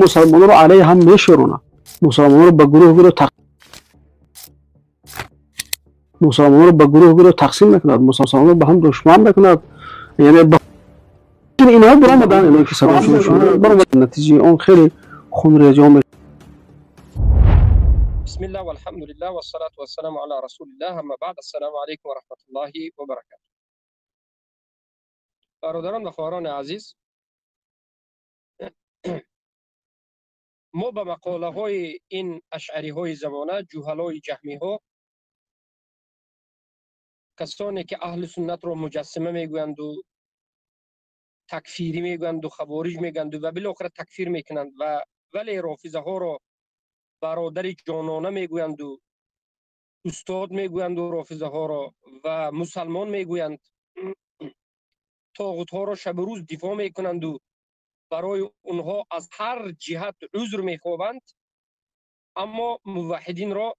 Мусалмонро алайҳи ҳам мешӯронад, мусалмонро ба гурӯҳ гурӯҳ, мусалмонро ба гурӯҳ гурӯҳ тақсим мекунад, мусалмонро ба ҳам душман мекунад. Яъне инҳо баромаданд, ино ки садошон баромад, натиҷаи он хеле хунрезиҳо. بسم الله والحمد لله والصلاة والسلام على رسول الله، اما بعد، السلام علیکم و رحمت الله و برکاته. برادران و خواهران عزیز، ما به مقاله های این اشعری های زمانه، جوهلای جهمی ها، کسانی که اهل سنت را مجسمه میگویند و تکفیری میگویند و خوارج میگویند و بالاخره تکفیر میکنند و ولی رافضه ها را برادر جانانه میگویند و استاد میگویند و رافضه ها را و مسلمان میگویند، طاغوت ها را شب و روز دفاع میکنند و برای اونها از هر جهت عذر میخوابند، اما موحدین را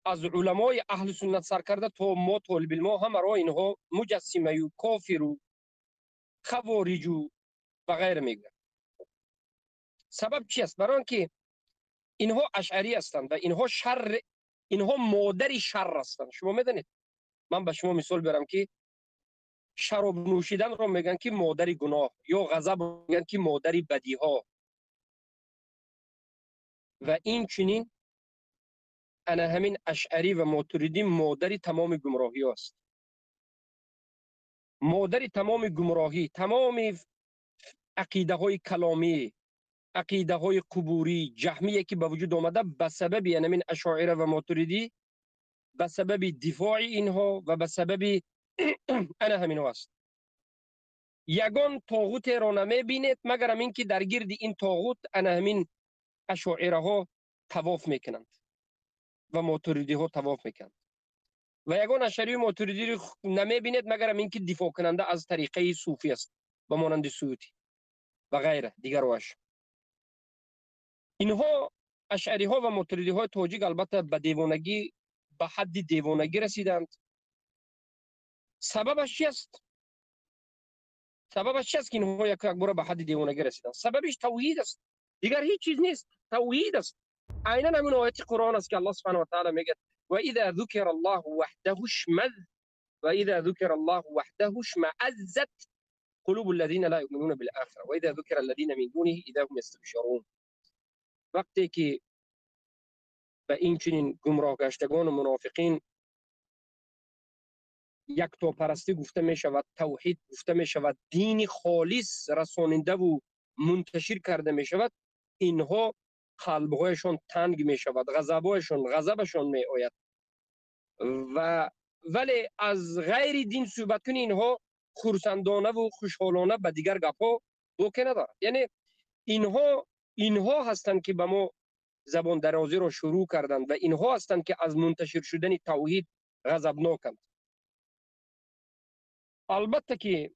از علمای اهل سنت سر کرده تا ما طالب علم همه را اینها مجسمه و کافر و خوارج و غیره میگویند. سبب چی است؟ برای آنکه اینها اشعری هستند و اینها شر، اینها مادر شر هستند. شما میدانید، من به شما مثال بیارم که شراب نوشیدن رو میگن که مادر گناه، یا غضب میگن که مادر بدی ها، و این چنین انا همین اشعری و ماتریدی مادر تمام گمراهی است. مادر تمام گمراهی، تمام عقیده های کلامی، عقیده های قبوری، جهمیه که به وجود آمده به سبب همین اشاعره و ماتریدی، به سبب دفاع اینها و به سبب انا همین است. یگان طاغوت را نمیبینید مگر این که در گرد این طاغوت انا همین اشاعره ها طواف میکنند و ماتریدی ها طواف میکنند، و یگان اشعری و ماتریدی را نمیبینید مگر این که دفاع کننده از طریقه صوفی است، به مانند سیوطی و غیره دیگر واش. اینها اشعری ها و ماتریدی های تاجیک البته به دیوانگی، به حد دیوانگی رسیدند. سببش چی است؟ سببش چی است که اینها یک بار به حد دیوانگی رسیدند؟ سببش توحید است، دیگر هیچ چیز نیست، توحید است. عینا همین آیت قرآن است که الله سبحانه و تعالی میگه و اذا ذکر الله وحده اشمئز و اذا ذکر الله وحده اشمئزت قلوب الذين لا يؤمنون بالآخرة و اذا ذکر الذين من دونه اذا هم یستبشرون. وقتی که به این چنین گمراه گشتگان و منافقین یکتاپرستی گفته می شود، توحید گفته می شود، دین خالص رساننده و منتشر کرده می شود، اینها قلبهایشان تنگ می شود، غضبشان می آید و ولی از غیر دین صحبت کنی اینها خرسندانه و خوشحالانه به دیگر گپ‌ها باکی ندارد. یعنی اینها هستند که به ما زبان درازی را شروع کردند و اینها هستند که از منتشر شدن توحید غضبناکند. البته که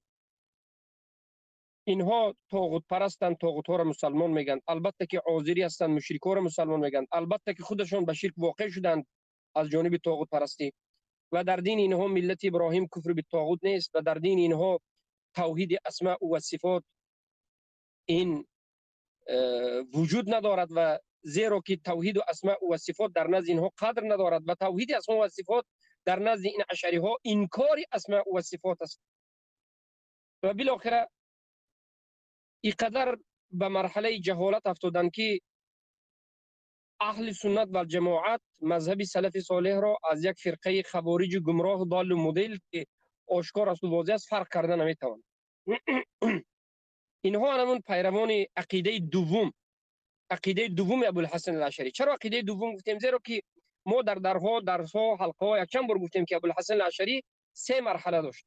اینها طاغوت پرستند، طاغوت ها را مسلمان میگن، البته که آذری هستند، مشرک ها را مسلمان میگن، البته که خودشان به شرک واقع شدند از جانب طاغوت پرستی، و در دین اینها ملت ابراهیم کفر به طاغوت نیست و در دین اینها توحید اسماء و صفات این وجود ندارد، و زیرا که توحید و اسماء و صفات در نزد اینها قدر ندارد و توحید اسماء و صفات در نزد این اشعری ها انکار اسماء و صفات است. و بالاخره اینقدر به مرحله جهالت افتادند که اهل سنت و جماعت مذهب سلف صالح را از یک فرقه خوارج گمراه ضال و مدل که آشکار است و واضح است فرق کرده نمیتوانند. اینها همون پیروان عقیده دوم، عقیده دوم ابوالحسن الاشعری. چرا عقیده دوم گفتیم؟ زیرا که ما در درها، درس‌ها، حلقه‌ها یک چند بار گفتیم که ابوالحسن الاشعری سه مرحله داشت.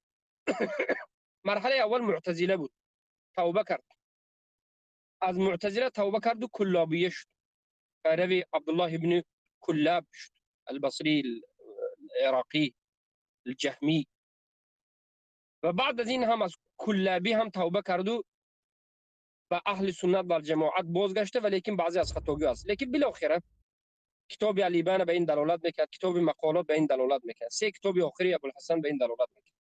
مرحله اول معتزله بود، توبه کرد، از معتزله توبه کرد و کلابیه شد، پیرو عبدالله ابن کلاب شد، البصری العراقی الجهمی. و بعد از این هم از کلابی هم توبه کرد و به اهل سنت و جماعت بازگشته، ولیکن بعضی از خطاگی است. لیکن بالاخره کتاب علیبان به این دلالت میکرد، کتاب مقالات به این دلالت میکرد، سه کتاب آخری ابوالحسن به این دلالت میکرد.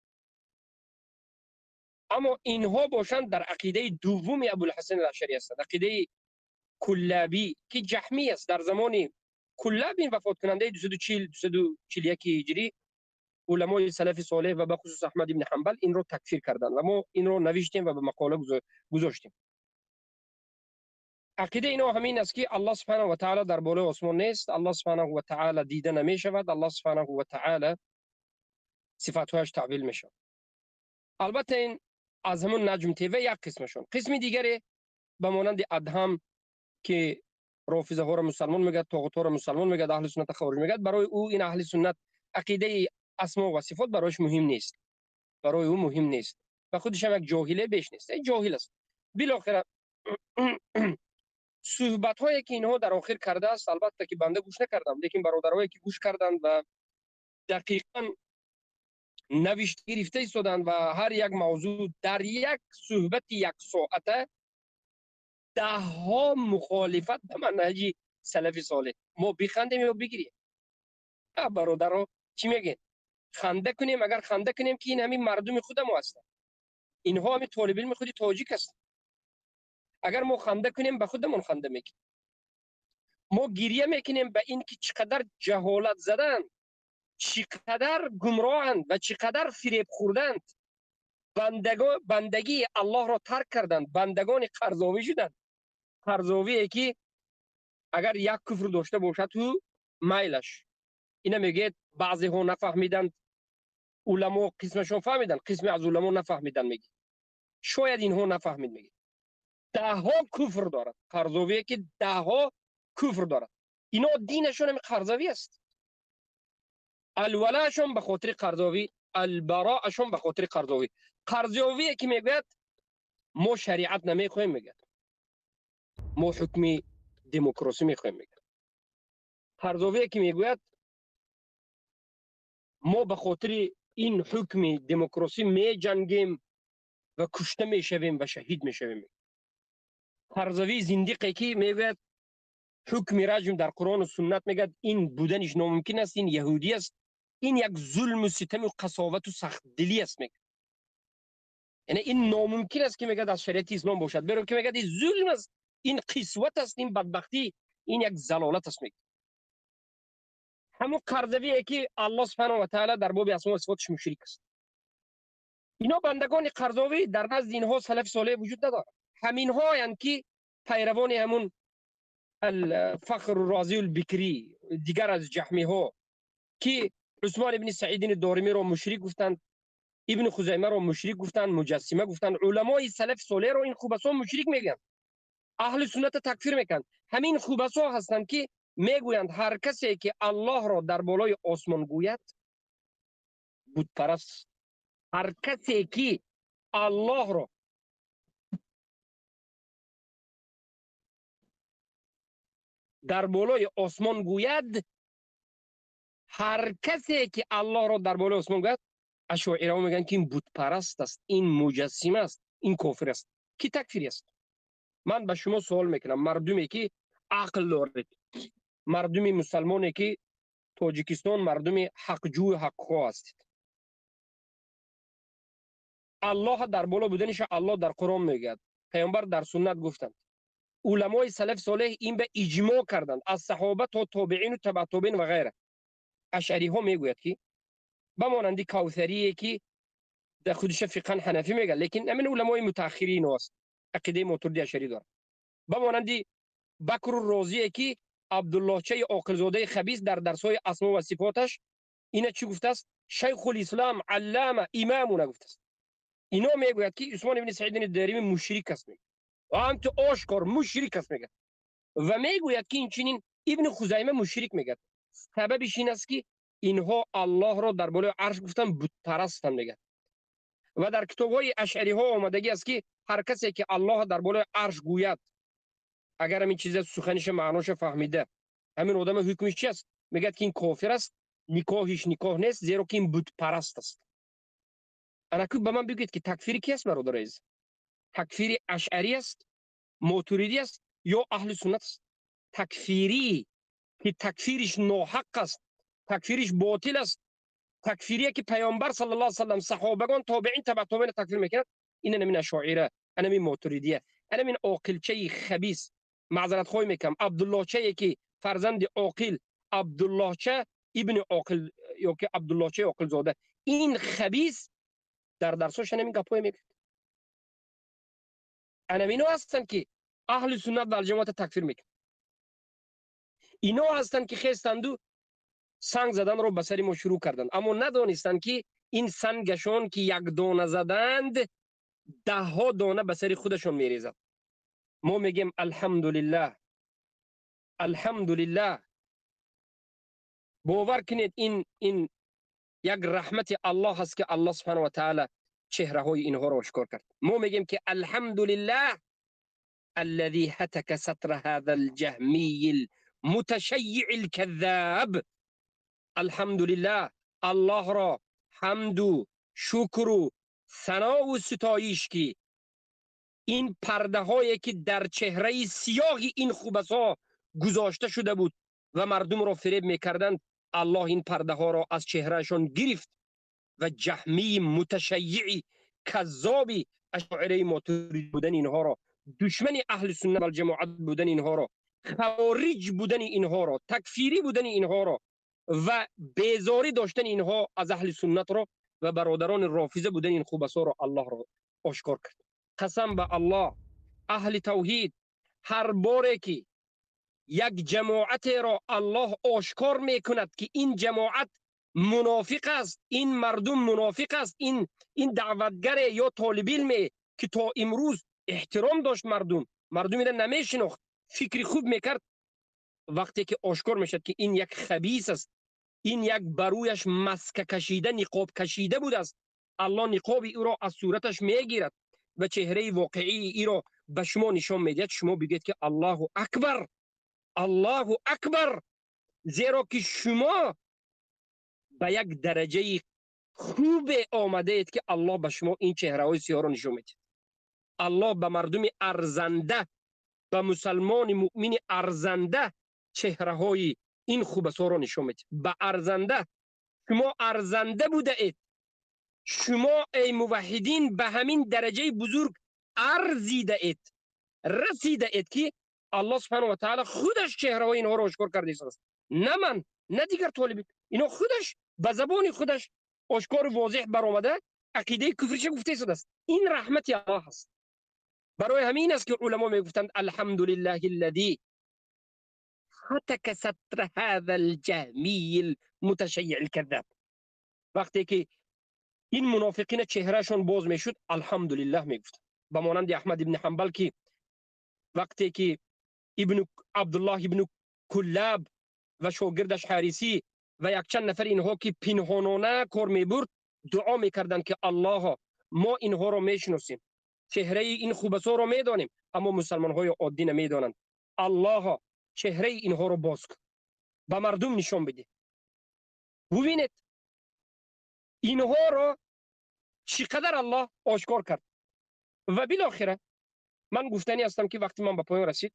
اما اینها باشند در عقیده دوم ابوالحسن الاشعری هستند، عقیده Куллабӣ ки ҷаҳмӣ аст, дар замони Куллаб ин вафоткунандаи 240, 241 ҳиҷрӣ, уламои салафи солеҳ ва бахусус Аҳмад ибн Ҳанбал инро такфир карданд ва мо инро навиштем ва ба мақола гузоштем. Ақидаи инҳо ҳамин аст ки Аллоҳ субҳонаҳу ва таъоло дар болои осмон нест, Аллоҳ субҳонаҳу ва таъоло дида намешавад, Аллоҳ субҳонаҳу ва таъоло сифатҳояш таъвил мешавад. Албатта ин аз ҳамон Наҷм ТВ як қисмашон. Қисми дигаре ба монанди Адҳам ки рофизаҳоро мусалмон мегӯяд, тоғутҳоро мусалмон мегӯяд, аҳли суннатро хавориҷ мегӯяд, барои ӯ ин аҳли суннат ақидаи асмо ва сифот барояш муҳим нест, барои ӯ муҳим нест ва худаш ҳам як ҷоҳиле беш нест, як ҷоҳил аст. Билохира суҳбатҳое ки инҳо дар охир кардааст, албатта ки банда гӯш накардам, лекин бародарое ки гӯш карданд ва дақиқан навишт гирифта истоданд ва ҳар як мавзӯъ дар як суҳбати як соата даҳҳо мухолифат ба манҳаҷи салафи солеҳ. Мо бихандем ё бигирем? Бародаро чӣ мегӯед? Ханда кунем, агар ханда кунем ки ин ҳамин мардуми худамо ҳастанд, инҳо ҳамин толибилми худи тоҷик ҳастанд. Агар мо ханда кунем, ба худамон ханда мекунем. Мо гиря мекунем ба ин ки чӣ қадар ҷаҳолат заданд, чӣ қадар гумроҳанд ва чӣ қадар фиреб хӯрданд. Бандагии Аллоҳро тарк карданд, бандагони қарзовӣ шуданд. Қарзовие ки агар як куфр дошта бошад, ӯ майлаш. Ина мегӯяд баъзеҳо нафаҳмиданд, уламо қисмашон фаҳмиданд, қисме аз уламо нафаҳмиданд мегӯяд. Шояд инҳо нафаҳмид мегӯяд. Даҳҳо куфр дорад, қарзовие ки даҳҳо куфр дорад. Ино динашон ҳами қарзовӣ аст. Алвалаашон ба хотири қарзовӣ, албароашон ба хотири қарзовӣ. Қарзовие ки мегӯяд мо шариат намехоҳем мегӯяд, мо ҳукми демократсӣ мехоҳем мегӯяд. Қарзовие ки мегӯяд мо ба хотири ин ҳукми демократсӣ меҷангем ва кушта мешавем ва шаҳид мешавем. Қарзовии зиндиқе ки мегӯяд ҳукми раҷм дар Қуръону суннат мегӯяд ин буданиш номумкин аст, ин яҳудӣ аст, ин як зулму ситаму қасовату сахтдилӣ аст мегӯяд. Яъне ин номумкин аст ки мегӯяд аз шариати ислом бошад, беро ки мегӯяд ин зулм аст, ин қисват аст, ин бадбахтӣ, ин як залолат аст мегӯяд. Ҳамон қарзавие ки Аллоҳ субҳанаҳу ва таъоло дар боби асмо ва сифоташ мушрик аст. Ино бандагони қарзовӣ дар назди инҳо салафи солеҳ вуҷуд надорад. Ҳаминҳоянд ки пайравони ҳамун Фахру Розию Бикрӣ, дигар аз ҷаҳмиҳо ки Усмон ибни Саидини Доримиро мушрик гуфтанд, ибни Хузаймаро мушрик гуфтанд, муҷассима гуфтанд. Уламои салафи солеҳро ин хубасо мушрик мегӯянд, аҳли суннатро такфир мекунанд. Ҳамин хубасо ҳастанд ки мегӯянд ҳар касе ки Аллоҳро дар болои осмон гӯяд бутпараст, ҳар касе ки Аллоҳро дар болои осмон гӯяд, ҳар касе ки Аллоҳро дар болои осмон гӯяд, ашоираҳо мегӯянд ки ин бутпараст аст, ин муҷассима аст, ин кофир аст. Ки такфир аст? Ман ба шумо суол мекунам, мардуме ки ақл доред, мардуми мусалмоне ки Тоҷикистон мардуми ҳақҷӯю ҳақхоҳ ҳастед, Аллоҳ дар боло буданиша Аллоҳ дар Қуръон мегӯяд, паёмбар дар суннат гуфтанд, уламои салафи солеҳ ин ба иҷмоъ карданд, аз саҳоба то тобеину табаъ тобеин ва ғайра. Ашъариҳо мегӯяд ки ба монанди Кавсарие ки дар худиша фиқхан ҳанафӣ мегӯяд, лекин ҳамин уламои мутааххирин аст, ақидаи Мотуриди ашъарӣ дорад. Ба монанди Бакру Розие ки Абдуллоҳчаи Оқилзодаи хабис дар дарсҳои асмо ва сифоташ ина чӣ гуфтааст? Шайхулислам аллама имамуна гуфтааст. Ино мегӯяд ки Усмон ибни Саидини Дарими мушрик аст мегӯяд, ва ҳамту ошкор мушрик аст мегӯяд, ва мегӯяд ки инчунин ибни Хузайма мушрик мегӯяд. Сабабиш ин аст ки инҳо Аллоҳро дар болои арш гуфтанд, бутпарастанд мегӯяд. Ва дар китобҳои ашъариҳо омадагӣ аст ки ҳар касе ки Аллоҳ дар болои арш гӯяд, агар ҳамин чиза суханиша маъноша фаҳмида, ҳамин одама ҳукмиш чи аст? Мегӯяд ки ин кофир аст, никоҳиш никоҳ нест, зеро ки ин бутпараст аст. Анаку ба ман бигӯед ки такфири ки аст, бародари азиз? Такфири ашъарӣ аст, мотуридӣ аст ё аҳли суннат аст? Такфирӣ ки такфириш ноҳақ аст, такфириш ботил аст, такфирие ки паёмбар саллаллоҳу алайҳи васаллам, саҳобагон, тобеин, табаъ тобеин такфир мекунад, ин анамин ашоира, анамин мотуридия, анамин оқилчаи хабис. معذرت خواهی میکنم، عبدالله که فرزند عاقل، عبدالله ابن عاقل یا که عبدالله عاقل زاده، این خبیث در درساش همین گپای میگه. انا هستن که اهل سنت و الجماعت تکفیر میکنن. اینا هستن که خستند و سنگ زدن رو به سر ما شروع کردند، اما ندانستند که این سنگشون که یک دانه زدند ده ها دانه به سر خودشون میریزد. ما میگیم الحمدلله، الحمدلله. باور کنید این یک رحمت الله هست که الله سبحانه و تعالی چهره های اینها را آشکار کرد. ما میگیم که الحمدلله الذي هتك ستر هذا الجهمي المتشيع الكذاب. الحمدلله، الله را حمد و شکر و ثنا و ستایش که این پرده هایی که در چهره سیاه این خوبسا گذاشته شده بود و مردم را فریب میکردند، الله این پرده ها را از چهرهشون گرفت و جهمی متشیعی کذابی اشاعره ماتریدی بودن اینها را، دشمن اهل سنت و جماعت بودن اینها را، خوارج بودن اینها را، تکفیری بودن اینها را و بیزاری داشتن اینها از اهل سنت را و برادران رافضه بودن این خوبسا را الله را آشکار کرد. قسم به الله، اهل توحید هر باره که یک جماعت را الله آشکار میکند که این جماعت منافق است، این مردم منافق است، این دعوتگر یا طالب علم که تا امروز احترام داشت مردم را نمیشناخت، فکر خوب میکرد، وقتی که آشکار میشد که این یک خبیث است، این یک برویش مسکه کشیده، نقاب کشیده بود است، الله نقاب او را از صورتش میگیرد و چهره واقعی ای را به شما نشان میدهد. شما بگید که الله اکبر، الله اکبر، زیرا که شما به یک درجه خوب آمده اید که الله به شما این چهره های سیاه را نشان میدهد. الله به مردم ارزنده، به مسلمان مؤمن ارزنده چهره های این خوبسا را نشان میدهد. به ارزنده، شما ارزنده بوده اید. شما ای موحدین به همین درجه بزرگ ارزیده اید، رسیده اید که الله سبحانه و تعالی خودش چهره های اینها را آشکار کرده است. نه من، نه دیگر طالبین، اینا خودش به زبان خودش آشکار و واضح برآمده عقیده کفرش گفته است. این رحمت الله است. برای همین است که علما میگفتند الحمدلله الذی هتك ستر هذا الجهمی المتشیع الكذاب. وقتی که این منافقین چهرهشون باز میشد الحمدلله میگفت. به مانند احمد ابن حنبل که وقتی که ابن عبدالله ابن کلاب و شاگردش حریسی و یک چند نفر اینها که پنهانانه کار میبرد دعا میکردند که الله ما اینها رو میشناسیم، چهره این خوبسا رو میدانیم، اما مسلمان های عادی نمیدانند. الله چهره اینها رو باز کن، به مردم نشان بده، ببینید اینها رو چقدر الله آشکار کرد. و بالاخره من گفتنی هستم که وقتی من به پایان رسید،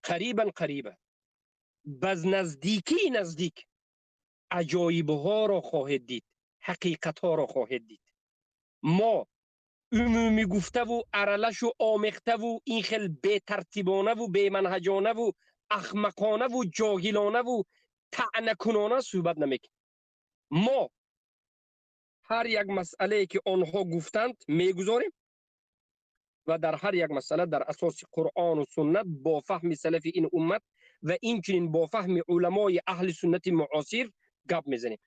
قریبا قریبا باز نزدیکی نزدیک عجایب ها را خواهید دید، حقیقت ها را خواهید دید. ما عمومی گفته و ارلش و آمیخته و این خیل بی ترتیبانه و بی منهجانه و احمقانه و جاهلانه و طعنه کنانه صحبت نمیکنیم. ما هر یک مسئله که آنها گفتند میگذاریم و در هر یک مسئله در اساس قرآن و سنت با فهم سلف این امت و اینچنین با فهم علمای اهل سنت معاصر گپ میزنیم.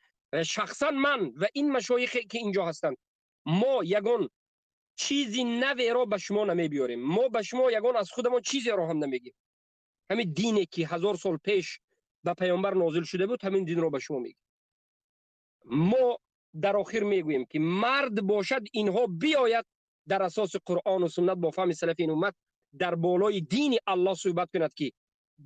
شخصا من و این مشایخ که اینجا هستند، ما یگان چیزی نوی را به شما نمیبیاریم، ما به شما یگان از خودمان چیزی را هم نمیگیم. همین دینی که 1000 سال پیش به پیامبر نازل شده بود، همین دین را به شما میگیم. ما در آخر میگوییم که مرد باشد اینها بیاید در اساس قرآن و سنت با فهم سلف این امت در بالای دین الله صحبت کند که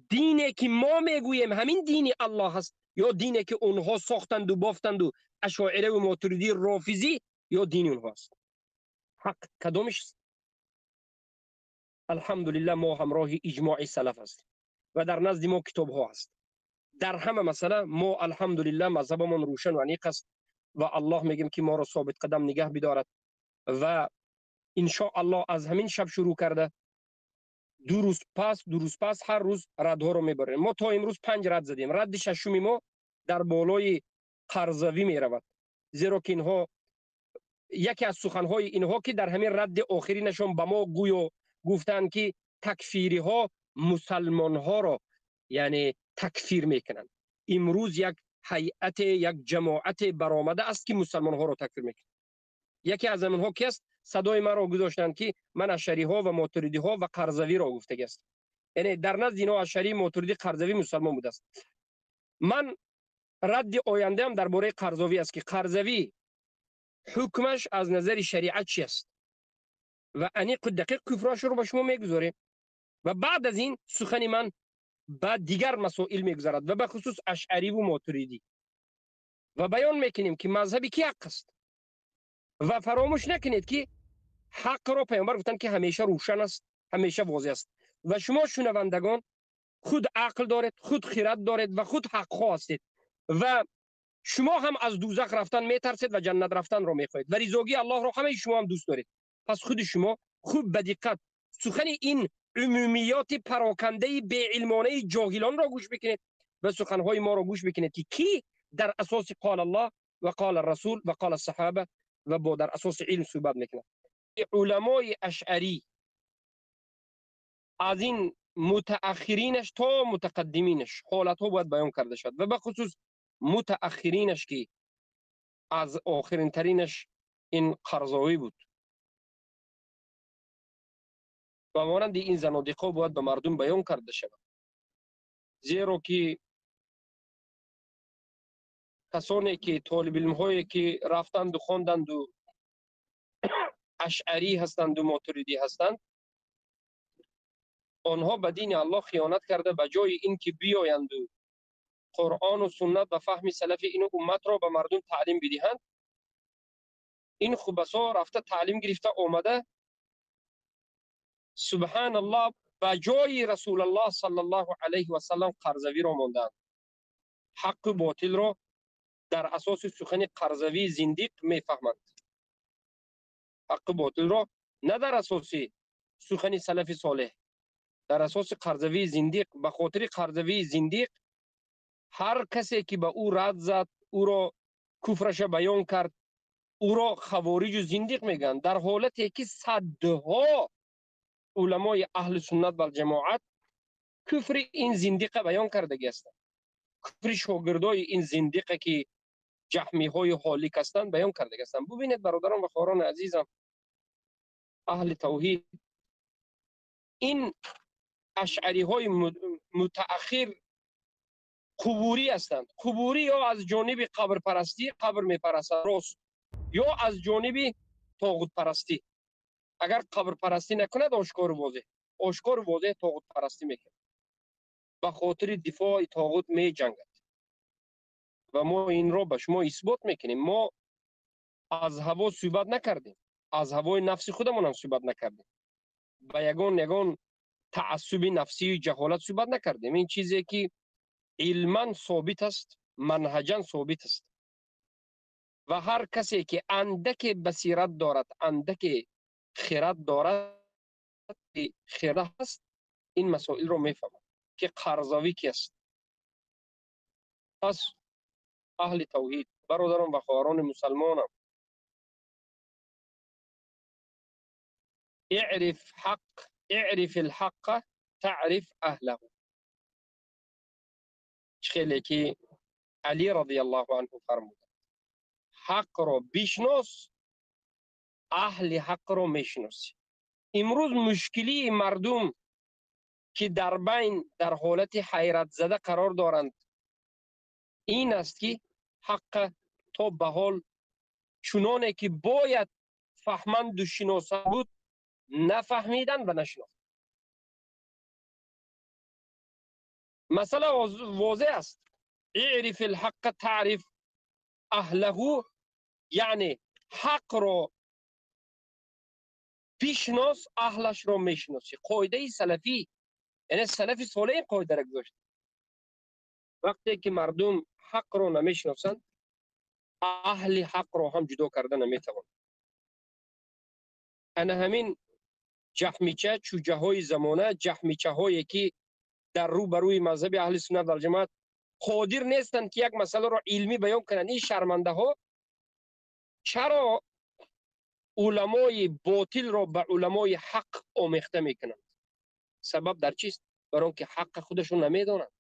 دینی که ما میگوییم همین دین الله هست، یا دینی که اونها ساختند و بافتند و اشاعره و ماتریدی رافضی، یا دین اونها است. حق کدامش است؟ الحمدلله ما همراه اجماع سلف هستیم و در نزد ما کتاب ها هست. در همه مسئله ما الحمدلله مذهبمان روشن و عمیق است و الله میگیم که ما را ثابت قدم نگه بدارد و ان شاء الله از همین شب شروع کرده 2 рӯз пас, 2 рӯз пас ҳар рӯз радҳоро мебарем. Мо то имрӯз панҷ рад задем. Радди шашуми мо дар болои Қарзавӣ меравад, зеро ки инҳо яке аз суханҳои инҳо, ки дар ҳамин радди охиринашон ба мо гӯё гуфтанд, ки такфириҳо мусалмонҳоро, яъне, такфир мекунанд. Имрӯз як ҳайате, як ҷамоате баромада аст, ки мусалмонҳоро такфир мекунанд. Яке аз онҳо ки аст, садои маро гузоштанд, ки ман ашариҳо ва мотуридиҳо ва Қарзавиро гуфтагӣ аст. Яъне дар назди инҳо ашарӣ, мотуридӣ, Қарзавӣ мусалмон будааст. Ман радди ояндаам дар бораи Қарзовӣ аст, ки Қарзавӣ ҳукмаш аз назари шариат чи аст ва аниқу дақиқ куфрашро ба шумо мегузорем. Ва баъд аз ин сухани ман ба дигар масоил мегузарад ва бахусус ашъариву мотуридӣ, ва баён мекунем, ки мазҳаби ки ҳақ аст. Ва фаромӯш накунед, ки ҳақро паёмбар гуфтанд, ки ҳамеша рӯшан аст, ҳамеша возеҳ аст. Ва шумо, шунавандагон, худ ақл доред, худ хирад доред ва худ ҳақхоҳ ҳастед. Ва шумо ҳам аз дӯзах рафтан метарсед ва ҷаннат рафтанро мехоҳед ва ризогии Аллоҳро ҳамаи шумо ҳам дӯст доред. Пас худи шумо хуб ба диққат сухани ин умумиёти парокандаи беилмонаи ҷоҳилонро гӯш бикунед ва суханҳои моро гӯш бикунед, ки кӣ дар асоси قال الله و قال الرسول و قال الصحابة ва бо дар асоси илм суҳбат мекунад. Уламои ашъарӣ аз ин мутааххиринаш то мутақаддиминаш ҳолатҳо бояд баён карда шавад ва бахусус мутааххиринаш, ки аз охиринтаринаш ин Қарзовӣ буд ва монанди ин занодиқҳо, бояд ба мардум баён карда шавад, зеро ки касоне ки толибилмҳое ки рафтанду хонданду ашъарӣ ҳастанду мотуридӣ ҳастанд, онҳо ба дини Аллоҳ хиёнат карда, ба ҷои ин ки биёянду Қуръону суннат ва фаҳми салафи ин умматро ба мардум таълим бидиҳанд, ин хубасо рафта таълим гирифта омада, субҳаналлоҳ, ба ҷои Расулаллоҳ саллаллоҳу алайҳи васаллам Қарзавиро мондаанд. Ҳаққу ботилро дар асоси сухани Қарзавии зиндиқ мефаҳманд, ҳаққу ботилро на дар асоси сухани салафи солеҳ, дар асоси Қарзавии зиндиқ. Ба хотири Қарзавии зиндиқ ҳар касе ки ба ӯ рад зад, ӯро куфраша баён кард, ӯро хавориҷу зиндиқ мегӯянд, дар ҳолате ки садҳо уламои аҳли суннат валҷамоат куфри ин зиндиқа баён кардагӣ ҳастанд, куфри шогирдои ин зиндиқа, ки ҷаҳмиҳои ҳолик ҳастанд, баён кардагӣ ҳастанд. Бубинед, бародарон ва хоҳарони азизам, аҳли тавҳид, ин ашъариҳои мутааххир қубурӣ ҳастанд. Қубурӣ ё аз ҷониби қабрпарастӣ, қабр мепарастанд рост, ё аз ҷониби тоғутпарастӣ. Агар қабрпарастӣ накунад ошкору возеҳ, ошкору возеҳ тоғутпарастӣ мекунад, ба хотири дифои тоғут меҷангад. Ва мо инро ба шумо исбот мекунем. Мо аз ҳаво суҳбат накардем, аз ҳавои нафси худамонам суҳбат накардем, ба ягон таассуби нафсию ҷаҳолат суҳбат накардем. Ин чизе ки илман собит аст, манҳаҷан собит аст. Ва ҳар касе ки андаке басират дорад, андаке хирад дорад, хирад ҳаст, ин масоилро мефаҳмад, ки Қарзавӣ ки аст. Пас аҳли тавҳид, бародарон ва хоҳарони мусалмонам, اعرف حق، اعرف الحق تعرف أهله. خیلی ки Али رضی الله عنه фармуданд: ҳақро бишнос, аҳли ҳақро мешиносӣ. Имрӯз мушкилии мардум, ки дар байн дар ҳолати ҳайратзада қарор доранд, ин аст, ки ҳаққа то ба ҳол чуноне ки бояд фаҳманду шиноса буд, нафаҳмиданд ва нашинохтанд. Масъала возеҳ аст: اعرف الحق تعرف أهله, яъне ҳақро бишнос, аҳлашро мешиносӣ. Қоидаи салафӣ, яъне салафи солеҳ ин қоидаро гузошт. Вақте ки мардум ҳақро намешиносанд, аҳли ҳақро ҳам ҷудо карда наметавонанд. Ана ҳамин. ҷаҳмича, чӯҷаҳои замона, ҷаҳмичаҳое ки дар рӯ ба рӯи мазҳаби аҳли суннат вал ҷамоат қодир нестанд ки як масъаларо илмӣ баён кунанд. Ин шармандаҳо чаро уламои ботилро ба уламои ҳақ омехта мекунанд? Сабаб дар чист? Барои он ки ҳаққа худашон намедонанд.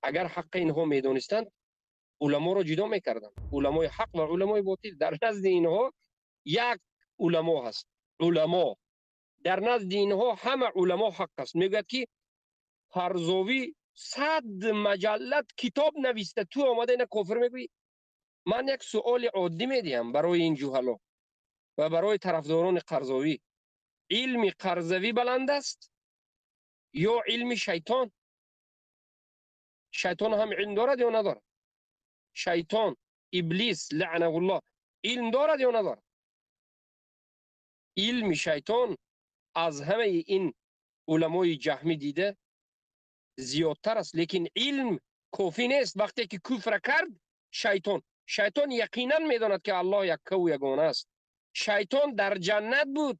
Агар ҳаққа инҳо медонистанд, уламоро ҷудо мекарданд. Уламои ҳақ ва уламои ботил. Дар назди инҳо як уламо ҳаст. Уламо. Дар назди инҳо ҳама уламо ҳақ аст. Мегӯяд ки Фарзовӣ 100 маҷаллад китоб нависта, ту омада ина кофир мегӯӣ? Ман як суоли оддӣ медиҳам барои ин ҷуҳало ва барои тарафдорони Қарзовӣ. Илми Қарзавӣ баланд аст ё илми шайтон? Шайтон ҳам илм дорад ё надорад? Шайтон, Иблис, лаънаҳуллоҳ, илм дорад ё надорад? Илми шайтон аз ҳамаи ин уламои ҷаҳмӣ дида зиёдтар аст, лекин илм кофӣ нест. Вақте ки куфра кард шайтон, шайтон яқинан медонад ки Аллоҳ яккаву ягона аст. Шайтон дар ҷаннат буд,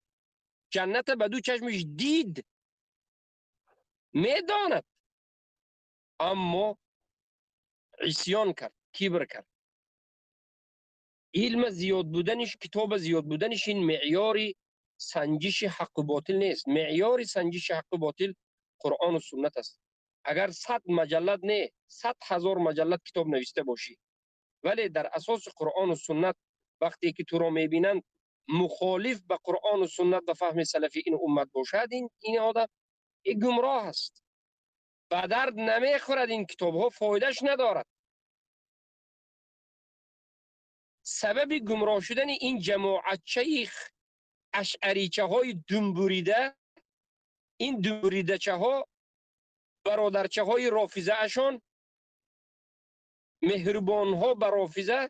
ҷанната ба ду чашмиш дид, медонад, аммо исён кард, кибр кард. Илма зиёд буданиш, китоба зиёд буданиш ин меъёри санҷиши ҳаққу ботил нест. Меъёри санҷиши ҳаққу ботил Қуръону суннат аст. Агар 100 маҷаллад не, 100 ҳазор маҷаллад китоб нависта бошӣ, вале дар асоси Қуръону суннат вақте ки туро мебинанд мухолиф ба Қуръону суннат ва фаҳми салафи ин уммат бошад, ин одам гумроҳ аст. Ба дард намехӯрад, ин китобҳо фоидаш надорад. Сабаби гумроҳ шудани ин ҷамоатчаи ашъаричаҳои думбурида, ин думбуридачаҳо бародарчаҳои рофизаашон, меҳрубонҳо ба рофиза,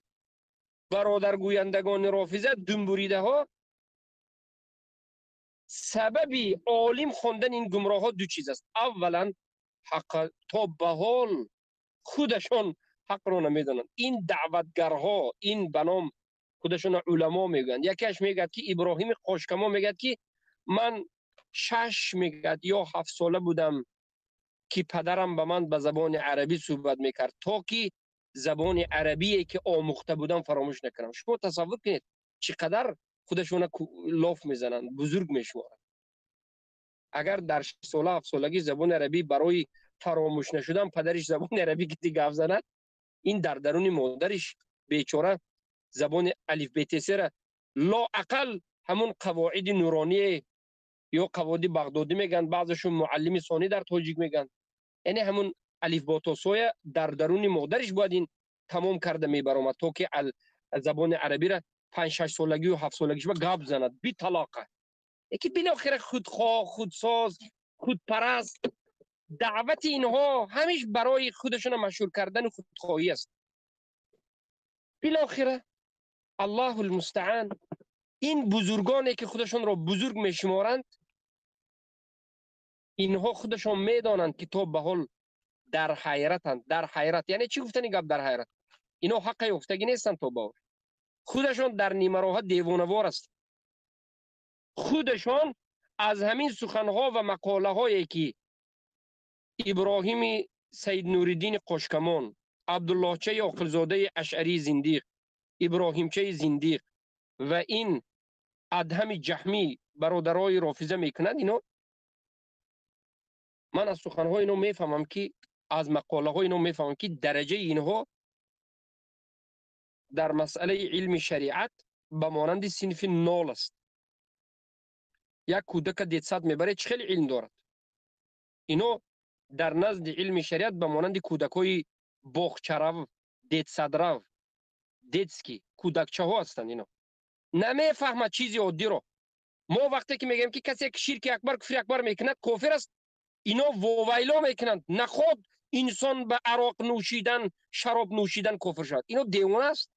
бародаргӯяндагони рофиза, думбуридаҳо, сабаби олим хондани ин гумроҳҳо ду чиз аст. Аввалан, ҳақ то ба ҳол худашон ҳақро намедонанд. Ин даъватгарҳо, ин ба ном худашон уламо мегӯянд. Якеаш мегӯяд ки Иброҳими Қошкамо мегӯяд ки ман 6 мегӯяд ё 7 сола будам ки падарам ба ман ба забони арабӣ суҳбат мекард, то ки забони арабие ки омӯхта будам фаромӯш накунам. Шумо тасаввур кунед чӣ қадар худашона лоф мезананд, бузург мешуморанд. Агар дар 6 сола 7 солагӣ забони арабӣ барои фаромӯш нашудан падариш забони арабӣ ки гап занад, ин дар даруни модариш бечора забони алифбетсера лоақал ҳамун қавоиди нуроние ё қавоиди бағдодӣ мегӯянд, баъзешон муаллими сонӣ дар тоҷик мегӯянд, яъне ҳамун алифботосоя дар даруни модариш бояд ин тамом карда мебаромад, то ки забони арабиро 5-6 солагию 7 солагиш ба гап занад биталоқа. Яки билохира худхоҳ, худсоз, худпараст, даъвати инҳо ҳамиш барои худашона машҳур кардани худхоҳӣ аст. Билохира Аллоҳул мустаъан, ин бузургоне ки худашонро бузург мешуморанд, инҳо худашон медонанд ки то ба ҳол дар ҳайратанд. Дар ҳайрат яъне чӣ гуфтани гап дар ҳайрат? Инҳо ҳаққа ёфтагӣ нестанд то ба ҳол. Худашон дар нимароҳа девонавор аст. Худашон аз ҳамин суханҳо ва мақолаҳое ки Иброҳими Саид Нуриддини Қошкамон, Абдуллоҳчаи Оқилзодаи Ашъарии Зиндиқ, Иброҳимчаи Зиндиқ ва ин Адҳами Ҷаҳмӣ бародарои рофиза мекунанд, ино ман аз суханҳои ино мефаҳмам ки аз мақолаҳои ино мефаҳмам ки дараҷаи инҳо дар масъалаи илми шариат ба монанди синфи нол аст. Як кӯдака детсад мебаред, чӣ хеле илм дорад? Ино дар назди илми шариат ба монанди кӯдакҳои боғчарав, детсадрав, детский кӯдакчаҳо ҳастанд. Ино намефаҳмад чизи оддиро. Мо вақте ки мегӯем ки касе ки ширки акбар, куфри акбар мекунад, кофир аст, ино вовайло мекунанд. Наход инсон ба ароқ нӯшидан, шароб нӯшидан кофир шавад. Ино девона аст.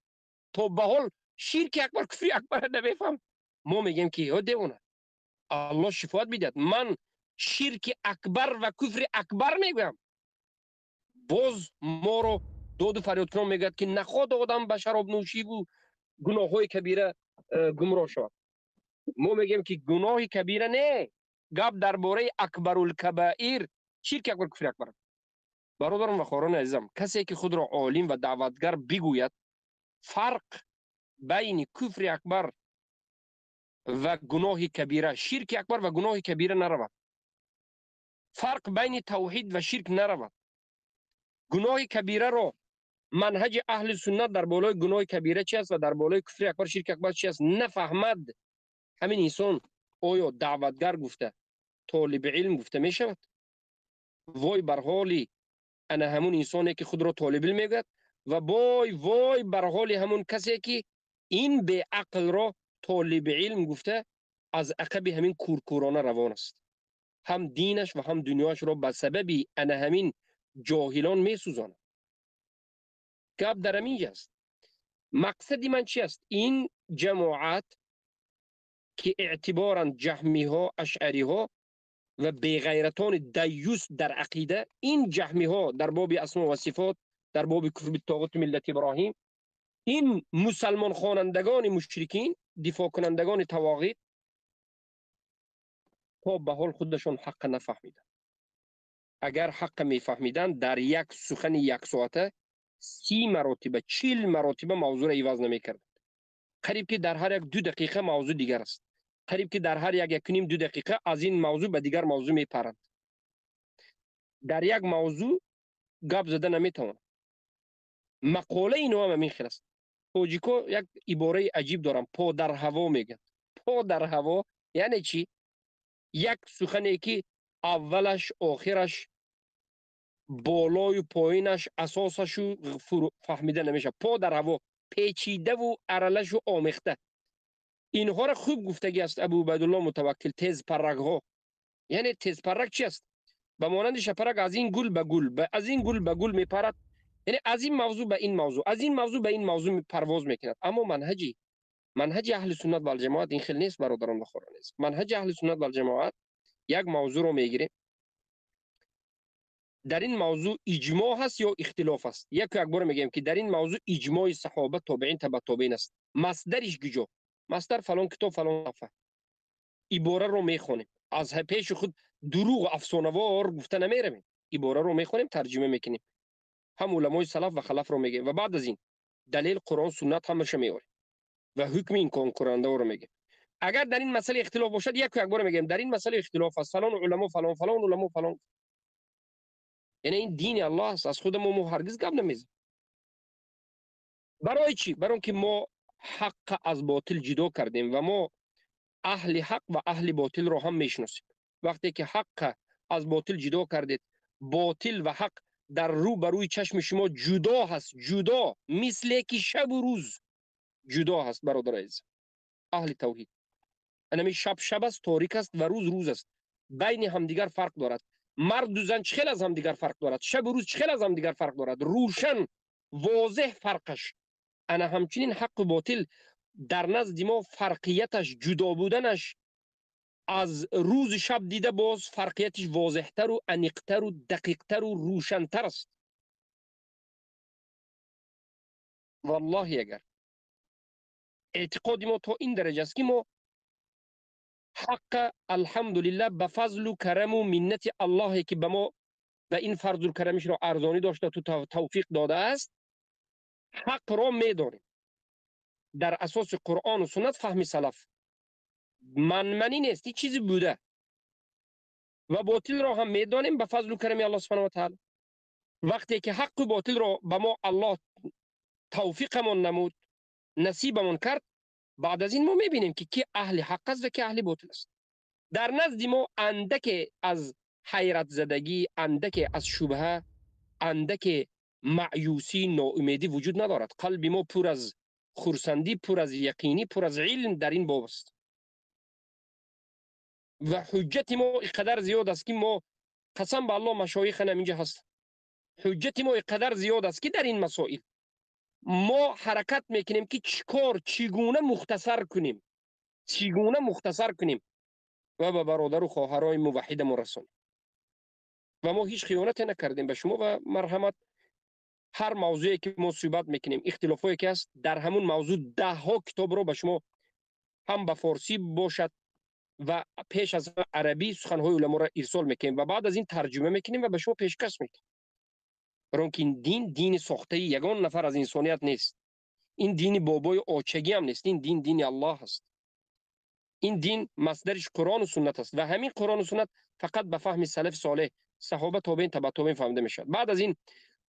То ба ҳол ширки акбар, куфри акбарро намефаҳмад. Мо мегӯем ки ё девона, Аллоҳ шифоат бидиҳад. Ман ширки акбар ва куфри акбар мегӯям. Боз моро доду фарёдкунон мегӯяд ки наход одам ба шаробнӯшиву гуноҳҳои кабира гумроҳ шавад. Мо мегӯем, ки гуноҳи кабира не, гап дар бораи акбарулкабаир, ширки акбар, куфри акбар. Бародарон ва хоҳарони азизам, касе ки худро олим ва даъватгар бигӯяд, фарқ байни куфри акбар ва гуноҳи кабира, ширки акбар ва гуноҳи кабира наравад, фарқ байни тавҳид ва ширк наравад, гуноҳи кабираро, манҳаҷи аҳли суннат дар болои гуноҳи кабира чи аст ва дар болои куфри акбар, ширки акбар чи аст, нафаҳмад, ҳамин инсон оё даъватгар гуфта, толиби илм гуфта мешавад? Вой бар ҳоли ана ҳамун инсоне, ки худро толибилм мегӯяд, ва бой вой бар ҳоли ҳамун касе, ки ин беақлро толиби илм гуфта аз ақаби ҳамин куркурона равон аст. Ҳам динаш ва ҳам дунёашро ба сабаби ана ҳамин ҷоҳилон месӯзонад. Гап дар ҳамин ҷа аст. Мақсади ман чи аст? Ин ҷамоат, ки эътиборан ҷаҳмиҳо, ашъариҳо ва беғайратони даюс дар ақида, ин ҷаҳмиҳо дар боби асмо ва сифот, дар боби куфр биттоғути миллати Иброҳим, ин мусалмонхонандагони мушрикин, дифоъкунандагони тавоғит, то ба ҳол худашон ҳаққа нафаҳмиданд. Агар ҳаққа мефаҳмиданд, дар як сухани яксоата 30 маротиба, 40 маротиба мавзӯъро иваз намекарданд. Қариб ки дар ҳар як 2 дақиқа мавзӯъ дигар аст. Қариб ки дар ҳар як якуним ду дақиқа аз ин мавзӯъ ба дигар мавзӯъ мепаранд. Дар як мавзӯъ гап зада наметавонанд. Мақолаи инҳо ҳам ҳамин хел аст. Тоҷико як ибораи аҷиб доранд, по дар ҳаво мегӯянд. По дар ҳаво яъне чӣ? Як сухане, ки аввалаш, охираш, болою поинаш, асосашу фаҳмида намешавад. По дар ҳаво, печидаву аралашу омехта. Инҳоро хуб гуфтагӣ аст Абу Убайдулло Мутаваккил: тезпарракҳо. Яъне тезпаррак чи аст? Ба монанди шапарак аз ин гул ба гул, аз ин гул ба гул мепарад, яъне аз ин мавзӯъ ба ин мавзӯъ, аз ин мавзӯъ ба ин мавзӯъ парвоз мекунад. Аммо манҳаҷи аҳли суннат валҷамоат ин хел нест, бародарон ва хоҳарон азиз. Манҳаҷи аҳли суннат валҷамоат: як мавзӯъро мегирем, дар ин мавзӯъ иҷмоъ ҳаст ё ихтилоф аст, яку якбора мегӯем, ки дар ин мавзӯъ иҷмои саҳоба, тобеин, таба тобеин аст. Масдариш куҷо? Масдар фалон китоб, фалон сафҳа. Ибораро мехонем, аз пеши худ дурӯғ афсонавор гуфта намеравем. Ибораро мехонем, тарҷима мекунем, ҳам уламои салаф ва халафро мегӯем ва баъд аз ин далел, Қуръон, суннат, ҳамаша меорем ва ҳукми инкоркунандаро мегӯем. Агар дар ин масъала ихтилоф бошад, яку якбора мегӯем, дар ин масъала ихтилоф аст, фалон уламо фалон, фалон уламо фалон. Яъне ин дини Аллоҳ аст, аз худа мо ҳаргиз гап намезанем. Барои чӣ? Барои он ки мо ҳаққа аз ботил ҷудо кардем ва мо аҳли ҳақ ва аҳли ботилро ҳам мешиносем. Вақте ки ҳаққа аз ботил ҷудо кардед, ботил ва ҳақ дар рӯ ба рӯи чашми шумо ҷудо ҳаст, ҷудо, мисле ки шабу рӯз ҷудо ҳаст. Бародари азиз, аҳли тавҳид, анами шаб шаб аст, торик аст ва рӯз рӯз аст, байни ҳамдигар фарқ дорад. Марду зан чӣ хел аз ҳамдигар фарқ дорад, шабу рӯз чӣ хел аз ҳамдигар фарқ дорад, рӯшан, возеҳ фарқаш. Ана ҳамчунин ҳаққу ботил дар назди мо фарқияташ, ҷудо буданаш аз рӯзи шаб дида боз фарқиятиш возеҳтару аниқтару дақиқтару рӯшантар аст. Валлоҳи, агар эътиқоди мо то ин дараҷа аст, ки мо ҳаққа, алҳамдулиллаҳ, ба фазлу караму миннати Аллоҳе, ки ба мо ба ин фарзу карамишро арзонӣ дошта ту тавфиқ додааст, ҳақро медонем дар асоси Қуръону суннат, фаҳми салаф, манманӣ нест, ҳеҷ чизе буда, ва ботилро ҳам медонем ба фазлу карами Аллоҳ субҳанаҳу ва таъала. Вақте ки ҳаққу ботилро ба мо Аллоҳ тавфиқамон намуд, насибамон кард, баъд аз ин мо мебинем, ки ки аҳли ҳақ аст ва ки аҳли ботил аст. Дар назди мо андаке аз ҳайратзадагӣ, андаке аз шубҳа, андаке маъюсӣ, ноумедӣ вуҷуд надорад. Қалби мо пур аз хурсандӣ, пур аз яқинӣ, пур аз илм дар ин боб аст ва ҳуҷҷати мо иқадар зиёд аст, ки мо, қасам ба Аллоҳ, машоихам инҷа ҳаст, ҳуҷҷати мо иқадар зиёд аст, ки дар ин масоил мо ҳаракат мекунем, ки чӣ кор, чӣ гуна мухтасар кунем, чӣ гуна мухтасар кунем ва ба бародару хоҳарои муваҳҳидамон расонем. Ва мо ҳеҷ хиёнате накардем ба шумо ва марҳамат, ҳар мавзӯе ки мо суҳбат мекунем, ихтилофое ки ҳаст дар ҳамун мавзӯъ, даҳҳо китобро ба шумо ҳам ба форсӣ бошад ва пеш аз арабӣ суханҳои уламоро ирсол мекунем ва баъд аз ин тарҷума мекунем ва ба шумо пешкаш мекунем. Барои он ки ин дин дини сохтаи ягон нафар аз инсоният нест. Ин дини бобои очагӣ ҳам нест. Ин дин дини Аллоҳ аст. Ин дин масдариш Қуръону суннат аст ва ҳамин Қуръону суннат фақат ба фаҳми салафи солеҳ, саҳоба, тобеин, таба тобеин фаҳмида мешавад. Баъд аз ин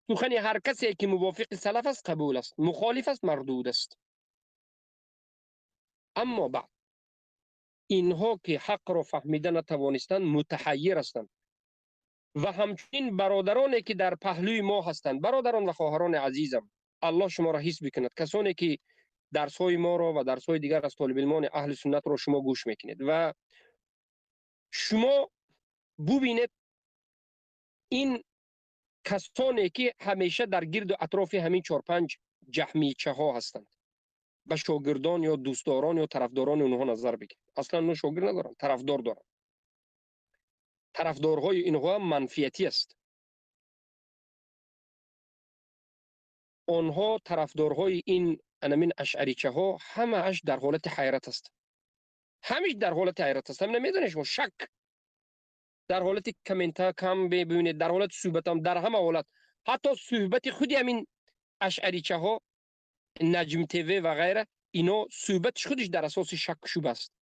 сухани ҳар касе ки мувофиқи салаф аст қабул аст, мухолиф аст мардуд аст. Аммо баъд инҳо ки ҳақро фаҳмида натавонистанд, мутаҳаййир ҳастанд ва ҳамчунин бародароне ки дар паҳлӯи мо ҳастанд, бародарон ва хоҳарони азизам, Аллоҳ шуморо ҳис бикунад. Касоне ки дарсҳои моро ва дарсҳои дигар аз толибилмони аҳли суннатро шумо гӯш мекунед ва шумо бубинед ин касоне ки ҳамеша дар гирду атрофи ҳамин чор-панҷ ҷаҳмичаҳо ҳастанд, ба шогирдон ё дӯстдорон ё тарафдорони онҳо назар бигиред. Аслан онҳо шогирд надоранд, тарафдор доранд. Тарафдорҳои инҳо ҳам манфиатӣ аст. Онҳо тарафдорҳои ин анамин ашъаричаҳо ҳамааш дар ҳолати ҳайрат аст. Ҳамиш дар ҳолати ҳайрат аст. Ҳамина медонед шумо, шак дар ҳолати коммента кам бибинед, дар ҳолати суҳбатам, дар ҳама ҳолат, ҳатто суҳбати худи ҳамин ашъаричаҳо, Наҷм ТВ ва ғайра, ино суҳбати худиш дар асоси шакку шуб аст.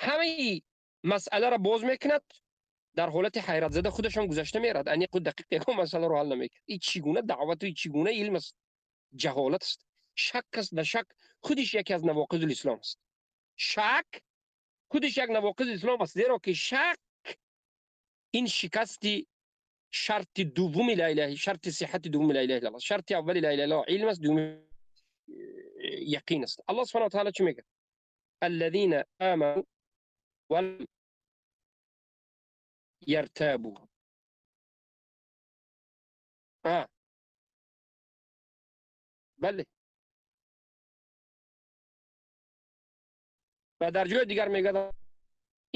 Ҳамаи масъаларо боз мекунад, дар ҳолати ҳайратзада худашам гузашта мерад, аниқу дақиқ ягон масъаларо ҳал намекунад. Ин чӣ гуна даъвату ин чӣ гуна илм аст? Ҷаҳолат аст, шак аст ва шак худиш яке аз навоқизи ислом аст. Шак худиш як навоқизи ислом аст, зеро ки шак ин шикасти шарти дуввуми ла илаҳа, шарти сиҳати дуввуми ла илаҳа иллаллоҳ. Шарти аввали ла илаҳа иллаллоҳ илм аст, дуввуми яқин аст. Аллоҳ субҳанаҳу ва таъоло чӣ мегӯяд? Аллазина аману валам яртабу. Бале. Ва дар ҷои дигар мегӯяд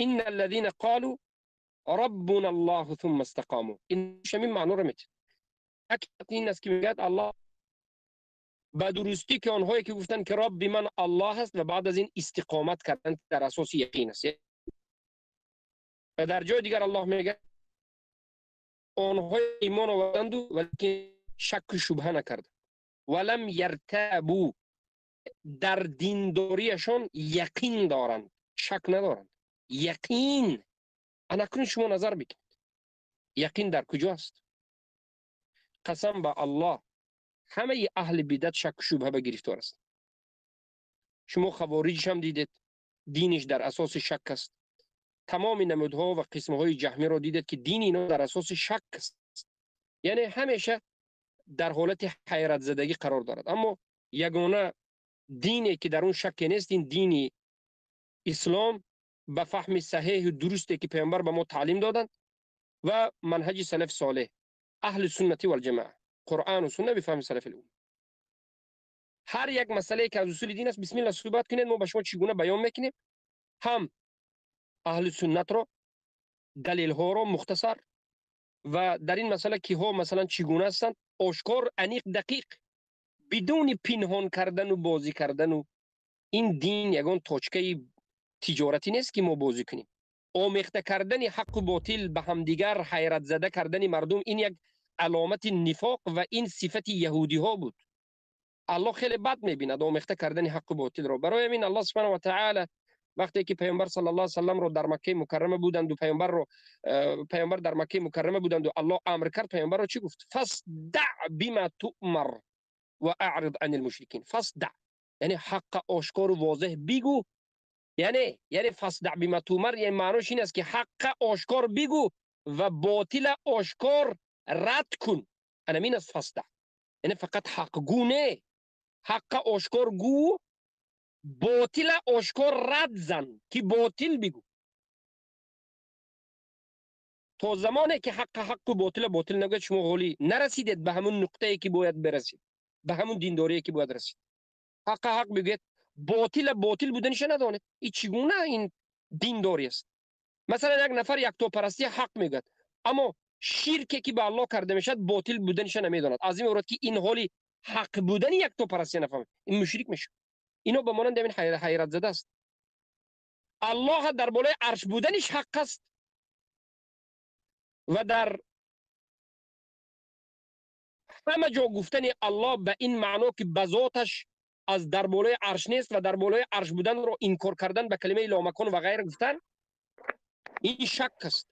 инна аллазина қолу раббуна Аллоҳу сумма истақому. Ин ҳамин маъноро метиҳад. Ин аст ки мегӯяд Аллоҳ ба дурустӣ ки онҳое ки гуфтанд ки Робби ман Аллоҳ аст ва баъд аз ин истиқомат карданд дар асоси яқин аст. Ва дар ҷои дигар Аллоҳ мегӯяд онҳое имон оварданду валекин шакку шубҳа накарданд. Валам яртабу, дар диндориашон яқин доранд, шак надоранд. Яқин. Анакун шумо назар бикунед, яқин дар куҷо аст? Қасам ба Аллоҳ, ҳамаи аҳли бидат шакку шубҳа ба гирифтор аст. Шумо хавориҷ ҳам дидед, диниш дар асоси шак аст. Тамоми намудҳо ва қисмҳои ҷаҳмиро дидед ки дини инҳо дар асоси шак аст. Яъне ҳамеша дар ҳолати ҳайратзадагӣ қарор дорад. Аммо ягона дине ки дар он шакке нест, ин дини ислом ба фаҳми саҳеҳу дурусте ки паёмбар ба мо таълим доданд ва манҳаҷи салафи солеҳ, аҳли суннати валҷамоа, Қуръону сунна бифаҳми салафи умма. Ҳар як масъалае ки аз усули дин аст, бисмилла суҳбат кунед, мо ба шумо чӣ гуна баён мекунем. Ҳам аҳли суннатро, далелҳоро мухтасар ва дар ин масъала киҳо масалан чӣ гуна ҳастанд, ошкор, аниқ, дақиқ, бидуни пинҳон кардану бозӣ кардану. Ин дин ягон точкаи тиҷоратӣ нест ки мо бозӣ кунем. Омехта кардани ҳаққу ботил ба ҳамдигар, ҳайратзада кардани мардум, ин як аломати нифоқ ва ин сифати яҳудиҳо буд. Аллоҳ хеле бад мебинад омехта кардани ҳаққу ботилро. Барои ҳамин Аллоҳ субҳанаҳу ва таъоло вақте ки паёмбар саллаллоҳу алайҳи васалламро дар Маккаи Мукаррама буданд ва паёмбар дар Маккаи Мукаррама буданд ва Аллоҳ амр кард, паёмбарро чӣ гуфт? Фасдаъ бима туъмар ва аърид анил мушрикин. Фасдаъ, яъне ҳаққа ошкору возеҳ бигӯ. Яъне фасдаъ бима туъмар, яъне маънош ин аст ки ҳаққа ошкор бигӯ ва ботила ошкор рад кун. Ана мин аст фасдаъ, яъне фақат ҳақгӯ не, ҳаққа ошкор гӯ, ботила ошкор рад зан ки ботил бигӯ. То замоне ки ҳаққа ҳаққу ботила ботил нагӯяд, шумо ҳолӣ нарасидед ба ҳамун нуқтае ки бояд бирасид, ба ҳамун диндорие ки бояд расид. Ҳаққа ҳақ бигӯяд, ботила ботил буданиша надонед. Ин чӣ гуна ин диндорӣ аст? Масалан як нафар яктопарастӣ ҳақ мегӯяд, аммо ширке ки ба Аллоҳ карда мешавад ботил буданиша намедонад. Аз ин иборат ки ин ҳоли ҳақ будани яктопарастӣ нафаҳмад, ин мушрик мешавад. Ино ба монанди ҳамин ҳайратзада аст. الله در بالای عرش بودنش حق است و در همه جا گفتن الله به این معنا که بذاتش از در بالای عرش نیست و در بالای عرش بودن رو انکار کردن به کلمه لامکان و غیر گفتن، این شک است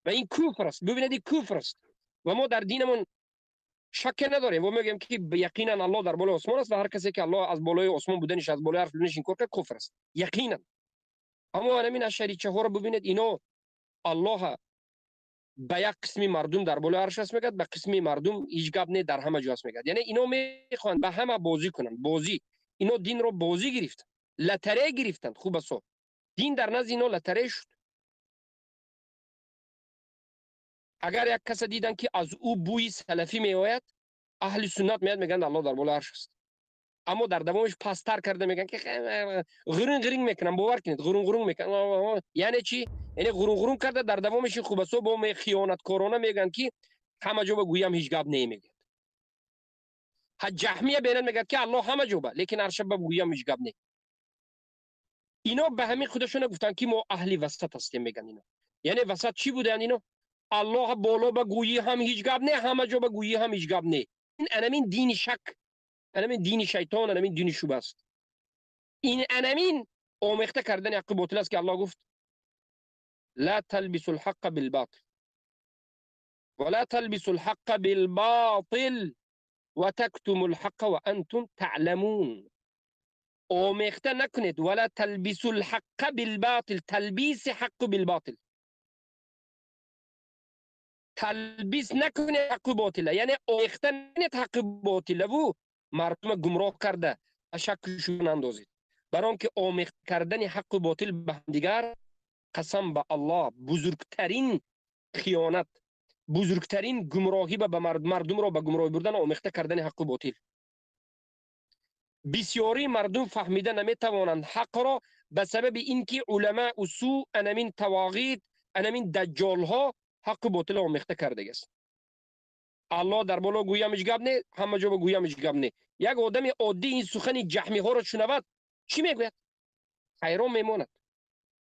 و این کفر است. ببینید این کفر است و ما در دینمون شک نداریم و میگیم که یقینا الله در بالای آسمان است و هر کسی که الله از بالای آسمان بودنش، از بالای عرش بودنش انکار کرد، کفر است یقینا. اما همین اشعری ها رو ببینید، اینا الله به یک قسمی مردم در بالای عرش است میگه، به قسمی مردم هیچ گپ نه، در همه جا است میگه. یعنی اینا میخوان به همه بازی کنن، بازی. اینا دین رو بازی گرفتن، لاتری گرفتن. خوب است، دین در نزد اینا لاتری شد. اگر یک کس دیدن که از او بوی سلفی میآید، اهل سنت میاد، میگن الله در بالای عرش است، اما در دوامش پستر کرده میگن که غرون غرون میکنن. باور کنید غرون غرون میکنن. یعنی چی؟ یعنی غرون غرون کرده در دوامش خوب است با خیانتکارانه میگن که همه جا بگویم هیچ گپ نمیگه. جهمیه بینن میگه که الله همه جا به، لیکن عرش بگویم هیچ گپ نه. اینا به همین خودشون گفتن که ما اهل وسط هستیم میگن اینا. یعنی وسط چی بودن اینا؟ الله بالا بگویی هم هیچ گپ نه، همه جا بگویی هم هیچ گپ نه. این انمین دین شک، انمین دین شیطان، انمین دین شبه است. این انمین آمیخته کردن حق باطل است که الله گفت لا تلبسوا الحق بالباطل ولا تلبسوا الحق بالباطل وتكتموا الحق وانتم تعلمون. آمیخته نکنید، ولا تلبسوا الحق بالباطل، تلبیس حق بالباطل، تلبیس نکنید حق باطل، یعنی آمیخته نکنید حق باطل و مردم گمراه کرده شکشون اندازید. برای که آمیخته کردن حق و باطل به همدیگر، قسم به الله بزرگترین خیانت، بزرگترین گمراهی به مردم را به گمراهی بردن آمیخته کردن حق و باطل. بسیاری مردم فهمیده نمیتوانند حق را به سبب اینکه علماء سوء، انمین طواغیت، انمین دجال ها حق و باطل آمیخته کرده است. الله در بالا گویم هیچ گپ نه، همه جا گویم هیچ گپ نه. یک آدم عادی این سخن جهمی ها را شنود چی میگوید؟ حیران میماند.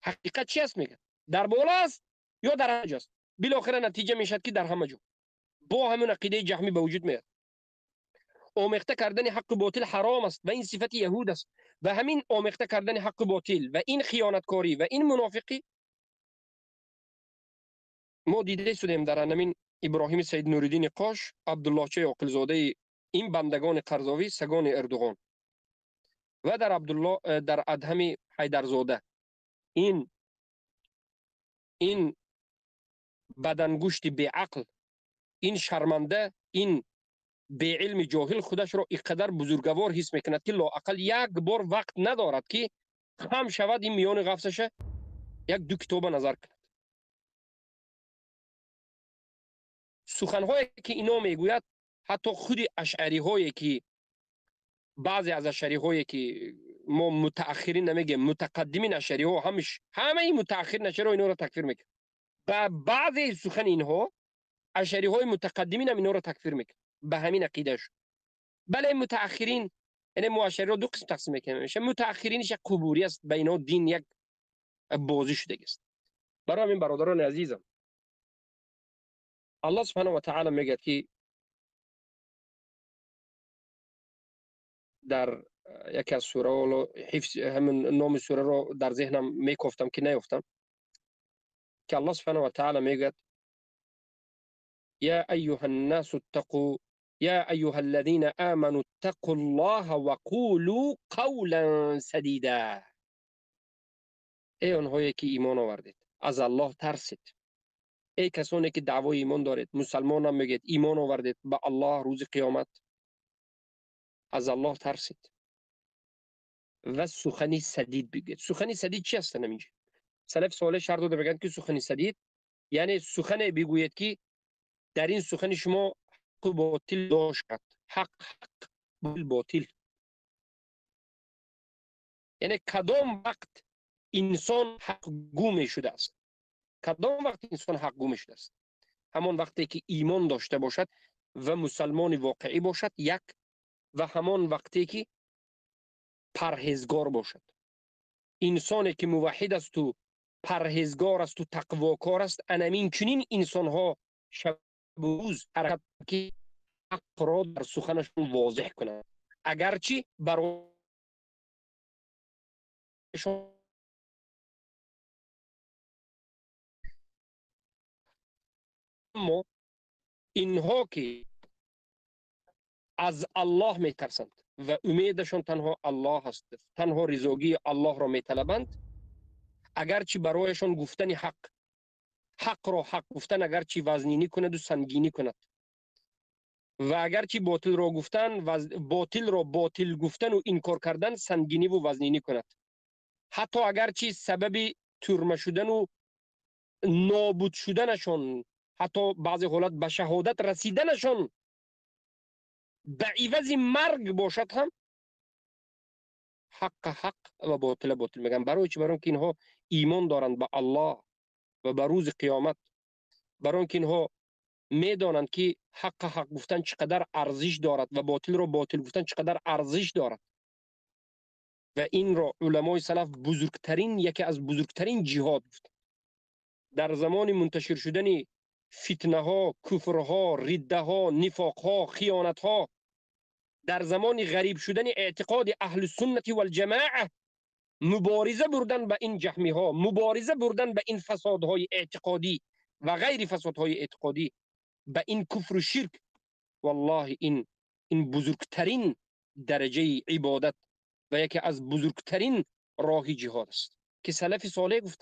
حقیقت چی است میگه؟ در بالا است یا در همه جاست؟ بالاخره نتیجه میشد که در همه جا با همون عقیده جهمی به وجود میاد. آمیخته کردن حق و باطل حرام است و این صفت یهود است و همین آمیخته کردن حق و باطل و این خیانتکاری و این منافقی ما دیده شدیم در همین ابراهیم سید نورالدین قاش، عبدالله چه عاقلزاده، این بندگان قرضاوی، سگان اردوغان و در عبدالله در ادهم حیدرزاده، این بدنگوشت بی عقل، این شرمنده، این بی علم جاهل خودش را اینقدر بزرگوار حس میکند که لااقل یک بار وقت ندارد که خم شود این میان قفسش یک دو کتاب نظر کند. سخنهایی که اینا میگوید حتی خود اشعری هایی که بعضی از اشعری هایی که ما متأخرین نمیگیم، متقدمین اشعری ها، همش همه این متأخرین اشعری ها اینا را تکفیر میکنه. و بعضی سخن اینها اشعری های متقدمین هم اینا را تکفیر میکنه به همین عقیده شد. بله متأخرین، یعنی ما اشعری را دو قسم تقسیم میکنیم، میشه متأخرینش یک قبوری است، به اینا دین یک بازی شده است. برای همین برادران عزیزم الله سبحانه و تعالی میگه که در یکی از سوره، حفظ همین نام سوره رو در ذهنم میکفتم که نیفتم، که الله سبحانه و تعالی میگه یا ایها الناس اتقوا یا ایها الذین آمنوا اتقوا الله وقولوا قولا سدیدا. ای آنهایی که ایمان آوردید از الله ترسید. ای کسانی که دعوای ایمان دارید، مسلمان هم میگید ایمان آوردید به الله روز قیامت، از الله ترسید و سخنی سدید بگید. سخنی سدید چی هستن؟ اینجا سلف صالح شرط داده بگن که سخنی سدید یعنی سخن بگویید که در این سخن شما حق و باطل داشت، حق حق باطل، یعنی کدام وقت انسان حق گو می شده است؟ کدام وقت انسان حق گو می شده است؟ همان وقتی که ایمان داشته باشد و مسلمان واقعی باشد یک، و همان وقتی که پرهیزگار باشد. Инсоне ки муваҳҳид аст ва парҳезгор аст ва тақвокор аст, анамин чунин инсонҳо шаб рӯз ҳаракат ки ҳақро дар суханашон возеҳ кунанд, агарчи барояшон аммо инҳо ки аз Аллоҳ метарсанд ва умедашон танҳо Аллоҳ аст, танҳо ризогии Аллоҳро металабанд, агарчи барояшон гуфтани ҳақ, ҳақро ҳақ гуфтан агарчи вазнинӣ кунад ва сангинӣ кунад ва агарчи ботилро гуфтан, ботилро ботил гуфтан ва инкор кардан сангинӣ ва вазнинӣ кунад, ҳатто агарчи сабаби турма шудан ва нобуд шуданашон, ҳатто баъзе ҳолат ба шаҳодат расиданашон ба ивази марг бошад ҳам, ҳаққа ҳақ ва ботила ботил мегӯянд. Барои чӣ? Барои он ки инҳо имон доранд ба Аллоҳ ва ба рӯзи қиёмат, барои он ки инҳо медонанд ки ҳаққа ҳақ гуфтан чӣ қадар арзиш дорад ва ботилро ботил гуфтан чӣ қадар арзиш дорад. Ва инро уламои салаф бузургтарин, яке аз бузургтарин ҷиҳод гуфтанд. Дар замони мунташир шудани фитнаҳо, куфрҳо, риддаҳо, нифоқҳо, хиёнатҳо, дар замони ғариб шудани эътиқоди аҳли суннати валҷамоа, мубориза бурдан ба ин ҷаҳмиҳо, мубориза бурдан ба ин фасодҳои эътиқодӣ ва ғайри фасодҳои эътиқодӣ, ба ин куфру ширк, валлоҳи ин бузургтарин дараҷаи ибодат ва яке аз бузургтарин роҳи ҷиҳод аст ки салафи солеҳ гуфт.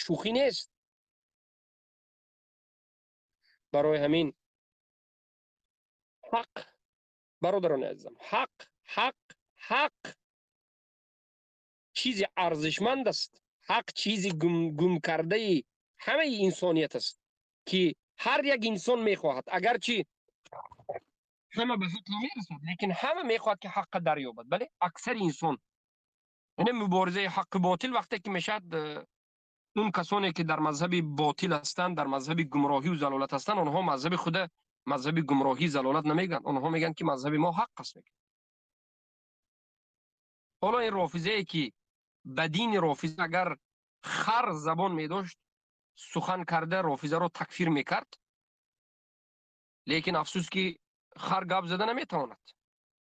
Шӯхӣ нест. Барои ҳамин ҳақ, бародарони азизам, ҳақ, ҳақ, ҳақ чизи арзишманд аст. Ҳақ чизи гум кардаи ҳамаи инсоният аст ки ҳар як инсон мехоҳад, агарчи ҳама ба ҳақ намерасад, лекин ҳама мехоҳад ки ҳаққа дарёбад. Бале, аксари инсон, яъне муборизаи ҳаққу ботил вақте ки мешавад, он касоне ки дар мазҳаби ботил ҳастанд, дар мазҳаби гумроҳӣ ва залолат ҳастанд, онҳо мазҳаби худа мазҳаби гумроҳӣ залолат намегӯянд. Онҳо мегӯянд ки мазҳаби мо ҳақ аст. Ҳоло ин рофизае ки ба дини рофиза агар хар забон медошт, сухан карда рофизаро такфир мекард, лекин афсӯс ки хар гап зада наметавонад.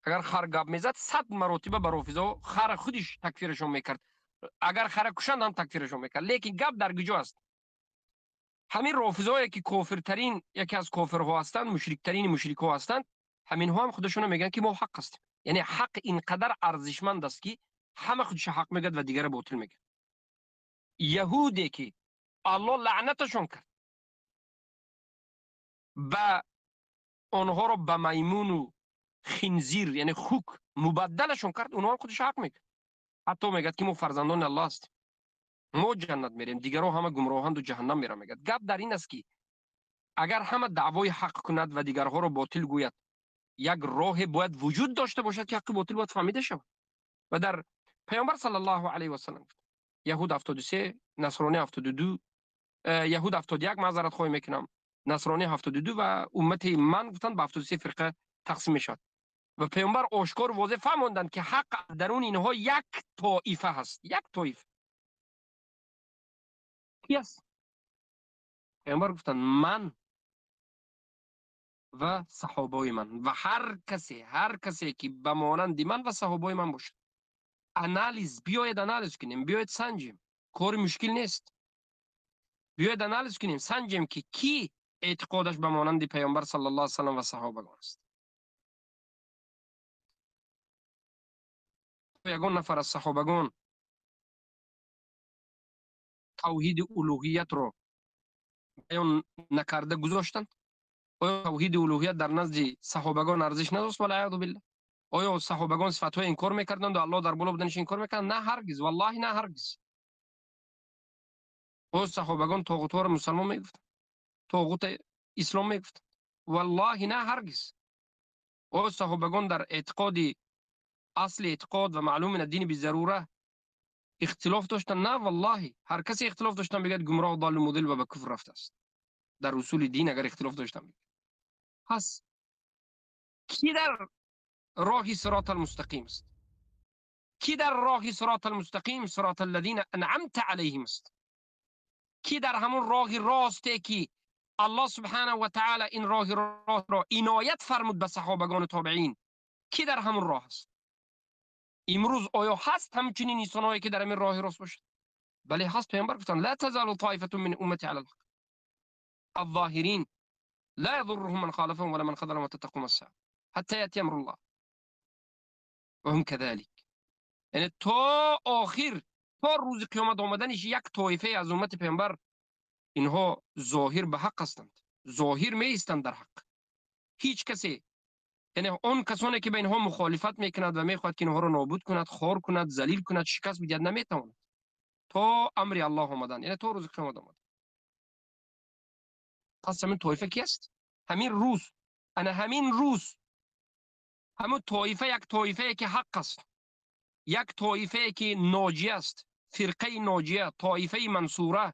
Агар хар гап мезад, 100 маротиба ба рофизаҳо хар худиш такфирашон мекард. Агар хара кушанд ҳам такфирашон мекард. Лекин гап дар куҷо аст? Ҳамин рофизаҳое ки кофиртарин, яке аз кофирҳо ҳастанд, мушриктарини мушрикҳо ҳастанд, ҳаминҳо ҳам худашонро мегӯянд ки мо ҳақ ҳастем. Яъне ҳақ ин қадар арзишманд аст ки ҳама худашро ҳақ мегӯяд ва дигарро ботил мегӯяд. Яҳуде ки Аллоҳ лаънаташон кард, ба онҳоро ба маймуну хинзир, яъне хук мубаддалашон кард, онҳо ҳам худашро ҳақ мегӯяд. Ҳатто мегӯяд ки мо фарзандони Аллоҳ ҳастем, мо ҷаннат мерем, дигарҳо ҳама гумроҳанд ва ҷаҳаннам мераванд. Мегӯяд. Гап дар ин аст ки агар ҳама даъвои ҳақ кунад ва дигарҳоро ботил гӯяд, як роҳе бояд вуҷуд дошта бошад ки ҳаққи ботил бояд фаҳмида шавад. Ва дар паёмбар саллаллоҳу алайҳи васаллам гуфт: яҳуд 73, насронӣ 72, яҳуд 71, маъзарат хоҳӣ мекунам, насронӣ 72 ва уммати ман гуфтанд ба 73 фирқа тақсим мешавад. Ва паёмбар ошкор возеҳ фаҳмонданд ки ҳақ дарун инҳо як тоифа ҳаст, як тоифа. Ки аст? Паёмбар гуфтанд: ман ва саҳобаи ман ва ҳар касе ки ба монанди ман ва саҳобаи ман бошад. Анализ, биёед анализ кунем, биёед санҷем. Кори мушкил нест. Биёед анализ кунем, санҷем ки кӣ эътиқодаш ба монанди паёмбар саллаллоҳу алайҳи васаллам ва саҳобагон аст. Ягон нафар аз саҳобагон тавҳиди улуҳиятро баён накарда гузоштанд? Оё тавҳиди улуҳият дар назди саҳобагон арзиш надошт? Валаъязу биллаҳ. Оё саҳобагон сифатҳои инкор мекарданд ва Аллоҳ дар боло буданаш инкор мекарданд? На, ҳаргиз, валлоҳи на, ҳаргиз. Оё саҳобагон тоғутҳоро мусалмон мегуфтанд? Тоғута ислом мегуфтанд? Валлоҳи на, ҳаргиз. Оё саҳобагон дар эътиқоди асли эътиқод ва маълуми мин ад-дини бизарура ихтилоф доштанд? На, валлоҳи. Ҳар касе ихтилоф доштан бигӯяд гумроҳ, доллу мудил ва ба куфр рафтааст. Дар усули дин агар ихтилоф доштан бигӯяд. Пас ки дар роҳи сирот алмустақим аст? کی در راه صراط المستقیم، صراط الذین انعمت علیهم است؟ کی در همون راه راسته که الله سبحانه و تعالی این راه راست را عنایت فرمود به صحابگان و تابعین، کی در همون راه است؟ امروز آیا هست همچنین انسانهایی که در همین راه راست باشد؟ بله هست. پیامبر گفتن لا تزال طائفه من امتی علی الحق الظاهرین لا يضرهم من خالفهم ولا من خذلهم حتى تقوم الساعه حتى ياتي امر الله وهم كذلك. یعنی تا آخر، تا روز قیامت آمدنش یک طایفه از امت پیامبر اینها ظاهر به حق هستند، ظاهر می ایستند در حق. هیچ کسی، یعنی آن کسانی که به اینها مخالفت میکند و میخواهد که اینها را نابود کند، خوار کند، ذلیل کند، شکست بدهد، نمیتواند تا امر الله آمدن، یعنی تا روز قیامت آمدن. پس همین طایفه کی است؟ همین روز، انا همین روز همون طایفه، یک طایفه که حق است، یک طایفه که ناجی است، فرقه ناجیه، طایفه منصوره،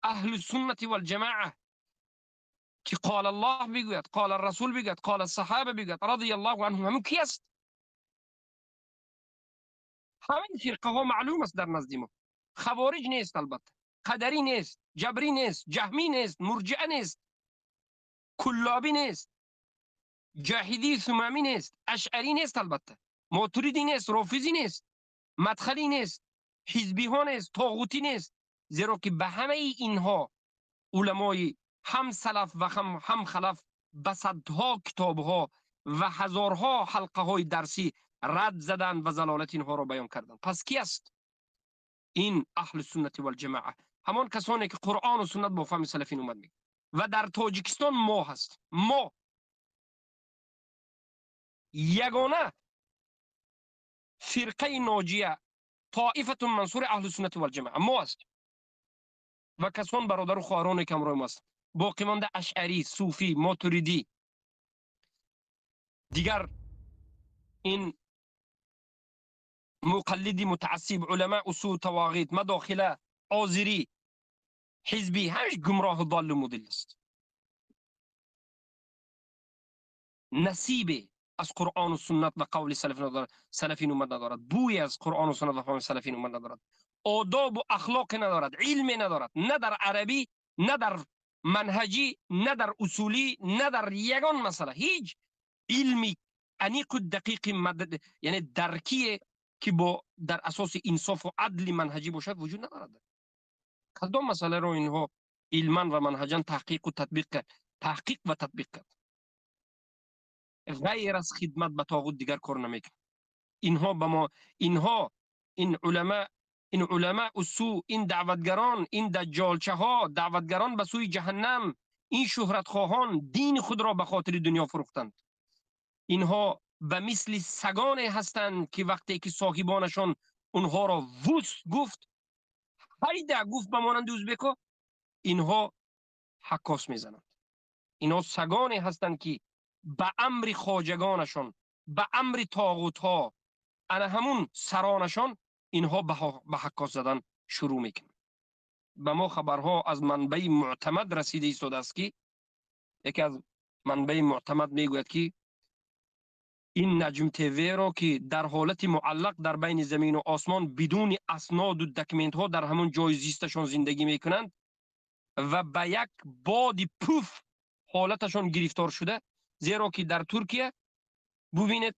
اهل السنت والجماعه که قال الله بگوید، قال الرسول بگوید، قال الصحابه بگوید رضی الله عنهم، همون کی است؟ همین فرقه ها معلوم است در نزد ما. خوارج نیست البته، قدری نیست، جبری نیست، جهمی نیست، مرجئه نیست، کلابی نیست، جاحدی ثمامی نیست، اشعری نیست البته، ماتریدی نیست، رافضی نیست، مدخلی نیست، حزبی ها نیست، طاغوتی نیست. زیرا که به همه اینها علمای هم سلف و هم خلف به صدها کتابها و هزارها حلقه های درسی رد زدن و ضلالت اینها را بیان کردند. پس کی است؟ این اهل سنت و الجماعه، همان کسانی که قرآن و سنت با فهم سلفین اومد میگه. و در تاجیکستان ما هست، ما یگانه فرقه ناجیه، طائفه منصور اهل سنت و الجماعه ما است و کسان برادر و خواهران که همراه ما است. باقی مانده اشعری، صوفی، ماتریدی، دیگر این مقلدی متعصب، علماء اصول، طواغیت، مداخله، آذری، حزبی، همش گمراه و ضال و مضل است. نصیب از قرآن و سنت و قول سلف ندارد، سلفین اومد ندارد، بوی از قرآن و سنت و فهم سلفین اومد ندارد، آداب و اخلاق ندارد، علم ندارد، نه در عربی، نه در منهجی، نه در اصولی، نه در یگان مسئله، هیچ علمی انیق و دقیق یعنی درکی که با در اساس انصاف و عدل منهجی باشد وجود ندارد. کدام مسئله رو اینها علما و منهجا تحقیق و تطبیق کرد، تحقیق و تطبیق کرد؟ غیر از خدمت به طاغوت دیگر کار نمیکند. اینها به ما، اینها، این علما، این علماء السوء، این دعوتگران، این دجالچه ها، دعوتگران به سوی جهنم، این شهرت خواهان دین خود را به خاطر دنیا فروختند. اینها به مثل سگان هستند که وقتی که صاحبانشان اونها را وس گفت، هایده گفت به مانند ازبکا، اینها حکاس میزنند. اینها سگانی هستند که به امر خواجگانشان، به امر طاغوت ها، انا همون سرانشان، اینها به حکاس زدن شروع میکنند. به ما خبرها از منبع معتمد رسیده ایستاده است که یکی از منبع معتمد میگوید که این نجم تیوی را که در حالت معلق در بین زمین و آسمان بدون اسناد و دکمنت ها در همون جای زیستشان زندگی میکنند و به یک باد پوف حالتشان گرفتار شده، زیرا که در ترکیه ببینید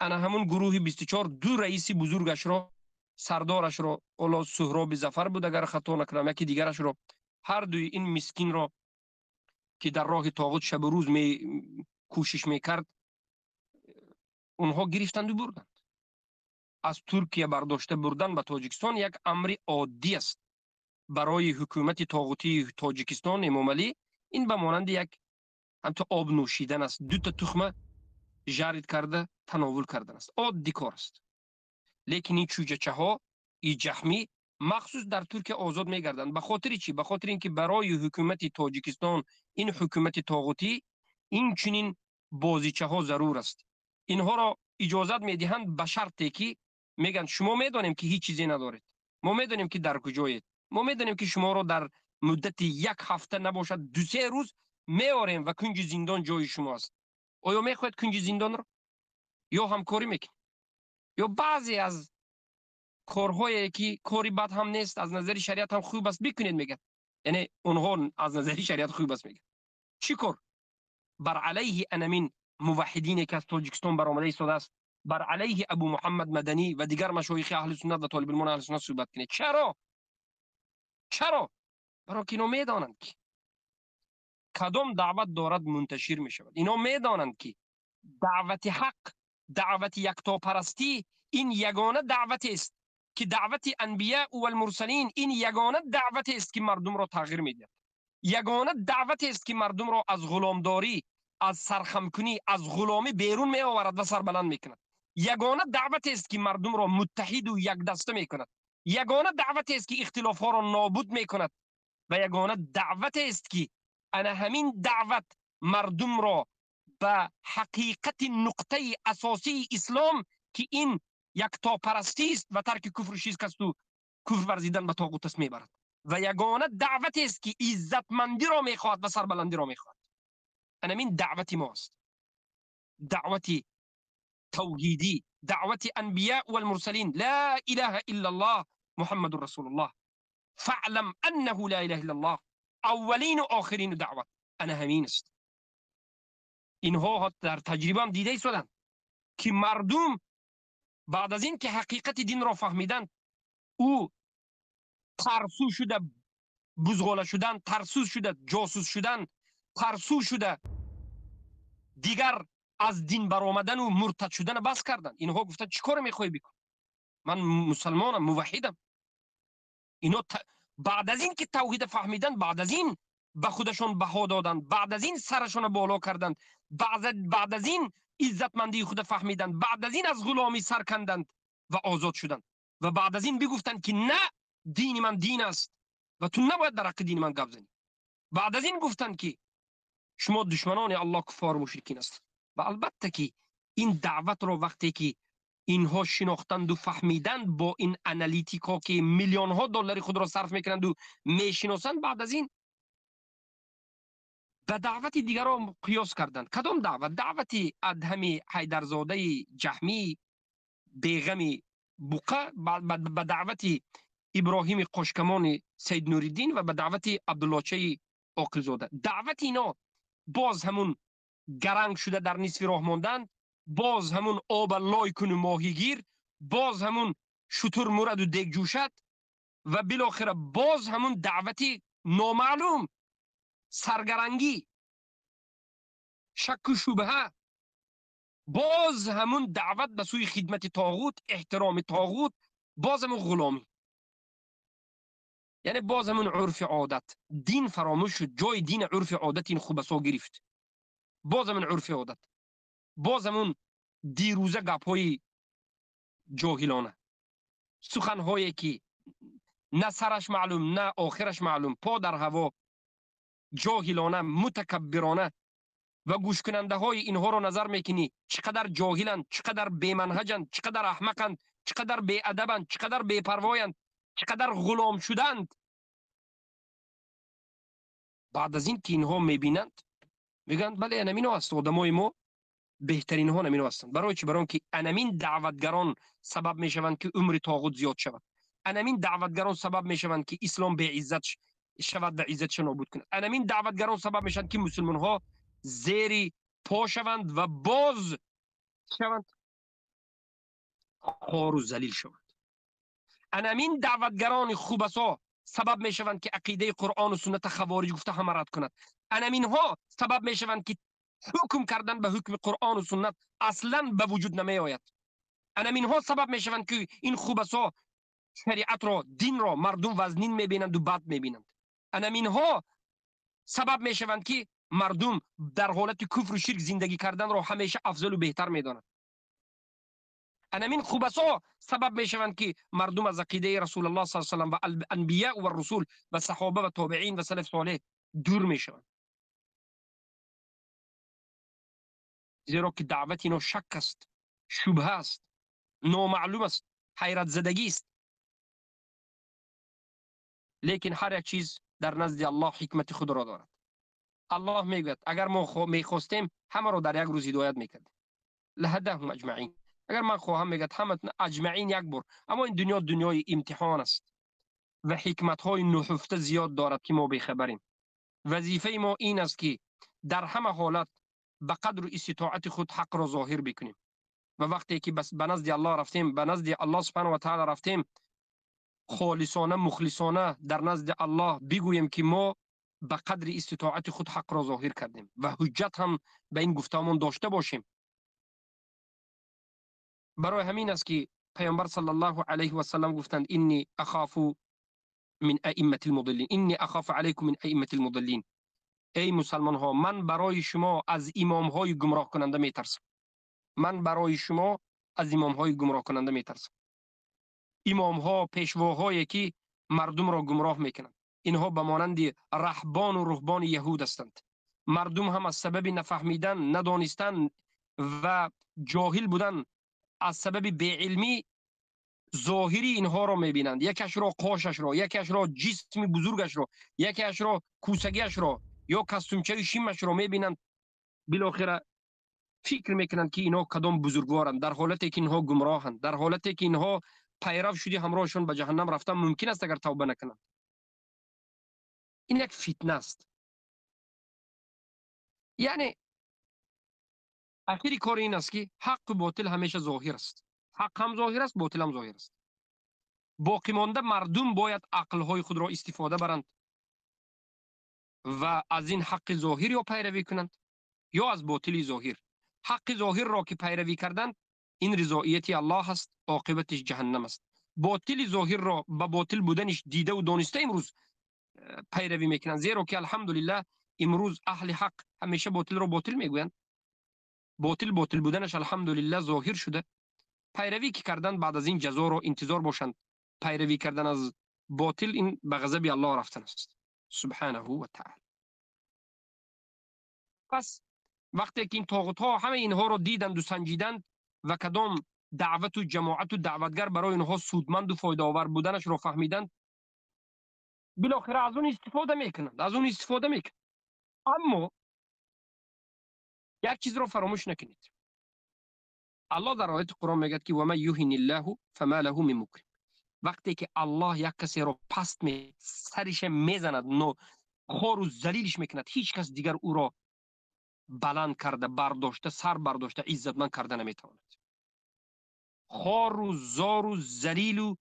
انا همون گروه 24 دو رئیس بزرگش را، سردارش را، اولا سهراب ظفر بود اگر خطا نکنم، یکی دیگرش را، هر دوی این مسکین را که در راه طاغوت شب و روز می کوشش میکرد، اونها گرفتند و بردند. از ترکیه برداشته بردن به تاجیکستان یک امر عادی است برای حکومت طاغوتی تاجیکستان امام علی. این به مانند یک همتا آب نوشیدن است، دو تا تخمه جارید کرده تناول کردن است، عادی کار است. لیکن این چوجچه ها، این جهمی مخصوص در ترکیه آزاد میگردند. به خاطر چی؟ به خاطر اینکه برای حکومت تاجیکستان، این حکومت طاغوتی، این چنین بازیچه ها ضرور است. اینها را اجازت میدهند به شرطی که میگن شما میدانیم که هیچ چیزی ندارید، ما میدانیم که در کجایید، ما میدانیم که شما را در مدت یک هفته نباشد دو سه روز میاریم و کنج زندان جای شما است. آیا میخواید کنج زندان را یا همکاری میکنید؟ ё баъзе аз корҳое ки кори бад ҳам нест, аз назари шариат ҳам хуб аст, бикунед мегӯяд. Яъне онҳо аз назари шариат хуб аст мегӯяд. Чӣ кор? Бар алайҳи анамин муваҳҳидине ки аз Тоҷикистон баромада истодааст, бар алайҳи Абу Муҳаммад Маданӣ ва дигар машоихи аҳли суннат ва толибилмони аҳли суннат суҳбат кунед. Чаро? Чаро? Барои ки ино медонанд ки кадом даъват дорад мунташир мешавад. Ино медонанд ки даъвати ҳақ, даъвати яктопарастӣ ин ягона даъватест ки даъвати анбия валмурсалин ин ягона даъватест ки мардумро тағйир медиҳад. Ягона даъватест ки мардумро аз ғуломдорӣ, аз сархамкунӣ, аз ғуломӣ берун меоварад ва сарбаланд мекунад. Ягона даъватест ки мардумро муттаҳиду якдаста мекунад. Ягона даъватест ки ихтилофҳоро нобуд мекунад ва ягона даъватест ки ана ҳамин даъват мардумро ба ҳақиқати нуқтаи асосии ислом ки ин яктопарастист ва тарки куфру ширк асту куфр варзидан ба тоғут аст мебарад. Ва ягона даъватест ки иззатмандиро мехоҳад ва сарбаландиро мехоҳад. Ана ҳамин даъвати мост. Даъвати тавҳидӣ, даъвати анбия валмурсалин. Ла илаҳа иллаллоҳ Муҳаммадур расулуллоҳ. Фаълам аннаҳу ла илаҳа иллаллоҳ. Аввалину охирину даъват ана ҳамин аст. Инҳо дар таҷрибаам дида истоданд ки мардум баъд аз ин ки ҳақиқати динро фаҳмиданд, ӯ тарсу шуда бузғола шудан, тарсу шуда ҷосус шудан, тарсу шуда дигар аз дин баромадану муртад шудана бас карданд. Инҳо гуфтанд: чӣ коре мехоҳӣ бикун? Ман мусалмонам, муваҳҳидам. Ино баъд аз ин ки тавҳида фаҳмиданд, баъд аз ин ба худашон баҳо доданд, баъд аз ин сарашонро боло карданд, баъд аз ин иззатмандии худа фаҳмиданд, баъд аз ин аз ғуломӣ сар канданд ва озод шуданд ва баъд аз ин бигуфтанд ки на, дини ман дин аст ва ту набояд дар ҳаққи дини ман гап занӣ. Баъд аз ин гуфтанд ки шумо душманони Аллоҳ, куффору мушрикин ҳастед. Ва албатта ки ин даъватро вақте ки инҳо шинохтанду фаҳмиданд, бо ин аналитикҳо ки миллионҳо доллари худро сарф мекунанду мешиносанд, баъд аз ин ба даъвати дигарон қиёс карданд. Кадом даъват? Даъвати Адҳами Ҳайдарзодаи ҷаҳмӣ беғами буқа ба даъвати Иброҳими Қошкамони Саид Нуриддин ва ба даъвати Абдуллочаи Оқилзода. Даъвати ино боз ҳамун гаранг шуда дар нисфи роҳ монданд, боз ҳамун оба лой куну моҳигир, боз ҳамун шутур мураду дег ҷӯшад ва билохира боз ҳамун даъвати номаълум, саргарангӣ, шакку шубҳа, боз ҳамун даъват ба сӯи хидмати тоғут, эҳтироми тоғут, боз ҳамун ғуломӣ, яъне боз ҳамун урфи одат. Дин фаромӯш шуд, ҷои дин урфи одат ин хубасо гирифт. Боз ҳамун урфи одат, боз ҳамун дирӯза гапҳои ҷоҳилона, суханҳое ки на сараш маълум, на охираш маълум, по дар ҳаво, ҷоҳилона, мутакаббирона. Ва гӯшкунандаҳои инҳоро назар мекунӣ, чӣ қадар ҷоҳиланд, чӣ қадар беманҳаҷанд, чӣ қадар аҳмақанд, чӣ қадар беадабанд, чӣ қадар бепарвоянд, чӣ қадар ғулом шуданд. Баъд аз ин ки инҳо мебинанд, мегӯянд: бале, анамино аст одамои мо, беҳтаринҳо анамино ҳастанд. Барои чӣ? Барои он ки анамин даъватгарон сабаб мешаванд ки умри тоғут зиёд шавад. Анамин даъватгарон сабаб мешаванд ки ислом беиззат шавад ва иззатша нобуд кунад. Анамин даъватгарон сабаб мешаванд ки мусулмонҳо зери по шаванд ва боз шаванд, хору залил шаванд. Анамин даъватгарони хубасо сабаб мешаванд ки ақидаи Қуръону сунната хавориҷ гуфта ҳама рад кунад. Анаминҳо сабаб мешаванд ки ҳукм кардан ба ҳукми Қуръону суннат аслан ба вуҷуд намеояд. Анаминҳо сабаб мешаванд ки ин хубасо шариатро, динро мардум вазнин мебинанду бад мебинанд. Анаминҳо сабаб мешаванд ки мардум дар ҳолати куфру ширк зиндагӣ карданро ҳамеша афзалу беҳтар медонанд. Анамин хубасо сабаб мешаванд ки мардум аз ақидаи Расулуллоҳ саллаллоҳу алайҳи васаллам ва анбия ва русул ва саҳоба ва тобеин ва салаф солеҳ дур мешаванд, зеро ки даъвати ино шак аст, шубҳа аст, номаълум аст, ҳайратзадагист. Лекин ҳар як чиз дар назди Аллоҳ ҳикмати худро дорад. Аллоҳ мегӯяд: агар мо мехостем, ҳамаро дар як рӯз ҳидоят мекардем. Лаҳадаҳум аҷмаин. Агар ман хоҳам, мегӯяд, ҳаматон аҷмаин як бор. Аммо ин дунё дунёи имтиҳон аст ва ҳикматҳои нуҳуфта зиёд дорад, ки мо бехабарем. Вазифаи мо ин аст, ки дар ҳама ҳолат ба қадру иститоати худ ҳақро зоҳир бикунем ва вақте ки ба назди Аллоҳ рафтем, ба назди Аллоҳ субҳанаҳу ва таъоло рафтем, холисона, мухлисона дар назди Аллоҳ бигӯем, ки мо ба қадри иститоати худ ҳақро зоҳир кардем ва ҳуҷҷат ҳам ба ин гуфтаамон дошта бошем. Барои ҳамин аст, ки Паёмбар саллаллоҳу алайҳи васаллам гуфтанд: «Инни ахофу мин аимматил мудиллин, инни ахофу алайкум мин аимматил мудиллин». Эй мусалмонҳо, ман барои шумо аз имомҳои гумроҳкунанда метарсам. Ман барои шумо аз имомҳои гумроҳкунанда метарсам. Имомҳо, пешвоҳое, ки мардумро гумроҳ мекунанд, инҳо ба монанди раҳбону руҳбони яҳуд ҳастанд. Мардум ҳам аз сабаби нафаҳмидан, надонистан ва ҷоҳил будан, аз сабаби беилмӣ зоҳири инҳоро мебинанд: якашро қошашро, якашро ҷисми бузургашро, якеашро кӯсагиашро ё костюмчаи шимашро мебинанд. Билохира фикр мекунанд, ки инҳо кадом бузургворанд, дар ҳолате ки инҳо гумроҳанд, дар ҳолате ки инҳо пайрав шуди ҳамроҳашон ба ҷаҳаннам рафтан мумкин аст, агар тавба накунанд. Ин як фитна аст. Яъне ахири кор ин аст, ки ҳаққу ботил ҳамеша зоҳир аст. Ҳақ ҳам зоҳир аст, ботил ҳам зоҳир аст. Боқимонда мардум бояд ақлҳои худро истифода баранд ва аз ин ҳаққи зоҳир ё пайравӣ кунанд, ё аз ботили зоҳир. Ҳаққи зоҳирро ки пайравӣ карданд, ин ризоияти Аллоҳ аст, оқибатиш ҷаҳаннам аст. Ботили зоҳирро ба ботил буданиш дидаву дониста имрӯз пайравӣ мекунанд, зеро ки, алҳамдулиллаҳ, имрӯз аҳли ҳақ ҳамеша ботилро ботил мегӯянд. Ботил ботил буданаш, алҳамдулиллаҳ, зоҳир шуда. Пайравӣ ки карданд, баъд аз ин ҷазоро интизор бошанд. Пайравӣ кардан аз ботил ин ба ғазаби Аллоҳ рафтан аст субҳанаҳу ва таъала. Пас вақте ки ин тоғутҳо ҳамаи инҳоро диданду санҷиданд ва кадом даъвату ҷамоату даъватгар барои инҳо судманду фоидаовар буданашро фаҳмиданд, билохира аз он истифода мекунанд, аз он истифода мекунанд. Аммо як чизро фаромӯш накунед: Аллоҳ дар ояти Қуръон мегӯяд, ки «Ва ман юҳиниллаҳу фама лаҳу мин мукрим». Вақте ки Аллоҳ як касеро паст сариша мезанад, но хору залилиш мекунад, ҳеҷ кас дигар ӯро баланд карда, бардошта, сар бардошта, иззатманд карда наметавонад. Хору зору залилу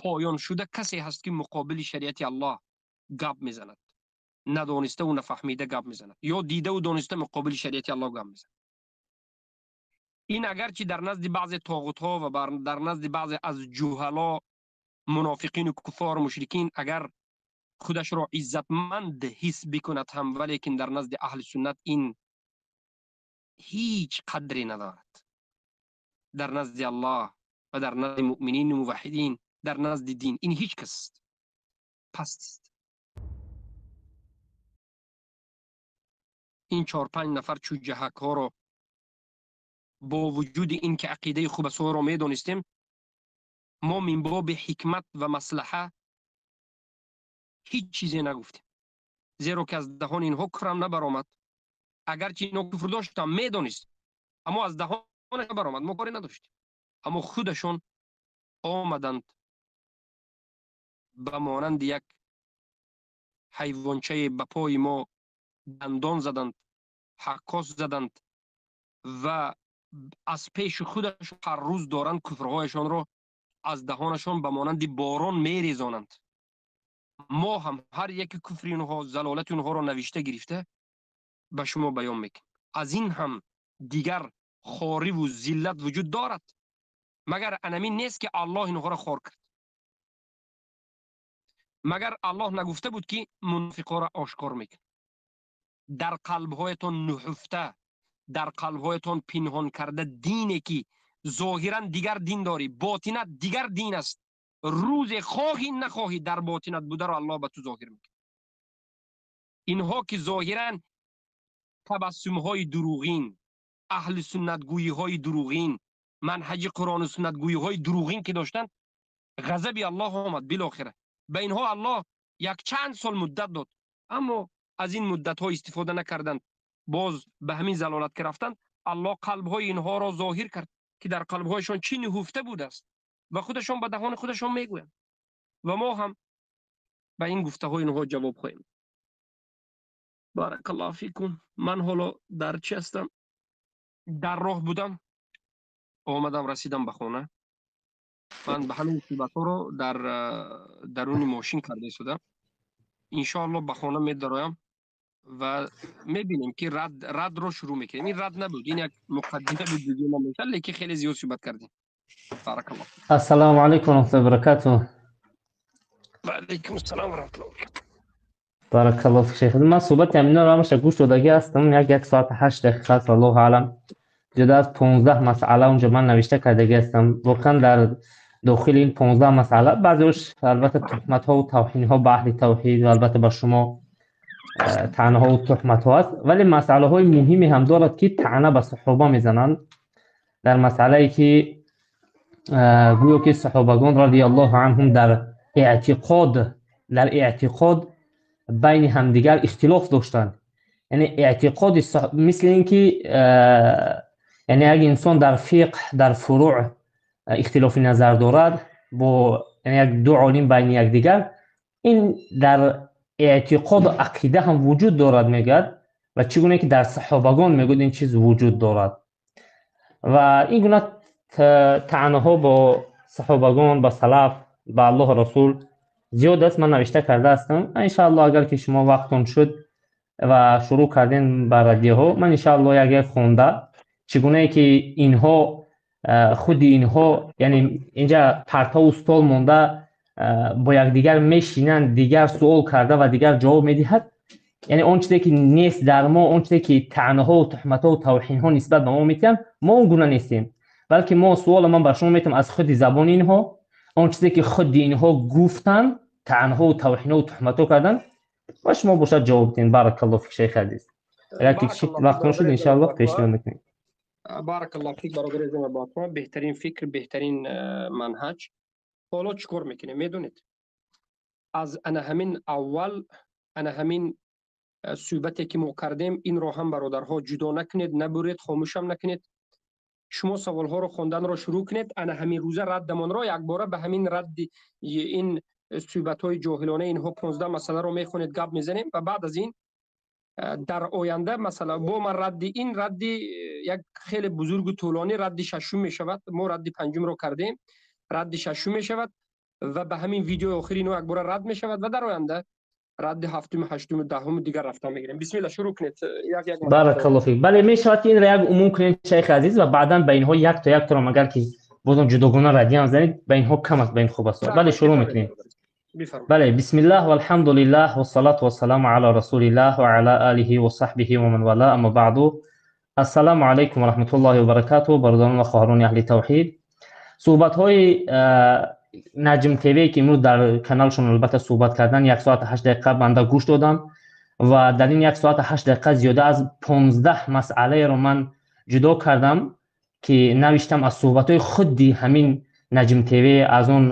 поён шуда касе ҳаст, ки муқобили шариати Аллоҳ гап мезанад, надониставу нафаҳмида гап мезанад ё дидаву дониста муқобили шариати Аллоҳ гап мезанад. Ин агарчи дар назди баъзе тоғутҳо ва дар назди баъзе аз ҷуҳало, мунофиқину куффору мушрикин агар худашро иззатманд ҳис бикунад ҳам, валекин дар назди аҳли суннат ин ҳеҷ қадре надорад. Дар назди Аллоҳ ва дар назди муъминину муваҳҳидин, дар назди дин ин ҳеҷ кас аст, паст аст. Ин чор-панҷ нафар чӯҷаҳакҳоро бо вуҷуди ин ки ақидаи хубасоро медонистем, мо мин боби ҳикмат ва маслаҳа ҳеҷ чизе нагуфтем, зеро ки аз даҳони инҳо куфрам набаромад. Агарчи инҳо куфр доштам, медонист, аммо аз даҳонаш набаромад, мо коре надоштем. Аммо худашон омаданд, ба монанди як ҳайвончае ба пои мо дандон заданд, ҳаккос заданд ва аз пеши худашон ҳар рӯз доранд куфрҳояшонро аз даҳонашон ба монанди борон мерезонанд. Мо ҳам ҳар яки куфри инҳо, залолати онҳоро навишта гирифта ба шумо баён мекунем. Аз ин ҳам дигар хориву зиллат вуҷуд дорад? Магар анамин нест, ки Аллоҳ инҳоро хор кард? Магар Аллоҳ нагуфта буд, ки мунофиқҳоро ошкор мекунад? Дар қалбҳоятон нуҳуфта, дар қалбҳоятон пинҳон карда дине, ки зоҳиран дигар дин дорӣ, ботинат дигар дин аст, рӯзе хоҳӣ нахоҳӣ дар ботинат бударо Аллоҳ ба ту зоҳир мекунад. Инҳо ки зоҳиран табассумҳои дурӯғин, аҳли суннатгӯиҳои дурӯғин, манҳаҷи Қуръону суннатгӯиҳои дурӯғин ки доштанд, ғазаби Аллоҳ омад. Билохира ба инҳо Аллоҳ якчанд сол муддат дод, аммо аз ин муддатҳо истифода накарданд, боз ба ҳамин залолат ки рафтанд, Аллоҳ қалбҳои инҳоро зоҳир кард. ки дар қалбҳояшон чӣ ниҳуфта будааст ва худашон ба даҳони худашон мегӯянд ва мо ҳам ба ин гуфтаҳои инҳо ҷавоб хоҳем. Баракаллоҳу фикум. Ман ҳоло дар чӣ ҳастам? Дар роҳ будам, омадам, расидам ба хона. Ман ба ҳамин суҳбатҳоро дар даруни мошин карда истодам. Иншоаллоҳ ба хона медароям ва мебинем ки радро шурӯъ мекунем. Ин рад набуд, ин як муқаддима буд, видео намешад, лекин хеле зиёд суҳбат кардем. Баракаллоҳ. Ассалому алайкум ва раҳматуллоҳи ва баракатуҳ. Ва алайкум ассалом ва раҳматуллоҳи ва баракатуҳ. Баракаллоҳ фик, шайх. Ман суҳбати ҳаминҳоро ҳамаша гӯш додагӣ ҳастам. Як соату 8 дақиқа аст, валлоҳу аълам. Зиёда аз 15 масъала унҷо ман навишта кардагӣ ҳастам. Воқеан дар дохили ин 15 масъала баъзеаш албатта туҳматҳо ва тавҳинҳо ба аҳли тавҳид ва албатта ба шумо таънаҳо ва туҳматҳо аст, вале масъалаҳои муҳиме ҳам дорад ки таъна ба саҳоба мезананд. Дар масъалае ки гӯё ки саҳобагон радиаллоҳу анҳум дар эътиқод байни ҳамдигар ихтилоф доштанд. Яъне эътиқоди мисли ин ки яъне як инсон дар фиқҳ, дар фуруъ ихтилофи назар дорад бо яъне як ду олим байни якдигар, ин дар эътиқоду ақида ҳам вуҷуд дорад, мегӯяд, ва чӣ гуна ки дар саҳобагон мегӯяд ин чиз вуҷуд дорад. Ва ин гуна таънаҳо бо саҳобагон, ба салаф, ба Аллоҳу расул зиёд аст. Ман навишта карда ҳастам. Иншааллоҳ агар ки шумо вақтон шуд ва шурӯъ кардем ба радияҳо, ман иншааллоҳ як як хонда чӣ гунае ки инҳо худи инҳо яъне инҷа партову стол монда бо якдигар мешинанд, дигар суол карда ва дигар ҷавоб медиҳад. Яъне он чизе ки нест дар мо, он чизе ки таънаҳо ва туҳматҳо ва тавҳинҳо нисбат ба мо метиҳанд, мо он гуна нестем, балки мо суоло ман ба шумо метиҳам аз худи забони инҳо, он чизе ки худи инҳо гуфтанд, таънаҳо ва тавҳинҳо ва туҳматҳо карданд ва шумо бошад ҷавоб диҳед. Баракаллоҳу фик, шайх азиз. Агар ки вақтон шуд, иншааллоҳ пешниҳод мекунем. Баракаллоҳу фик, бародари азиз, беҳтарин фикр, беҳтарин манҳаҷ. Ҳоло чӣ кор мекунем медонед? Аз ана ҳамин аввал, ана ҳамин суҳбате ки мо кардем, инро ҳам бародарҳо ҷудо накунед, набуред, хомӯшам накунед. Шумо саволҳоро хонданро шурӯъ кунед. Ана ҳамин рӯза раддамонро якбора ба ҳамин радди ин суҳбатҳои ҷоҳилона инҳо 15 масъаларо мехонед, гап мезанем ва баъд аз ин дар оянда масъала бо ман радди ин радди як хеле бузургу тӯлонӣ радди шашум мешавад. Мо радди панҷумро кардем, радди шашум мешавад ва ба ҳамин видеои охири инҳо якбора рад мешавад ва дар оянда радди ҳафтуму ҳаштуму даҳуму дигар рафта мегирем. Бисмилла, шурӯъ кунед. Як як. Баракаллоҳу фик. Бале, мешавад ки инро як умум кунед, шайх азиз, ва баъдан ба инҳо якто якторо магар ки бозам ҷудогона раддиям занед, ба инҳо кам аст, ба ин хуб аст. Бале, шурӯъ мекунем. Бале, бисмиллаҳ валҳамдулиллаҳ вассалату вассаламу ала расулиллаҳ ва ала алиҳи ва саҳбиҳи ва ман вала, амма баъду. Ассалому алайкум ва раҳматуллоҳи ва баракатуҳ. Бародарон ва хоҳарони аҳли тавҳид, суҳбатҳои Наҷм ТВ ки имрӯз дар каналшон албатта суҳбат кардан, 1 соату 8 дақиқа банда гӯш додам ва дар ин 1 соату 8 дақиқа зиёда аз 15 масъалаеро ман ҷудо кардам ки навиштам аз суҳбатҳои худи ҳамин Наҷм ТВ, аз он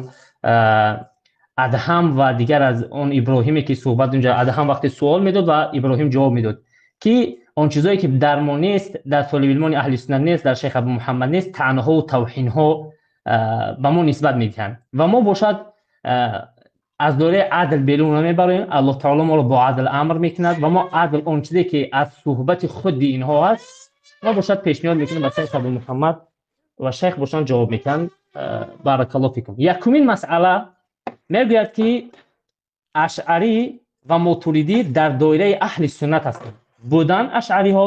Адҳам ва дигар аз он Иброҳиме ки суҳбат унҷа Адҳам вақте суол медод ва Иброҳим ҷавоб медод ки он чизое ки дар мо нест, дар толибилмони аҳли суннат нест, дар шайх Абу Муҳаммад нест, таънаҳо ва тавҳинҳо ба мо нисбат медиҳанд ва мо бошад аз доираи адл берун намебароем. Аллоҳ таоло моро бо адл амр мекунад ва мо адл он чизе ки аз суҳбати худи инҳо аст, мо бошад пешниҳод мекунем ба шайх Абу Муҳаммад ва шайх бошанд ҷавоб медиҳанд. Баракаллоҳу фикум. Якумин масъала мегӯяд ки ашъарӣ ва мотуридӣ дар доираи аҳли суннат ҳастанд. Будан ашъариҳо,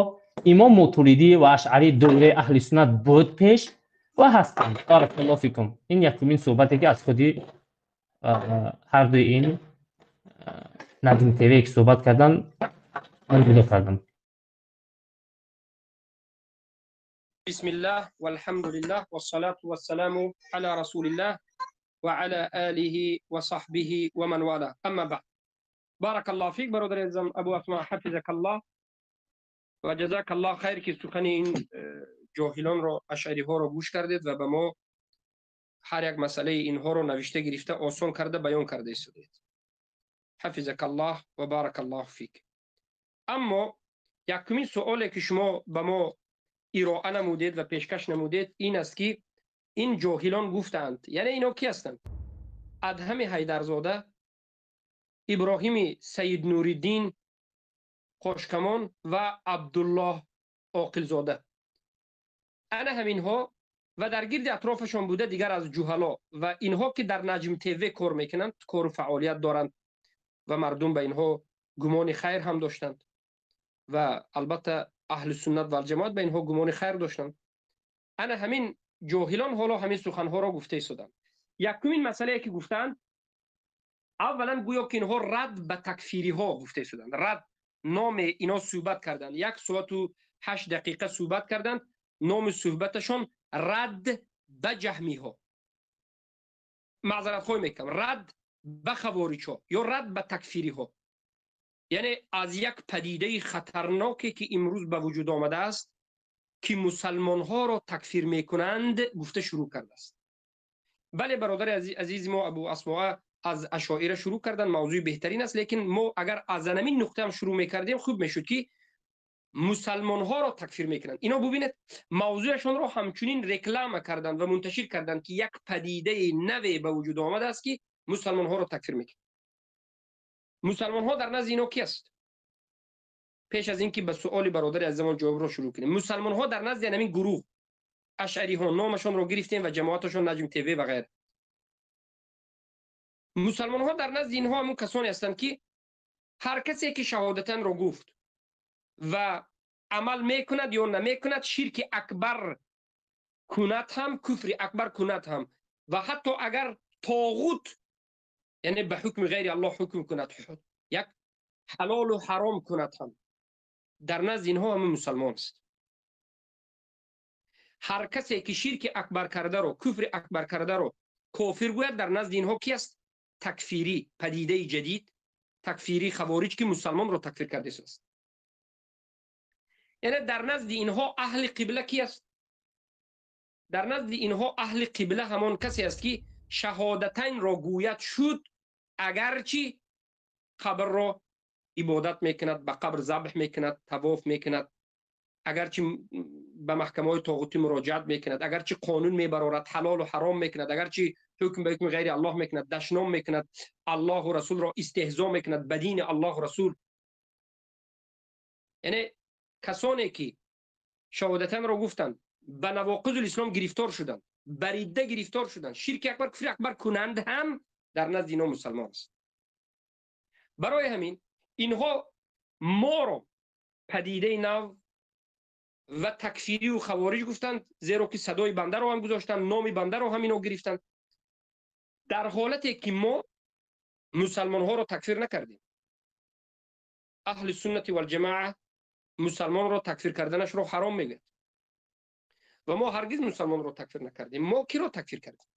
имом мотуридӣ ва ашъарӣ доираи аҳли суннат буд пеш ва ҳастанд. Баракаллоҳу фикум. Ин якумин суҳбате ки аз худи ҳар дуи ин Наҷм ТВ ки суҳбат кардан ман ҷудо кардам. Бисмиллаҳ валҳамдулиллаҳ вассалату вассаламу ала расулиллаҳ ва ала алиҳи ва саҳбиҳи ва ман вала, амма баъд. Баракаллоҳу фик, бародари азизам Абу Асмо, ҳафизакаллоҳ ва ҷазакаллоҳ хайр ки сухани ин ҷоҳилонро, ашъариҳоро гӯш кардед ва ба мо ҳар як масъалаи инҳоро навишта гирифта осон карда баён карда истодед. Ҳафизакаллоҳ ва баракаллоҳу фик. Аммо якумин суоле ки шумо ба мо ироа намудед ва пешкаш намудед, ин аст ки ин ҷоҳилон гуфтаанд. Яъне ино ки ҳастанд? Адҳами Ҳайдарзода, Иброҳими Саид Нуриддин Қошкамон ва Абдуллоҳ Оқилзода. Ана ҳаминҳо ва дар гирди атрофашон буда дигар аз ҷуҳало ва инҳо ки дар Наҷм ТВ кор мекунанд, кору фаъолият доранд ва мардум ба инҳо гумони хайр ҳам доштанд ва албатта аҳли суннат вал ҷамоат ба инҳо гумони хайр доштанд. Ана ҳамин ҷоҳилон ҳоло ҳамин суханҳоро гуфта истоданд. Якумин масъалае ки гуфтаанд, аввалан гӯё ки инҳо рад ба такфириҳо гуфта истоданд. Рад номи ино суҳбат карданд, 1 соату 8 дақиқа суҳбат карданд. Номи суҳбаташон рад ба ҷаҳмиҳо, маъзаратхоҳӣ мекунам, рад ба хавориҷҳо ё рад ба такфириҳо. Яъне аз як падидаи хатарноке ки имрӯз ба вуҷуд омадааст, ки мусалмонҳоро такфир мекунанд, гуфта шурӯъ кардааст. Бале, бародари азизи мо Абу Асмоа аз ашоира шурӯъ карданд, мавзӯи беҳтарин аст, лекин мо агар аз анамин нуқта ҳам шурӯъ мекардем, хуб мешуд, ки мусалмонҳоро такфир мекунанд. Ино бубинед, мавзӯяшонро ҳамчунин реклама карданд ва мунташир карданд, ки як падидаи наве ба вуҷуд омадааст, ки мусалмонҳоро такфир мекунанд. Мусалмонҳо дар назди ино ки аст? Пеш аз ин ки ба суоли бародари азизамон ҷавобро шурӯъ кунем, мусалмонҳо дар назди ҳамин гурӯҳ ашъариҳо, номашонро гирифтем, ва ҷамоаташон Наҷм ТВ ва ғайра, мусалмонҳо дар назди инҳо ҳамун касоне ҳастанд, ки ҳар касе ки шаҳодатанро гуфт ва амал мекунад ё намекунад, ширки акбар кунад ҳам, куфри акбар кунад ҳам ва ҳатто агар тоғут, яъне ба ҳукми ғайри Аллоҳ ҳукм кунад, як ҳалолу ҳаром кунад ҳам, дар назди инҳо ҳамин мусалмон аст. Ҳар касе ки ширки акбар кардаро, куфри акбар кардаро кофир гӯяд, дар назди инҳо ки аст? Такфирӣ, падидаи ҷадид, такфирӣ, хавориҷ, ки мусалмонро такфир кардааст. Яъне дар назди инҳо аҳли қибла ки аст? Дар назди инҳо аҳли қибла ҳамон касе аст, ки шаҳодатайнро гӯяд шуд, агарчи қабрро ибодат мекунад, ба қабр забҳ мекунад, тавоф мекунад, агарчи ба маҳкамаҳои тоғутӣ муроҷиат мекунад, агарчи қонун мебарорад, ҳалолу ҳаром мекунад, агарчи ҳукм ба ҳукми ғайри Аллоҳ мекунад, дашном мекунад, Аллоҳу Расулро истеҳзо мекунад, ба дини Аллоҳу Расул. Яъне касоне ки шаҳодатанро гуфтанд, ба навоқизул ислом гирифтор шуданд, ба ридда гирифтор шуданд, ширки акбар, куфри акбар кунанд ҳам, дар назди инҳо мусалмон аст. Барои ҳамин инҳо моро падидаи нав ва такфирию хавориҷ гуфтанд, зеро ки садои бандаро ҳам гузоштанд, номи бандаро ҳам ино гирифтанд, дар ҳолате ки мо мусалмонҳоро такфир накардем. Аҳли суннати валҷамоа мусалмонро такфир карданашро ҳаром мегӯяд ва мо ҳаргиз мусалмонро такфир накардем. Мо киро такфир кардем?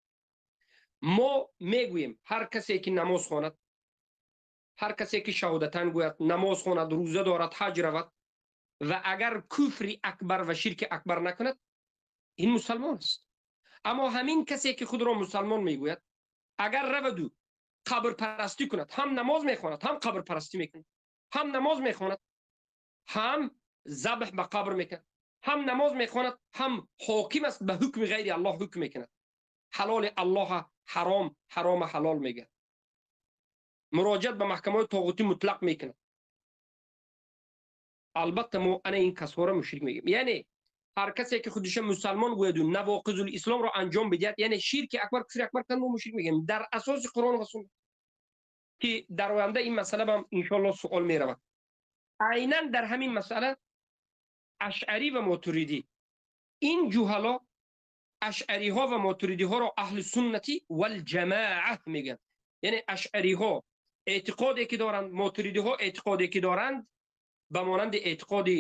Мо мегӯем, ҳар касе ки намоз хонад, ҳар касе ки шаҳодатан гӯяд, намоз хонад, рӯза дорад, ҳаҷ равад ва агар куфри акбар ва ширки акбар накунад, ин мусалмон аст. Аммо ҳамин касе ки худро мусалмон мегӯяд, агар раваду қабрпарастӣ кунад, ҳам намоз мехонад, ҳам қабрпарастӣ мекунад, ҳам намоз мехонад, ҳам забҳ ба қабр мекунад, ҳам намоз мехонад, ҳам ҳоким аст, ба ҳукми ғайри Аллоҳ ҳукм мекунад, ҳалоли Аллоҳа ҳаром, ҳарома ҳалол мегӯяд, муроҷиат ба маҳкамаҳои тоғутӣ мутлақ мекунад, албатта мо ана ин касҳоро мушрик мегӯем. Яъне ҳар касе ки худиша мусалмон гӯяду навоқизул исломро анҷом бидиҳад, яъне ширки акбар, куфри акбар кунад, мо мушрик мегӯем дар асоси Қуръон ва суннат, ки дар оянда ин масъала бам иншоаллоҳ суол меравад. Айнан дар ҳамин масъала ашъарӣ ва мотуридӣ, ин ҷуҳало ашъариҳо ва мотуридиҳоро аҳли суннати валҷамоа мегӯянд. Яъне ашъариҳо эътиқоде ки доранд, мотуридиҳо эътиқоде ки доранд, ба монанди эътиқоди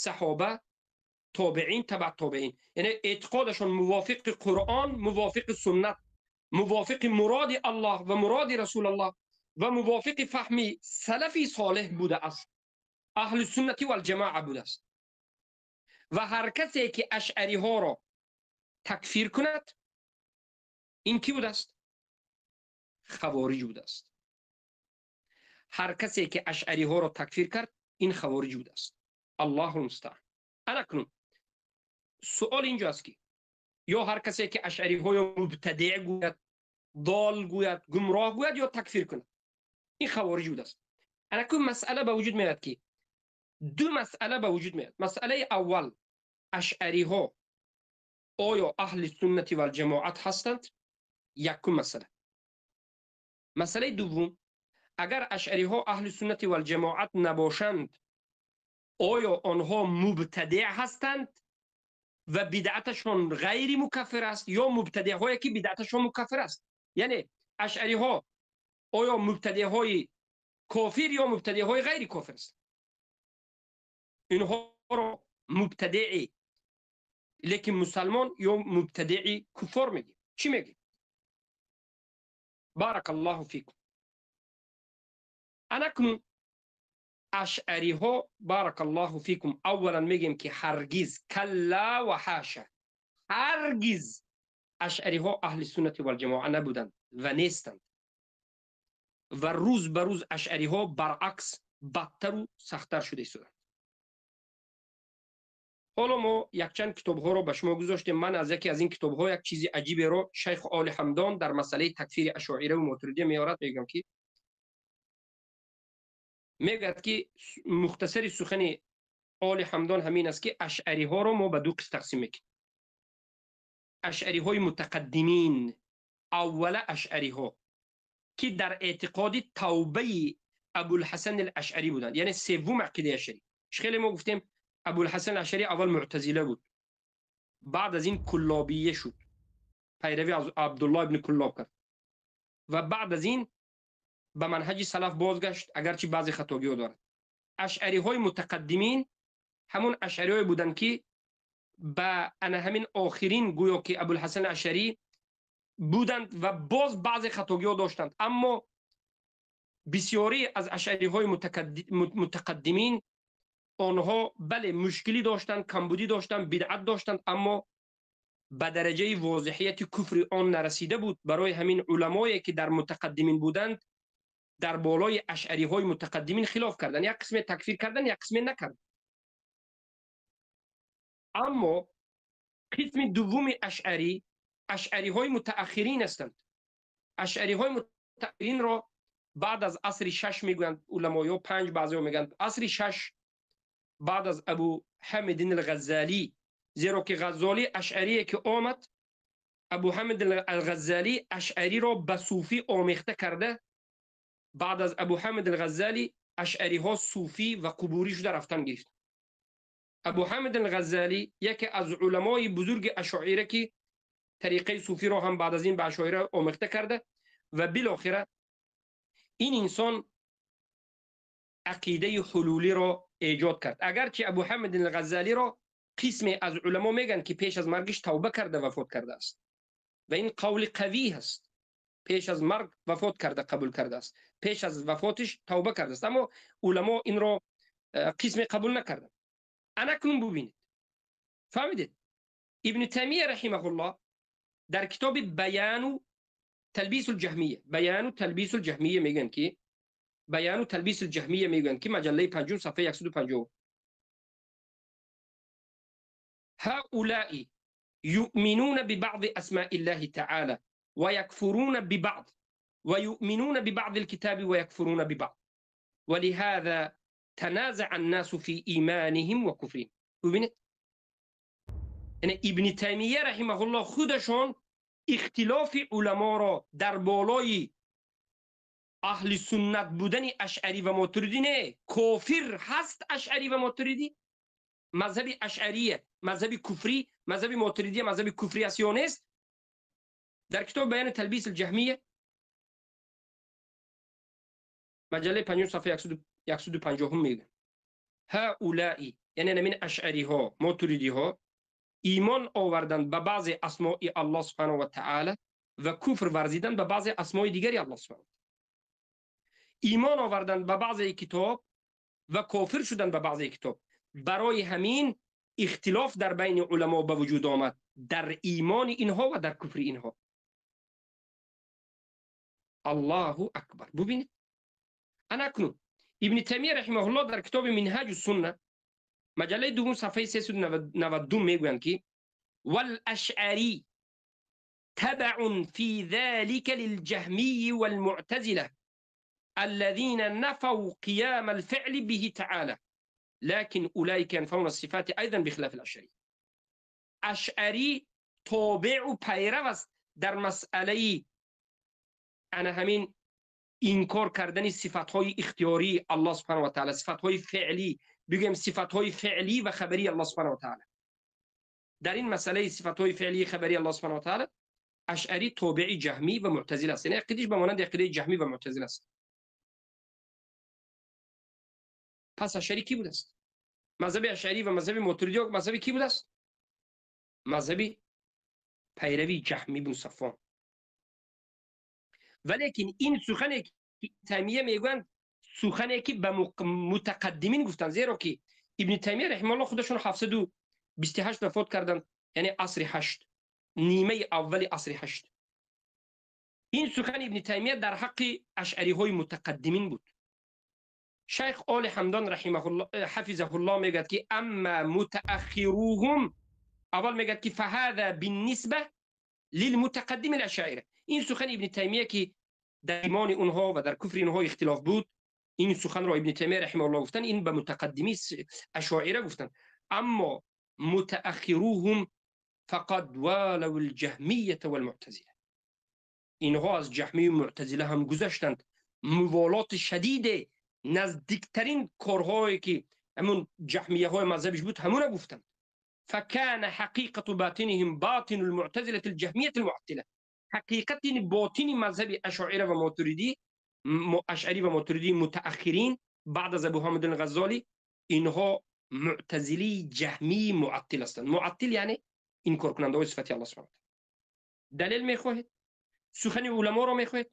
саҳоба, тобеин, табаъ тобеин, яъне эътиқодашон мувофиқи Қуръон, мувофиқи суннат, мувофиқи муроди Аллоҳ ва муроди Расулаллоҳ ва мувофиқи фаҳми салафи солеҳ будааст, аҳли суннати валҷамоа будааст. Ва ҳар касе ки ашъариҳоро такфир кунад, ин кӣ будааст? Хавориҷ будааст. Ҳар касе ки ашъариҳоро такфир кард, ин хавориҷ будааст. Аллоҳу мустаъан. Ана кунун سوال اینجاست که یا هر کسی که اشعری های مبتدع گوید، ضال گوید، گمراه گوید یا تکفیر کند، این خوارج بوده است. اکنون مسئله به وجود میاد که دو مسئله به وجود میاد. مسئله اول، اشعری ها آیا اهل سنت و الجماعت هستند؟ یکم مسئله. مسئله دوم، اگر اشعری ها اهل سنت و الجماعت نباشند، آیا آنها مبتدع هستند و بدعتشان غیر مکفر است یا مبتدع هایی که بدعتشان مکفر است؟ یعنی اشعری ها آیا مبتدع های کافر یا مبتدع های غیر کافر است؟ اینها را مبتدع لیکن مسلمان یا مبتدع کفر میگیم. چی میگیم؟ بارک الله فیکم. اکنون اشعری ها بارک الله فیکم اولا میگیم که هرگز، کلا و حاشا، هرگز اشعری ها اهل سنت و الجماعه نبودند و نیستند و روز به روز اشعری ها برعکس بدتر و سختتر شده ایستادند. حالا ما یکچند کتاب ها رو به شما گذاشتیم. من از یکی از این کتاب ها یک چیز عجیبی رو شیخ آل حمدان در مسئله تکفیر اشاعره و ماتریدی میارد. میگم که میگوید که مختصر سخن آل حمدان همین است که اشعری ها رو ما به دو قسم تقسیم میکنیم. اشعری های متقدمین، اول اشعری ها که در اعتقاد توبه ابوالحسن الاشعری بودند، یعنی سوم عقیده اشعری. خیلی ما گفتیم ابوالحسن الاشعری اول معتزله بود، بعد از این کلابیه شد، پیروی از عبدالله ابن کلاب کرد و بعد از این به منهج سلف بازگشت، اگرچه بعضی خطاگی دارد. اشعری های متقدمین همون اشعری های بودند که به انا همین آخرین گویا که ابوالحسن اشعری بودند و باز بعضی خطاگی ها داشتند، اما بسیاری از اشعری های متقدمین آنها بله مشکلی داشتند، کمبودی داشتند، بدعت داشتند، اما به درجه واضحیت کفر آن نرسیده بود. برای همین علمایی که در متقدمین بودند در بالای اشعری های متقدمین خلاف کردند، یک قسم تکفیر کردند، یک قسم نکردند. اما قسم دوم اشعری، اشعری های متأخرین هستند. اشعری های متأخرین را بعد از عصر شش میگویند علما، یا پنج، بعضی ها میگن عصر شش بعد از ابو حامد الغزالی، زیرا که غزالی اشعریه که آمد، ابو حامد الغزالی اشعری را به صوفی آمیخته کرده. بعد از ابو حامد الغزالی اشعری ها صوفی و قبوری شده رفتن گرفت. ابو حامد الغزالی یکی از علمای بزرگ اشاعره که طریقه صوفی را هم بعد از این به اشاعره آمیخته کرده و بالاخره این انسان عقیده حلولی را ایجاد کرد. اگرچه ابو حامد الغزالی را قسم از علما میگن که پیش از مرگش توبه کرده وفات کرده است و این قول قوی هست، پیش از مرگ وفات کرده قبول کرده است، پیش از وفاتش توبه کرده است، اما علما این را قسم قبول نکردند. اکنون ببینید، فهمیدید؟ ابن تیمیه رحمه الله در کتاب بیان تلبیس الجهمیه، بیان تلبیس الجهمیه میگن که بیان تلبیس الجهمیه میگن که مجله 5 صفحه 150، هؤلاء يؤمنون ببعض أسماء الله تعالى ويكفرون ببعض ويؤمنون ببعض الكتاب ويكفرون ببعض ولهذا تنازع الناس في إيمانهم وكفرهم. ببینید، یعنی ابن تیمیه رحمه الله خودشون اختلاف علما را در بالای اهل سنت بودن اشعری و ماتریدی نه، کافر هست اشعری و ماتریدی، مذهب اشعریه مذهب کفری، مذهب ماتریدی مذهب کفری است یا نیست؟ در کتاب بیان تلبیس الجهمیه مجله 5 صفحه 150 میگه هؤلاء، یعنی همین اشعری ها ماتریدی ها ایمان آوردن به بعض اسماء الله سبحانه و تعالی و کفر ورزیدن به بعض اسماء دیگری الله سبحانه، ایمان آوردن به بعض کتاب و کافر شدن به بعض کتاب. برای همین اختلاف در بین علما به وجود آمد در ایمان اینها و در کفر اینها. الله اکبر. ببینید اکنون ابن تیمیه رحمه الله در کتاب منهاج السنه مجله دوم صفحه 392 میگویند که والأشعري تبع في ذلك للجهمي والمعتزلة الذين نفوا قيام الفعل به تعالى، لكن أولئك ينفون الصفات أيضا بخلاف الأشعري. اشعری تابع و پیرو است در مسئله انا همین انکار کردن صفت‌های اختیاری الله سبحانه و تعالی، صفت‌های فعلی، بگیم صفت‌های فعلی و خبری الله سبحانه و تعالی. در این مسئله صفت‌های فعلی خبری الله سبحانه و تعالی اشعری تابع جهمی و معتزله است، یعنی عقیده‌اش به مانند عقیده جهمی و معتزله است. پس اشعری کی بود است؟ مذهب اشعری و مذهب ماتریدی مذهب کی بود است؟ مذهبی پیروی جهمی بن صفوان. ولیکن این سخنی که تیمیه میگویند سخنی که به متقدمین گفتند، زیرا که ابن تیمیه رحمه الله خودشون 728 وفات کردند، یعنی عصر 8، نیمه اول عصر 8. این سخن ابن تیمیه در حق اشعری های متقدمین بود. شیخ آل حمدان رحمه الله حفظه الله میگه که اما متأخروهم، اول میگه که فهذا بالنسبه للمتقدم الاشاعره. این سخن ابن تیمیه که در ایمان اونها و در کفر اینها اختلاف بود، این سخن را ابن تیمیه رحمه الله گفتن، این به متقدمی اشاعره گفتن. اما متأخروهم فقد والوا الجهمیه والمعتزله، اینها از جهمی و معتزله هم گذشتند، موالات شدید نزدیکترین کارهایی که همون جهمیه های مذهبش بود همون گفتند. فكان حقيقة باطنهم باطن المعتزلة الجهمية المعطلة. حقيقة باطن مذهب أشاعرة وماتريدي، أشعري وماتريدي متأخرين بعد از أبو حامد الغزالي، اینها معتزلی جهمی معطل هستند. معطل یعنی انکار کننده های صفات الله سبحانه وتعالی. دلیل میخواهید؟ سخن علما را میخواهید؟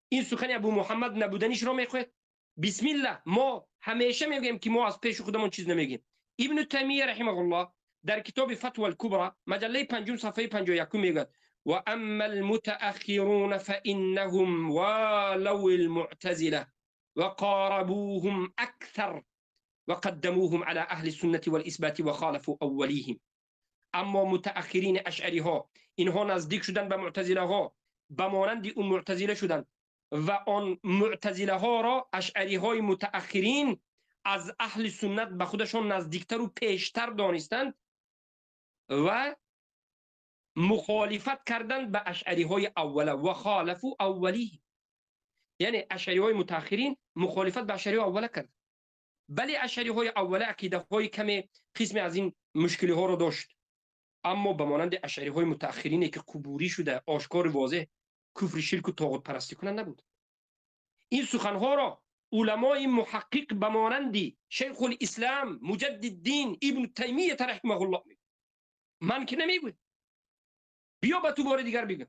این سخن ابو محمد نبودنش را میخواهید؟ بسم الله، ما همیشه میگیم که ما از پیش خودمون چیز نمیگیم. ابن تیمیه رحمه الله در کتاب فتوى الكبرى مجله 5 صفحه 51 میگه و اما المتأخرون فإنهم والوا المعتزلة وقاربوهم أكثر وقدموهم على أهل السنة والإثبات وخالفوا أوليهم. اما متأخرین اشعری ها اینها نزدیک شدن به معتزله ها، به مانند اون معتزله شدن و آن معتزله ها را اشعری های متأخرین از اهل سنت به خودشون نزدیکتر و پیشتر دانستند و مخالفت کردند به اشعری های اوله و خالفوا اولیه، یعنی اشعری های متأخرین مخالفت به اشعری اوله کردند. بله اشعری های اوله عقیده های کمی قسم از این مشکلی ها رو داشت، اما به مانند اشعری های متأخرینی که قبوری شده آشکار واضح کفر شرک و طاغوت پرستی کنند نبود. این سخنها را علمای محقق به مانند شیخ الاسلام مجدد الدین ابن تیمیه رحمه الله میگه، من که نمیگویم، بیا با تو بار دیگر بگم.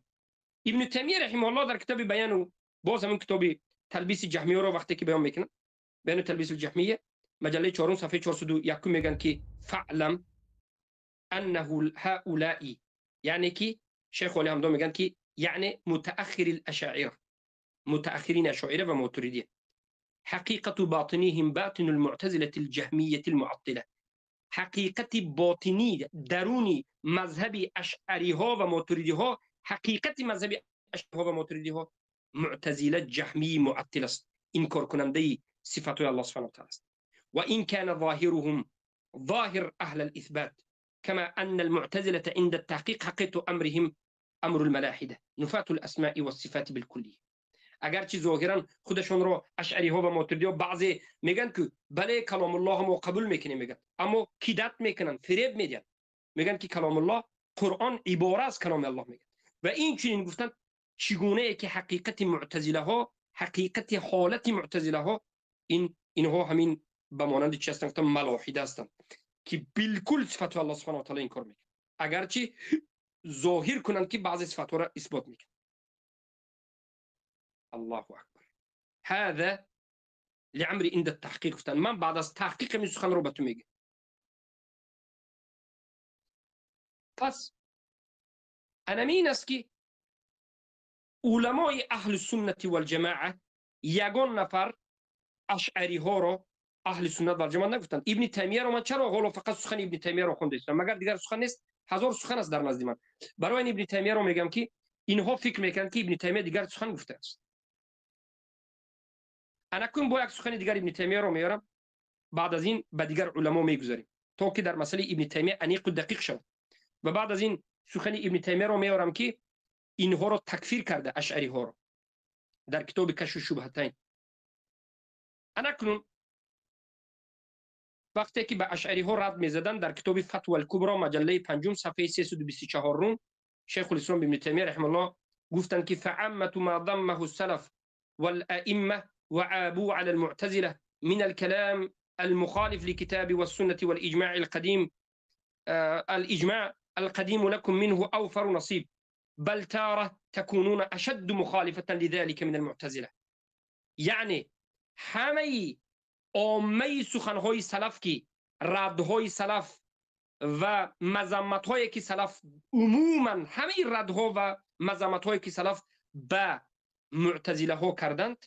ابن تیمیه رحمه الله در کتاب بیان و باز همون کتاب تلبیس جهمیه را وقتی که بیان میکنه، بیان تلبیس الجهمیه مجله 4 صفحه 401 میگن که فعلم انه هؤلاء، یعنی که شیخ علی حمدان میگن که یعنی متأخر الاشاعره، متأخرین اشاعره و ماتریدیه، حقیقت باطنیهم باطن المعتزله الجهمیه المعطله، حقیقت باطنی درونی مذهب اشعری ها و ماتریدی ها، حقیقت مذهب اشعری ها و ماتریدی ها معتزله جهمی معطل است، انکار کننده صفات الله سبحانه و تعالی است. و این كان ظاهرهم ظاهر اهل الاثبات كما ان المعتزله عند التحقيق حقیقت امرهم امر الملاحده نفاة الاسماء والصفات بالکلیه. اگرچه ظاهرا خودشون رو اشعری ها و ماتریدی ها بعضی میگن که بله کلام الله ما قبول میکنیم میگن، اما کیدت میکنن، فریب میدن، میگن که کلام الله قرآن عباره از کلام الله میگن. و این چنین گفتن چگونه ای که حقیقت معتزله ها، حقیقت حالت معتزله ها، اینها همین به مانند چی هستن؟ گفتن ملاحده هستن که بالکل صفات الله سبحانه و تعالی انکار میکنن، اگرچه ظاهر کنند که بعضی صفات را اثبات میکنن. الله اکبر. هذا لعمري عند التحقیق گفتن من بعد از تحقیق این سخن رو به تو میگم. پس انمین است که علمای اهل سنت والجماعه یگان نفر اشعری ها را اهل سنت والجماعه نگفتند. ابن تیمیه رو من چرا حالا فقط سخن ابن تیمیه رو خونده استم، مگر دیگر سخن نیست؟ 1000 сухан аст дар назди ман. Барои ин Ибни Таймияро мегӯям, ки инҳо фикр мекунанд, ки Ибни Таймия дигар сухан гуфтааст. Анакун бо як сухани дигар Ибни Таймияро меорам, баъд аз ин ба дигар уламо мегузарем, то ки дар масъалаи Ибни Таймия аниқу дақиқ шавад. Ва баъд аз ин сухани Ибни Таймияро меорам, ки инҳоро такфир карда, ашъариҳоро, дар китоби Кашфу Шубҳатайн. Анакнун вақте ки ба ашъариҳо рад мезаданд, дар китоби Фатва Алкубро, маҷаллаи панҷум, сафҳаи 324, Шайхулислом Ибни Таймия раҳимаҳуллоҳ гуфтанд, ки فعامة ما ضمه السلف والأئمة وعابوا على المعتزلة من الكلام المخالف لكتاب والسنة والإجماع القديم، الإجماع القديم لكم منه أوفر نصيب، بل تارة تكونون أشد مخالفة لذلك من المعتزلة. یعنی همه عامه سخنهای سلف که ردهای سلف و مذمت‌هایی که سلف، عموما همه ردها و مذمت‌هایی که سلف به معتزله ها کردند،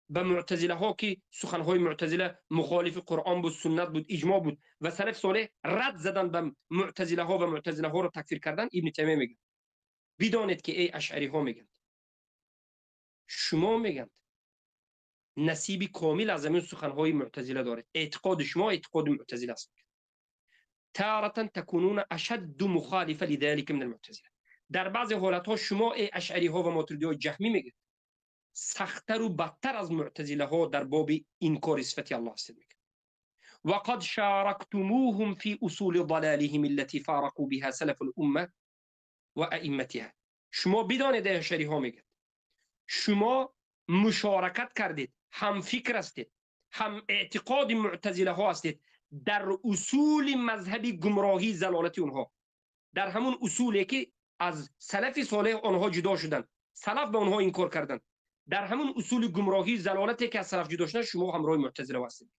به معتزله ها که سخنهای معتزله مخالف قرآن بود، سنت بود، اجماع بود و سلف صالح رد زدند به معتزله ها و معتزله ها را تکفیر کردند. ابن تیمیه میگه بدانید که ای اشعری ها، میگند شما، میگند نصیب کامل از همین سخنهای معتزله دارید، اعتقاد شما اعتقاد معتزله است. تارة تكونون اشد مخالفه لذلك من المعتزله. در بعضی حالت ها شما ای اشعری ها و ماتریدی ها جهمی، میگه سختتر و بدتر از معتزله ها در باب انکار صفت الله هستید. میگه وقد شاركتموهم في اصول ضلالهم التي فارقوا بها سلف الامه و ائمتها. شما بدانید ای اشعری ها، میگه شما مشارکت کردید، هم فکر هستید، هم اعتقاد معتزله ها هستید در اصول مذهبی گمراهی ضلالت اونها، در همون اصولی که از سلف صالح آنها جدا شدن، سلف به آنها انکار کردن، در همون اصول گمراهی ضلالتی که از سلف جدا شدن شما همراه معتزله هستید.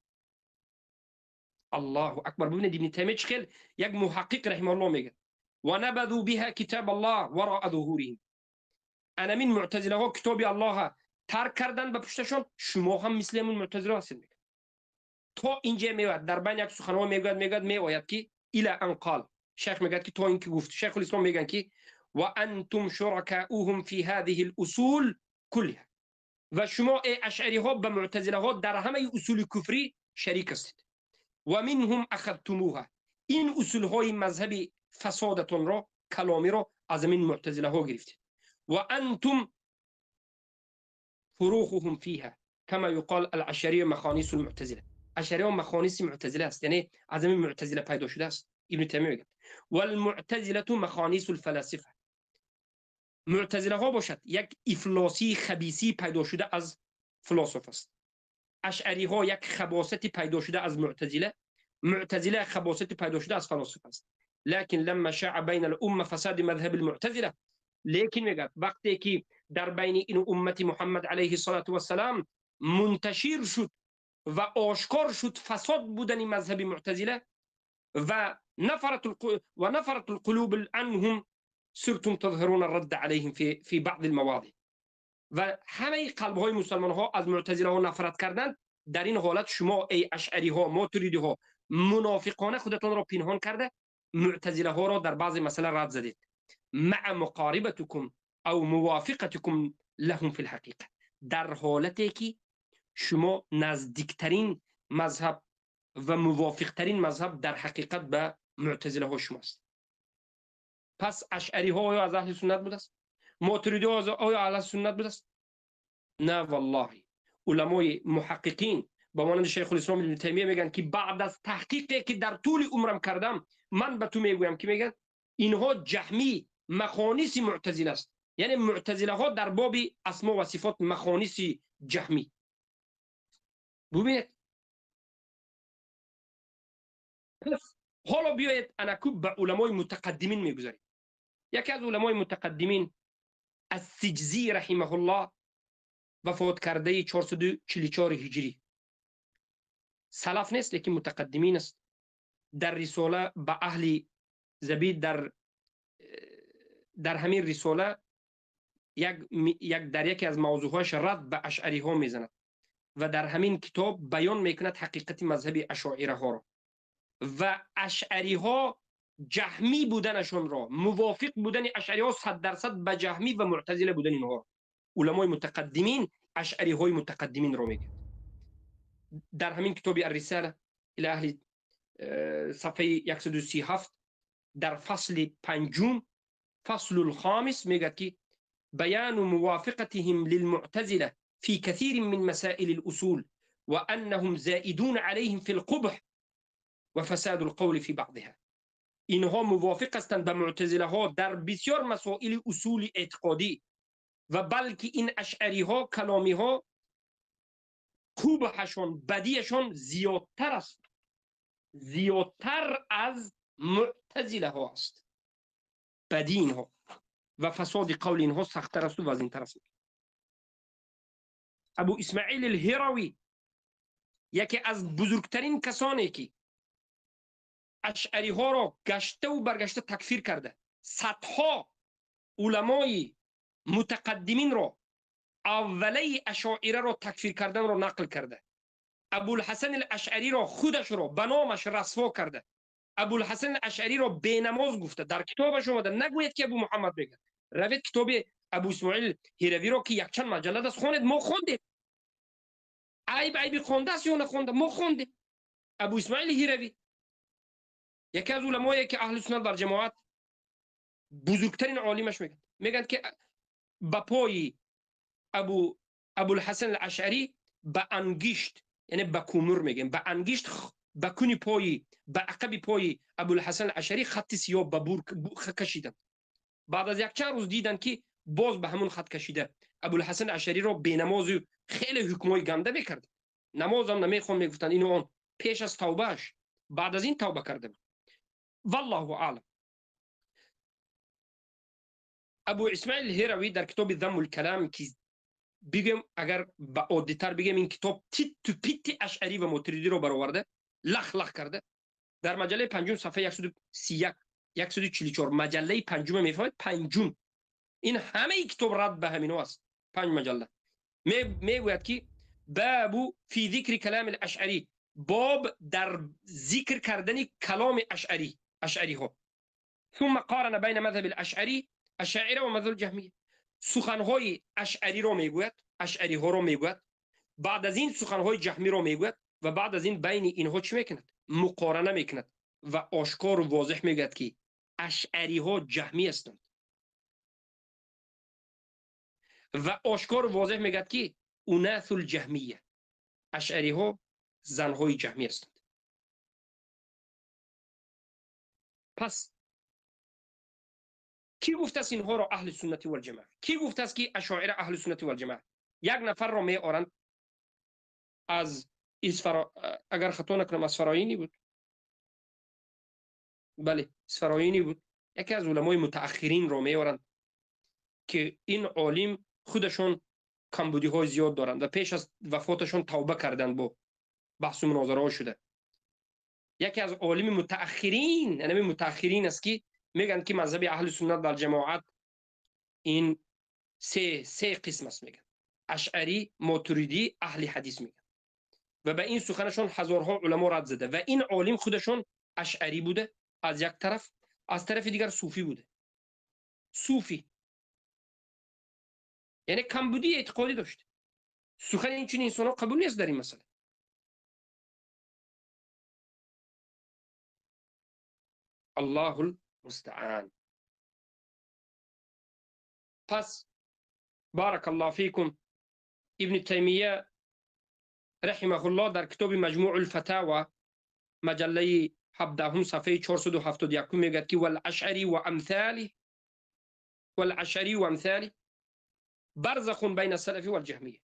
الله اکبر. ببینید ابن تیمیه چه یک محقق رحمه الله میگه و نبذوا بها کتاب الله وراء ظهورهم. انا من معتزله ها کتاب الله ترک کردن به پشتشون، شما هم مثل همون معتزله هستید. میگه تا اینجا میاد در بین یک سخنها میگوید میآید که الى ان قال، شیخ میگه که تا اینکه گفت شیخ الاسلام، میگن که و انتم شرکاؤهم فی هذه الاصول كلها. و شما ای اشعری ها به معتزله ها در همه اصول کفری شریک هستید. و منهم اخذتموها. این اصول های مذهبی فسادتون را، کلامی را از این معتزله ها گرفتید. و انتم فروخهم فيها كما يقال الاشعريه مخانيس المعتزله. اشعری ها مخانیس معتزله است، یعنی از این معتزله پیدا شده است. ابن تیمیه میگه والمعتزله مخانیس الفلاسفه. معتزله ها باشد یک افلاسی خبیثی پیدا شده از فلسفه است. اشعری ها یک خباثتی پیدا شده از معتزله، معتزله خباثتی پیدا شده از فلاسفه است. لكن لما شاع بین الامه فساد مذهب المعتزله، لیکن میگه وقتی که در بین این امت محمد علیه الصلاة والسلام منتشر شد و آشکار شد فساد بودن مذهب معتزله و نفرت القلوب عنهم، صرتم تظهرون الرد عليهم في بعض المواضع. و همه قلب های مسلمان ها از معتزله ها نفرت کردند، در این حالت شما ای اشعری ها، ماتریدی ها، منافقانه خودتان را پنهان کرده معتزله ها را در بعض مسئله رد زدید. مع مقاربتكم او موافقتكم لهم في الحقیقه. در حالتی که شما نزدیکترین مذهب و موافقترین مذهب در حقیقت به معتزله ها شماست. پس اشعری ها آیا از اهل سنت بوده است؟ ماتریدی ها آیا اهل سنت بوده است؟ نه والله. علمای محققین با مانند شیخ الاسلام ابن تیمیه میگن که بعد از تحقیقی که در طول عمرم کردم، من به تو میگویم که میگن اینها جهمی مخانیس معتزله است، یعنی معتزله ها در باب اسما و صفات مخانیس جهمی. ببینید، پس حالا بیاید انکو به علمای متقدمین میگذاریم. یکی از علمای متقدمین، السجزی رحمه الله، وفات کرده 444 هجری، سلف نیست لیکن متقدمین است. در رساله به اهل زبید، در همین رساله یک در یکی از موضوعهاش رد به اشعری ها میزند و در همین کتاب بیان میکند حقیقت مذهب اشاعره ها را و اشعری ها. ҷаҳмӣ буданашонро, мувофиқ будани ашъариҳо 100% ба ҷаҳмӣ ва муътазила будани инҳо уламои мутақаддимин ашъариҳои мутақаддиминро мегӯяд. Дар ҳамин китоби Ар-Рисала ила аҳли сафҳаи 137 дар фасли панҷум, фаслул хомис, мегӯяд ки баёну мувофиқатиҳим лилмуътазила фи касирин мин масаили л-усул ва аннаҳум зоидун алайҳим фи л-қубҳ ва фасаду л-қавли фи баъдиҳа. Инҳо мувофиқ ҳастанд ба муътазилаҳо дар бисёр масоили усули эътиқодӣ ва балки ин ашъариҳо, каломиҳо қубҳашон, бадиашон зиёдтар аст, зиёдтар аз муътазилаҳо аст. Бадии инҳо ва фасоди қавли инҳо сахттар асту вазнинтар аст. Абу Исмаил ал-Ҳиравӣ яке аз бузургтарин касоне ки ашъариҳоро гаштаву баргашта такфир карда, садҳо уламои мутақаддиминро, аввалаи ашоираро такфир карданро нақл карда, Абулҳасан ал-Ашъариро худашро ба номаш расво карда, Абулҳасан ал-Ашъариро бенамоз гуфта, дар китобаш омада, нагӯяд ки Абу Муҳаммад мегӯяд. Равед китоби Абу Исмоил Ҳиравиро ки якчанд маҷаллад аст, хонед, мо хондем. Айб айби хондааст ё нахонда, мо хондем. Абу Исмоил Ҳиравӣ яке аз уламое ки аҳли суннат вал ҷамоат бузургтарин олимаш мегӯяд, мегӯянд ки ба пои Абулҳасан ал-Ашъарӣ ба ангишт, яъне ба кумур мегӯем, ба ангишт, ба куни пои, ба ақаби пои Абулҳасан ал-Ашъарӣ хатти сиёҳ ба бур кашиданд. Баъд аз якчанд рӯз диданд ки боз ба ҳамон хат кашида Абулҳасан ал-Ашъариро бенамозу хеле ҳукмҳои ганда мекард. Намозам намехон, мегуфтанд ину он, пеш аз тавбааш, баъд аз ин тавба карда буд. Валлоҳу аълам. Абу Исмаил Ҳиравӣ дар китоби Заммул Калам, ки бигӯем агар ба оддитар бигӯем, ин китоб титту питти ашъарӣ ва мотуридиро бароварда, лах лах карда, дар маҷаллаи панҷум сафҳаи 131, 144, маҷаллаи панҷума мефаҳмед, панҷум, ин ҳамаи китоб рад ба ҳамино аст, панҷ маҷалла. Мегӯяд ки бабу фи зикри калами ашъарӣ, боб дар зикр кардани каломи ашъарӣ, ашъариҳо. Сумма қарана байна мазҳаби ашъарӣ ашаира ва мазҳаби ҷаҳмия. Суханҳои ашъариро мегӯяд, ашъариҳоро мегӯяд, баъд аз ин суханҳои ҷаҳмиро мегӯяд ва баъд аз ин байни инҳо чӣ мекунад? Муқорана мекунад ва ошкору возеҳ мегӯяд ки ашъариҳо ҷаҳмӣ ҳастанд ва ошкору возеҳ мегӯяд ки унасул ҷаҳмия, ашъариҳо занҳои ҷаҳмӣ ҳастанд. Пас кӣ гуфтааст инҳоро аҳли суннати валҷамоа? Кӣ гуфтааст ки ашоира аҳли суннати валҷамоа? Як нафарро меоранд аз Исфара, агар хато накунам Исфароинӣ буд, бале Исфароинӣ буд, яке аз уламои мутааххиринро меоранд ки ин олим худашон камбудиҳои зиёд доранд ва пеш аз вафоташон тавба карданд, бо баҳсу мунозараҳо шуда. Яке аз олими мутааххирин, яъне мутааххирин аст ки мегӯянд ки мазҳаби аҳли суннат вал ҷамоат ин се қисм аст, мегӯянд ашъарӣ, мотуридӣ, аҳли ҳадис мегӯянд ва ба ин суханашон ҳазорҳо уламо рад зада ва ин олим худашон ашъарӣ буда аз як тараф, аз тарафи дигар суфӣ буда, суфӣ яъне камбудии эътиқодӣ дошт. Сухани ин чунин инсонҳо қабул нест дар ин масъала. Аллоҳул мустаан. Пас баракаллоҳу фикум, Ибни Таймия раҳимаҳуллоҳ дар китоби Маҷмӯъул Фатава маҷаллаи 17 сафҳаи 471 мегӯяд ки вал ашъарӣ ва амсолиҳ, вал ашъарӣ ва амсолиҳ барзахун байна салафи вал ҷаҳмия,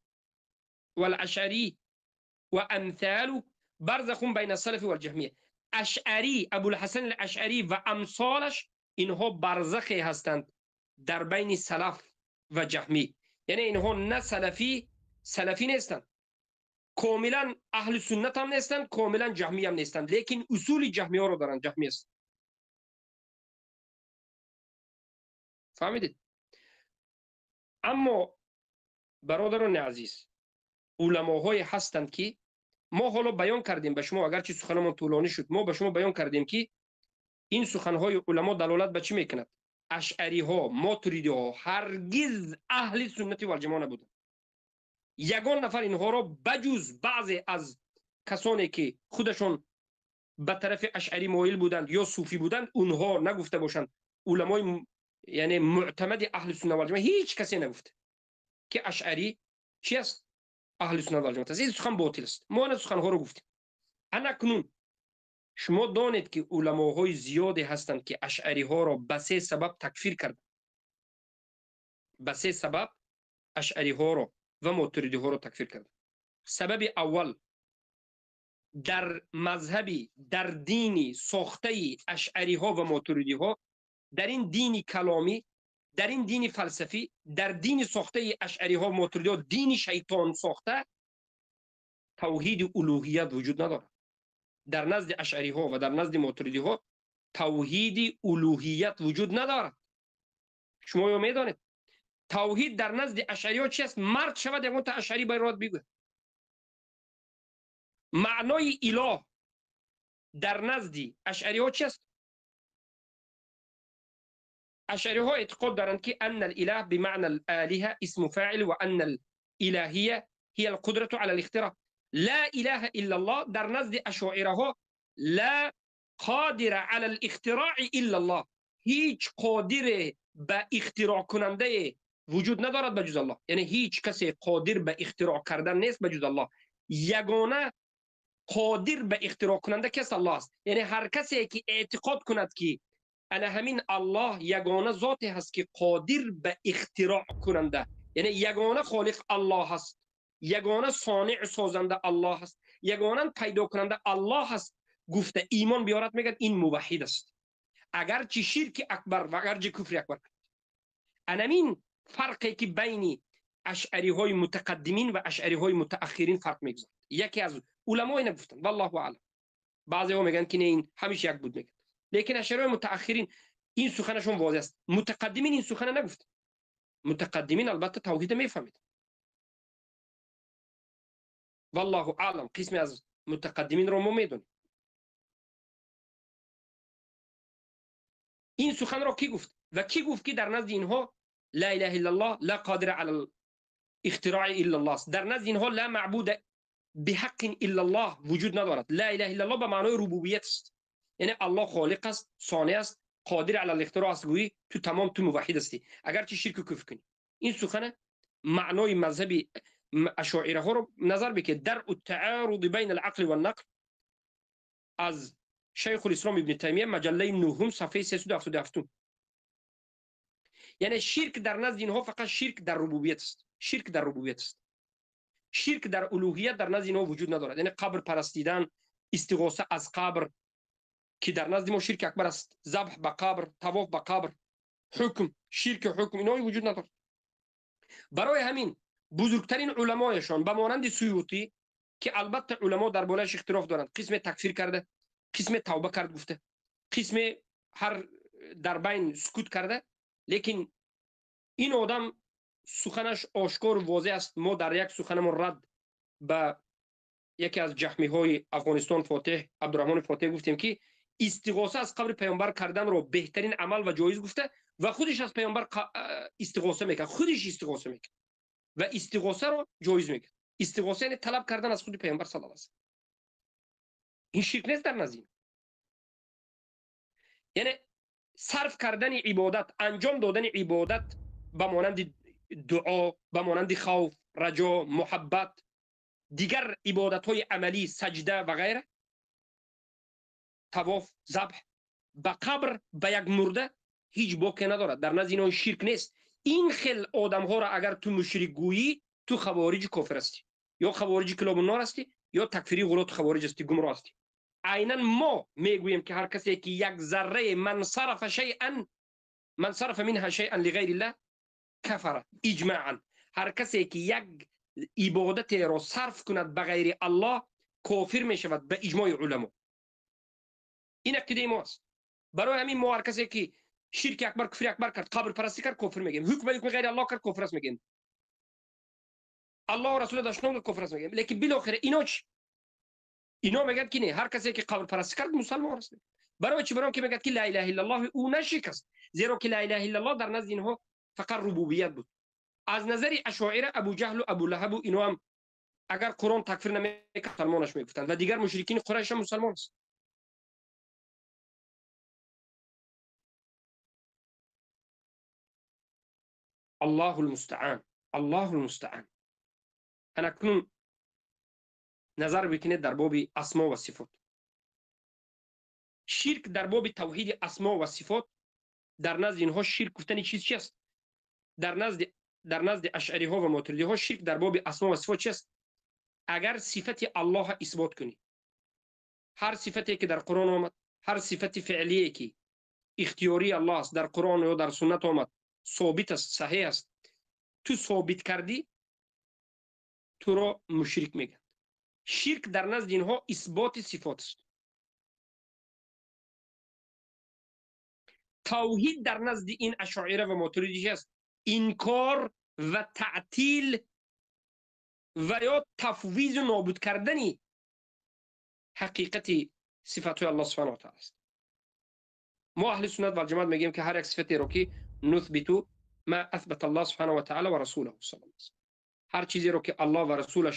вал ашъарӣ ва амсолу барзахун байна салафи вал ҷаҳмия. Ашъарӣ, Абулҳасан ал-Ашъарӣ ва амсолаш инҳо барзахе ҳастанд дар байни салаф ва ҷаҳмӣ, яъне инҳо на салафӣ, салафӣ нестанд, комилан аҳли суннат ҳам нестанд, комилан ҷаҳмӣ ҳам нестанд, лекин усули ҷаҳмиҳоро доранд, ҷаҳмӣ ҳастанд. Фаҳмидед? Аммо бародарони азиз, уламоҳое ҳастанд ки мо ҳоло баён кардем ба шумо, агарчи суханамон тӯлонӣ шуд, мо ба шумо баён кардем ки ин суханҳои уламо далолат ба чӣ мекунад? Ашъариҳо, мотуридиҳо ҳаргиз аҳли суннати валҷамоа набуданд. Ягон нафар инҳоро баҷуз баъзе аз касоне ки худашон ба тарафи ашъарӣ моил буданд ё суфӣ буданд, онҳо нагуфта бошанд. Уламои яъне муътамади аҳли сунна валҷамоа ҳеҷ касе нагуфта ки ашъарӣ чи аст? Аҳли сунна валҷамоа аст. Ин сухан ботил аст. Мо ана суханҳоро гуфтем. Анакнун шумо донед ки уламоҳои зиёде ҳастанд ки ашъариҳоро ба се сабаб такфир карданд. Ба се сабаб ашъариҳоро ва мотуридиҳоро такфир карданд. Сабаби аввал, дар мазҳаби, дар дини сохтаи ашъариҳо ва мотуридиҳо, дар ин дини каломӣ, дар ин дини фалсафӣ, дар дини сохтаи ашъариҳо ва мотуридиҳо, дини шайтон сохта, тавҳиди улуҳият вуҷуд надорад. Дар назди ашъариҳо ва дар назди мотуридиҳо тавҳиди улуҳият вуҷуд надорад. Шумо ё медонед тавҳид дар назди ашъариҳо чи аст? Мард шавад ягон та ашъарӣ байроат бигӯяд. Маънои илоҳ дар назди ашъариҳо чи аст? Ашъариҳо эътиқод доранд ки анна алилаҳ бимаъна алолиҳа исму фаъил ва анна алилаҳия ҳия алқудрату ала алихтироъ. Ла илаҳа иллаллоҳ дар назди ашоираҳо ла қодира ала алихтироъи иллаллоҳ, ҳеҷ қодире ба ихтироъкунандае вуҷуд надорад ба ҷуз Аллоҳ. Яъне ҳеҷ касе қодир ба ихтироъ кардан нест ба ҷуз Аллоҳ. Ягона қодир ба ихтироъкунанда кас Аллоҳ аст. Яъне ҳар касе ки эътиқод кунад ки ана ҳамин Аллоҳ ягона зоте ҳаст ки қодир ба ихтироъкунанда, яъне ягона холиқ Аллоҳ аст, ягона сонеъ созанда Аллоҳ аст, ягона пайдокунанда Аллоҳ аст гуфта имон биёрад, мегӯяд ин муваҳҳид аст, агарчи ширки акбар ва агарчи куфри акбар. Анамин фарқе ки байни ашъариҳои мутақаддимин ва ашъариҳои мутааххирин фарқ мегузорад. Яке аз уламо ина гуфтанд, валлоҳу аълам. Баъзеҳо мегӯянд ки не, ин ҳамеша як буд мегӯянд, лекин ашъариҳои мутааххирин ин суханашон возеҳ аст. Мутақаддимин ин сухана нагуфтанд. Мутақаддимин албатта тавҳида мефаҳмид. Валлоҳу аълам, қисме аз мутақаддиминро мо медонем. Ин суханро кӣ гуфт ва кӣ гуфт ки дар назди инҳо ла илаҳа иллаллоҳ ла қодира ала ихтироъи иллаллоҳ аст? Дар назди инҳо ла маъбуда биҳаққин иллаллоҳ вуҷуд надорад. Ла илаҳа иллаллоҳ ба маънои рубубият аст, яъне Аллоҳ холиқ аст, сонеъ аст, қодир ала ихтироъ аст. Гӯӣ ту тамом ту муваҳҳид ҳастӣ, агарчи ширку куфр кунӣ. Ин сухана маънои мазҳаби ашоираҳоро назар бикунед. Даръу таъаруди байна алақли ваннақл аз Шайхулислом ибни Таймия, маҷаллаи 9, сафҳаи 377. Яъне ширк дар назди инҳо фақат ширк дар рубубият аст, ширк дар рубубият аст. Ширк дар улуҳият дар назди инҳо вуҷуд надорад. Яъне қабр парастидан, истиғоса аз қабр ки дар назди мо ширки акбар аст, забҳ ба қабр, тавоф ба қабр, ҳукм, ширки ҳукм, инҳо вуҷуд надорад. Барои ҳамин бузургтарин уламояшон ба монанди Суютӣ ки албатта уламо дар борааш ихтилоф доранд, қисме такфир карда, қисме тавба кард гуфта, қисме ҳар дар байн сукут карда, лекин ин одам суханаш ошкор возеҳ аст. Мо дар як суханамон рад ба яке аз ҷаҳмиҳои Афғонистон Фотеҳ Абдурраҳмони Фотеҳ гуфтем ки истиғоса аз қабри паёмбар карданро беҳтарин амал ва ҷоиз гуфта ва худиш аз паёмбар истиғоса мекард, худиш истиғоса мекард ва истиғосаро ҷоиз мекард. Истиғоса яъне талаб кардан аз худи паёмбар саллаллоҳу алайҳи васаллам. Ин ширк нест дар назди. Яъне сарф кардани ибодат, анҷом додани ибодат ба монанди дуо, ба монанди хавф, раҷо, муҳаббат, дигар ибодатҳои амалӣ, саҷда ва ғайра, тавоф, забҳ ба қабр, ба як мурда ҳеҷ боке надорад. Дар назди инҳо ширк нест. Ин хел одамҳоро агар ту мушрик гӯӣ, ту хавориҷи кофир ҳастӣ, ё хавориҷи килобуннор ҳастӣ, ё такфири ғулоту хавориҷ ҳастӣ, гумроҳ ҳастӣ. Айнан мо мегӯем ки ҳар касе ки як заррае ман сарафа шайъан, ман сарафа минҳа шайъан лиғайриллаҳ кафара иҷмаъан, ҳар касе ки як ибодатеро сарф кунад ба ғайри Аллоҳ кофир мешавад ба иҷмои уламо. Ин ақидаи мо аст. Барои ҳамин мо ҳар касе ки ширки акбар, куфри акбар кард, қабрпарастӣ кард, кофир мегӯем. Ҳукм ба ҳукми ғайри Аллоҳ кард, кофир аст мегӯем. Аллоҳ расула дашном кард, кофир аст мегӯем. Лекин билохира ино чӣ? Ино мегӯянд ки не, ҳар касе ки қабрпарастӣ кард мусалмон аст. Барои чӣ? Барои ки мегӯяд ки ла илаҳа иллаллоҳ ӯ нашикаст, зеро ки ла илаҳа иллаллоҳ дар назди инҳо фақат рубубият буд. Аз назари ашоира Абу Ҷаҳлу Абу Лаҳабу инҳо ҳам агар Қуръон такфир намекард мусалмонаш мегуфтанд ва дигар мушрикини Қурайш ҳам мусалмон аст. Аллоҳул мустаъан, Аллоҳул мустаъан. Ана акнун назар бикунед дар боби асмо ва сифот. Ширк дар боби тавҳиди асмо ва сифот дар назди инҳо ширк гуфтани чиз чи аст? Дар назди ашъариҳо ва мотуридиҳо ширк дар боби асмо ва сифот чи аст? Агар сифати Аллоҳа исбот кунӣ, ҳар сифате ки дар Қуръон омад, ҳар сифати феълие ки ихтиёрии Аллоҳ аст, дар Қуръон ё дар суннат омад, собит аст, саҳеҳ аст, ту собит кардӣ, туро мушрик мегӯянд. Ширк дар назди инҳо исботи сифот аст. Тавҳид дар назди ин ашоира ва мотуридӣ чи аст? Инкор ва таътил ва ё тафвизу нобуд кардани ҳақиқати сифатҳои Аллоҳ субҳанаҳу ва таъала аст. Мо аҳли суннат вал ҷамоат мегӯем ки ҳар як сифатеро ки нусбиту ма асбата Аллоҳ субҳанаҳу ва таъала ва расулаҳу саллаллоҳу алайҳи васаллам, ҳар чизеро ки Аллоҳ ва расулаш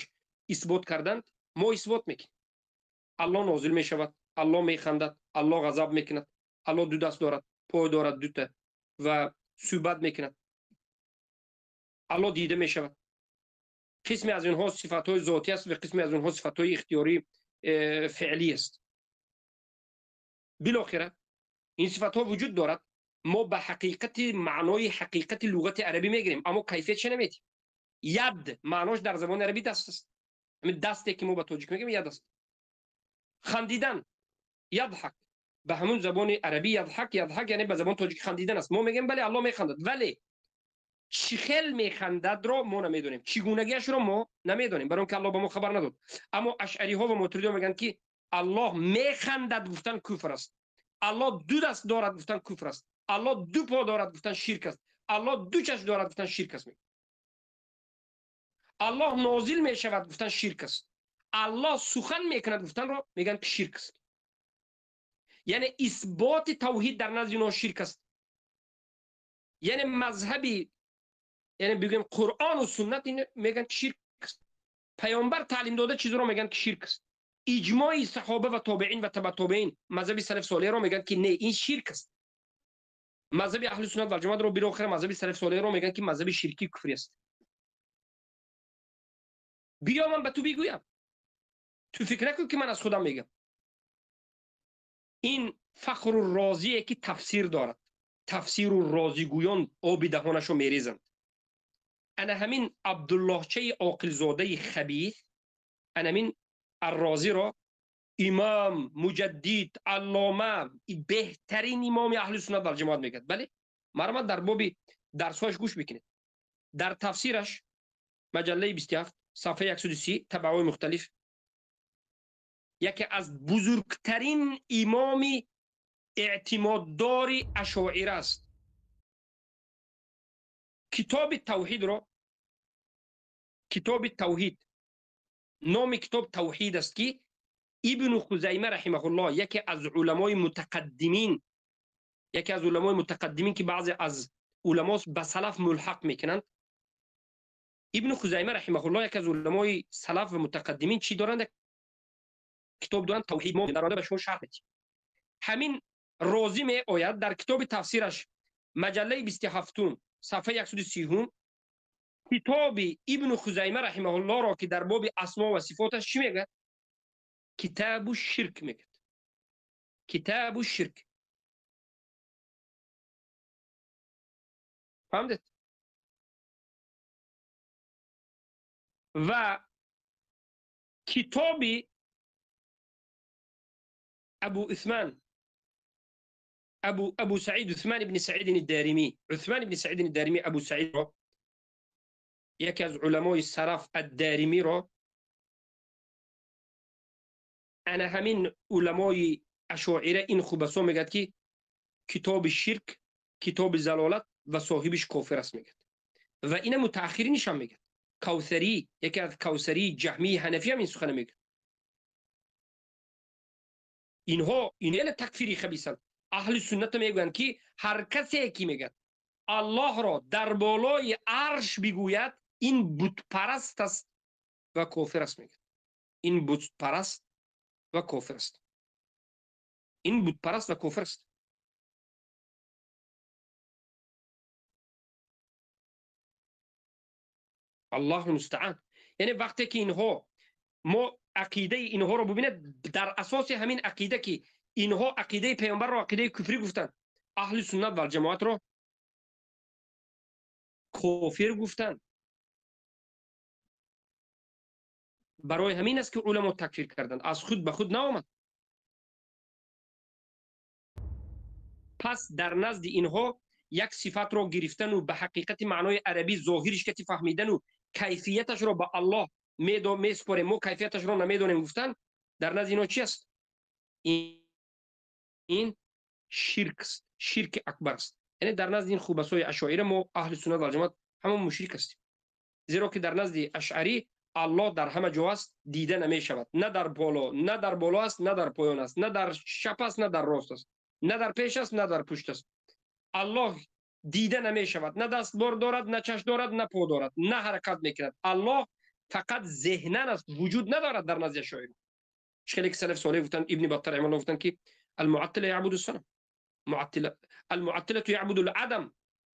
исбот карданд, мо исбот мекунем. Аллоҳ нозил мешавад, Аллоҳ механдад, Аллоҳ ғазаб мекунад, Аллоҳ ду даст дорад, пой дорад дута ва суҳбат мекунад, Аллоҳ дида мешавад. Қисме аз инҳо сифатҳои зотӣ аст ва қисме аз инҳо сифатҳои ихтиёрӣ феълӣ аст. Билохира ин сифатҳо вуҷуд дорад. Мо ба ҳақиқати маънои ҳақиқати луғати арабӣ мегирем, аммо кайфиятша наметиҳем. Яд маънош дар забони арабӣ даст аст. Ҳамин дасте ки мо ба тоҷик мегӯем, яд аст. Хандидан, ядҳак, ба ҳамун забони арабӣ ядҳак, ядҳак яъне ба забони тоҷикӣ хандидан аст. Мо мегӯем, бале, Аллоҳ механдад, вале чӣ хел механдадро мо намедонем, чӣ гунагиашро мо намедонем, барои он ки Аллоҳ ба мо хабар надод. Аммо ашъариҳо ва мотуридиҳо мегӯянд ки Аллоҳ механдад гуфтан куфр аст, Аллоҳ ду даст дорад гуфтан куфр аст, Аллоҳ ду по дорад гуфтан ширк аст, Аллоҳ ду чашм дорад гуфтан ширк аст, Аллоҳ нозил мешавад гуфтан ширк аст, Аллоҳ сухан мекунад гуфтанро мегӯянд ки ширк аст. Яъне исботи тавҳид дар назди онҳо ширк аст. Яъне мазҳаби, яъне бигӯем, Қуръону суннат ин мегӯянд ки ширк аст, паёмбар таълим дода чизро мегӯянд ки ширк аст, иҷмои саҳоба ва тобеин ва таба тобеин, мазҳаби салаф солеҳро мегӯянд ки не, ин ширк аст. Мазҳаби аҳли суннат вал ҷамоатро, билохира мазҳаби салаф солеҳро мегӯянд ки мазҳаби ширкӣ, куфрӣ аст. Биё, ман ба ту бигӯям, ту фикр накун ки ман аз худам мегӯям. Ин Фахру Розие ки тафсир дорад, тафсиру розигӯён оби даҳонашо мерезанд. Ана ҳамин Абдуллоҳчаи оқилзодаи хабис ана ҳамин Аррозиро имом, муҷаддид, аллома, беҳтарин имоми аҳли суннат вал ҷамоат мегӯяд. Бале, марҳамат, дар боби дарсҳояш гӯш бикунед. Дар тафсираш, маҷаллаи 27, сафҳаи 130, табаъҳои мухталиф, яке аз бузургтарин имоми эътимоддори ашоира аст. Китоби тавҳидро, китоби тавҳид, номи китоб Тавҳид аст, ки Ибну Хузайма раҳимаҳуллоҳ, яке аз уламои мутақаддимин, яке аз уламои мутақаддимин, ки баъзе аз уламо ба салаф мулҳақ мекунанд. Ибну Хузайма раҳимаҳуллоҳ, яке аз уламои салаф ва мутақаддимин, чӣ доранд? Китоб доранд, Тавҳид. Мо дар оянда ба шумо шарҳ медиҳем. Ҳамин Розӣ меояд дар китоби тафсираш, маҷаллаи 27-ум, сафҳаи 130-ум, китоби Ибну Хузайма раҳимаҳуллоҳро, ки дар боби асмо ва сифоташ, чӣ мегӯяд? Китабу ширк мегӯяд, китабу ширк. Фаҳмидед? Ва китоби Абу Усман, Абу Саид Усман ибни Саидин Даримӣ, Усман ибни Саидин Даримӣ, Абу Саидро, яке аз уламои салаф, Аддаримиро, ана ҳамин уламои ашоира, ин хубасо мегӯяд ки китоби ширк, китоби залолат ва соҳибиш кофир аст мегӯяд. Ва ина мутааххиринишам мегӯяд. Кавсарӣ, яке аз Кавсарии ҷаҳмии ҳанафӣ ҳам ин сухана мегӯяд. Инҳо ин такфири хабисанд. Аҳли суннат мегӯянд, ки ҳар касе ки мегӯяд Аллоҳро дар болои арш бигӯяд, ин бутпараст аст ва кофир аст, мегӯяд. Ин бутпараст ва кофир аст. Ин бутпараст ва кофир аст. Аллоҳ мустаъан. Яъне вақте ки инҳо мо ақидаи инҳоро бубинед, дар асоси ҳамин ақида ки инҳо ақидаи паёмбарро ақидаи куфрӣ гуфтанд, аҳли суннат вал ҷамоатро кофир гуфтанд. Барои ҳамин аст ки уламо такфир карданд, аз худ ба худ наомад. Пас дар назди инҳо як сифатро гирифтану ба ҳақиқати маънои арабӣ зоҳириш кати фаҳмидану кайфияташро ба Аллоҳ месупорем, мо кайфияташро намедонем гуфтан, дар назди инҳо чи аст? Ин ширк аст, ширки акбар аст. Яъне дар назди ин хубасои ашоира мо аҳли суннат вал ҷамоат ҳама мушрик ҳастем, зеро ки дар назди ашъарӣ Аллоҳ дар ҳама ҷо аст, дида намешавад, на дар боло, на дар боло аст, на дар поён аст, на дар чап аст, на дар рост аст, на дар пеш аст, на дар пушт аст. Аллоҳ дида намешавад, на дастбор дорад, на чашм дорад, на по дорад, на ҳаракат мекунад. Аллоҳ фақат зеҳнан аст, вуҷуд надорад дар назди ашоира. Хеле ки салаф солеҳ гуфтанд, Ибни Баттар раҳимаҳуллоҳ гуфтанд ки المعطلة يعبد الصنم، معطلة المعطلة يعبد العدم،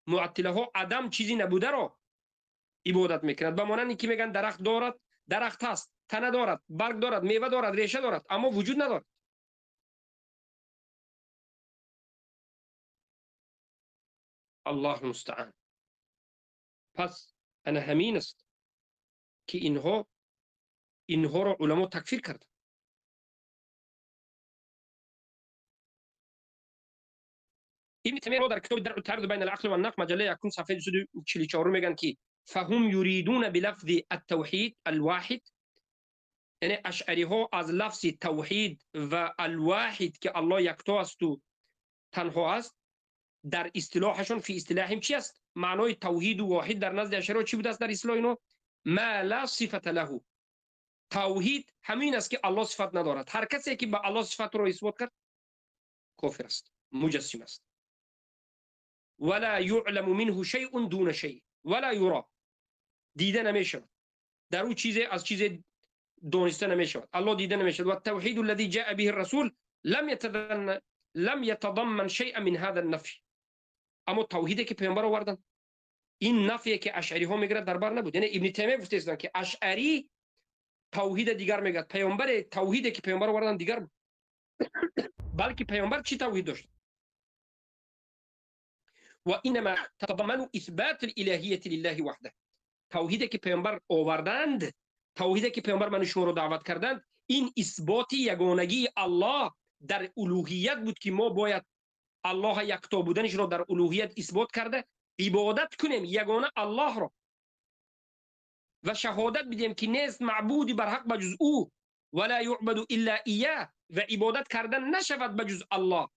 معطله‌ها عدم چیزی نبوده را عبادت میکند. ба монанди ки мегӯянд дарахт дорад, дарахт ҳаст, тана дорад, барг дорад, мева дорад, реша дорад, аммо вуҷуд надорад. Аллоҳ мустаъан. Пас ана ҳамин аст ки инҳоро уламо такфир карданд. Ибни Таймия дар китоби Даръу таъаруд байна ал-ақли ван-нақл маҷаллаи якум саҳифаи 244 мегӯянд ки фаҳум юридуна билафзи ат-тавҳид ал-воҳид, яъне ашъариҳо аз лафзи тавҳид ва ал-воҳид ки Аллоҳ якто асту танҳо аст, дар истилоҳашон фи истилоҳим чи аст? Маънои тавҳиду воҳид дар назди ашъариҳо чӣ будааст дар истилоҳи инҳо? Ма ла сифата лаҳу. Тавҳид ҳамин аст ки Аллоҳ сифат надорад. Ҳар касе ки ба Аллоҳ сифатро исбот кард кофир аст, муҷассим аст. ولا يعلم منه شيء دون شيء ولا يرى، دیده نمیشود، در او چیزی از چیز دانسته نمیشود، الله دیده نمیشود. و التوحید الذي جاء به الرسول لم يتضمن شيئا من هذا النفي. اما توحیدی که پیامبر آوردن این نفیه که اشعری ها میگیرد در بر نبود. یعنی ابن تیمیه گفته است که اشعری توحید دیگر میگه، پیامبر توحیدی که پیامبر آوردن دیگر بود، بلکه پیامبر چی توحید داشت؟ وانما تتضمن اثبات الالهیه لله وحده. توحیدی که پیامبر آوردند، توحیدی که پیامبر من شما رو دعوت کردند، این اثبات یگانگی الله در الوهیت بود که ما باید الله یکتا بودنش را در الوهیت اثبات کرده عبادت کنیم یگانه الله را و شهادت بدیم که نیست معبودی بر حق بجز او ولا يعبد الا ایاه، و عبادت کردن نشود بجز الله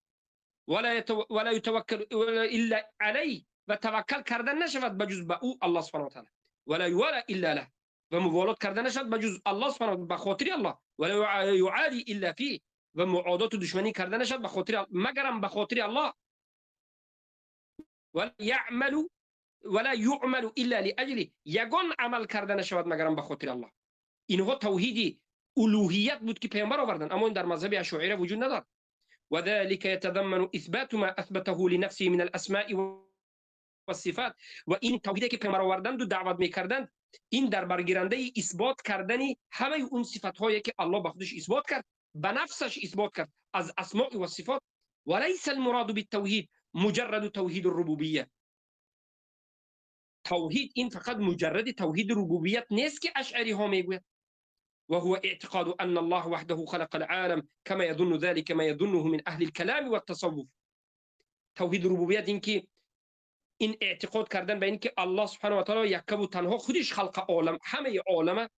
ولا يتوكل الا عليه، و توکل کردن نشود بجز به او الله سبحانه و تعالی، ولا يوالى الا له، و موالات کردن نشود بجز الله سبحانه و به خاطر الله، ولا يعادي الا فيه، و معادات و دشمنی کردن نشود به خاطر مگرم به خاطر الله، ولا يعمل ولا يعمل الا لاجله، یگان عمل کردن نشود مگرم به خاطر الله. اینها توحیدی الوهیت بود که پیامبر آوردن، اما این در مذهب اشاعره وجود ندارد. وذلك يتضمن اثبات ما اثبته لنفسه من الاسماء والصفات. و این توحیدی که پیامبر آوردند و دعوت میکردند، این در برگیرنده اثبات کردن همه اون صفات هایی که الله به خودش اثبات کرد، به نفسش اثبات کرد از اسماء و صفات. وليس المراد بالتوحید مجرد توحید الربوبیه. توحید این فقط مجرد توحید ربوبیت نیست که اشعری ها میگوید. وهو اعتقاد أن الله وحده خلق العالم كما يظن ذلك ما يظنه من أهل الكلام والتصوف. توحید ربوبیت این که این اعتقاد کردن به این که الله سبحانه و تعالی یک و تنها خودش خلق عالم، همه عالم،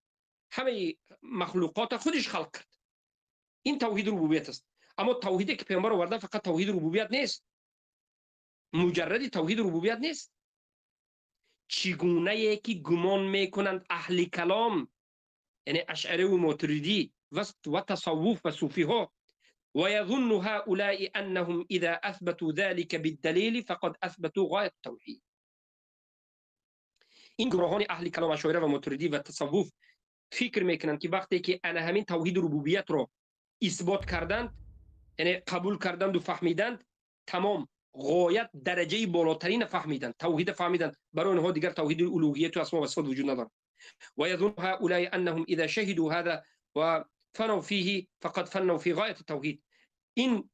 همه مخلوقات خودش خلق کرد، این توحید ربوبیت است. اما توحیدی که پیامبر آوردن فقط توحید ربوبیت نیست، مجرد توحید ربوبیت نیست. چگونه که گمان میکنند اهل کلام، یعنی اشعری و ماتریدی و تصوف و صوفی ها ويظن هؤلاء أنهم إذا أثبتوا ذلك بالدليل فقد أثبتوا غاية التوحيد. این گروهان اهل کلام اشاعره و ماتریدی و تصوف فکر میکنند که وقتی که انا همین توحید ربوبیت رو اثبات کردند، یعنی قبول کردند و فهمیدند، تمام غایت درجه بالاترین فهمیدند، توحید فهمیدند، برای آنها دیگر توحید الوهیت و اسما و صفات وجود ندارد. و یظن هؤلاء انهم اذا شهدوا هذا و فنوا فيه فقد فنوا في غایت التوحید. این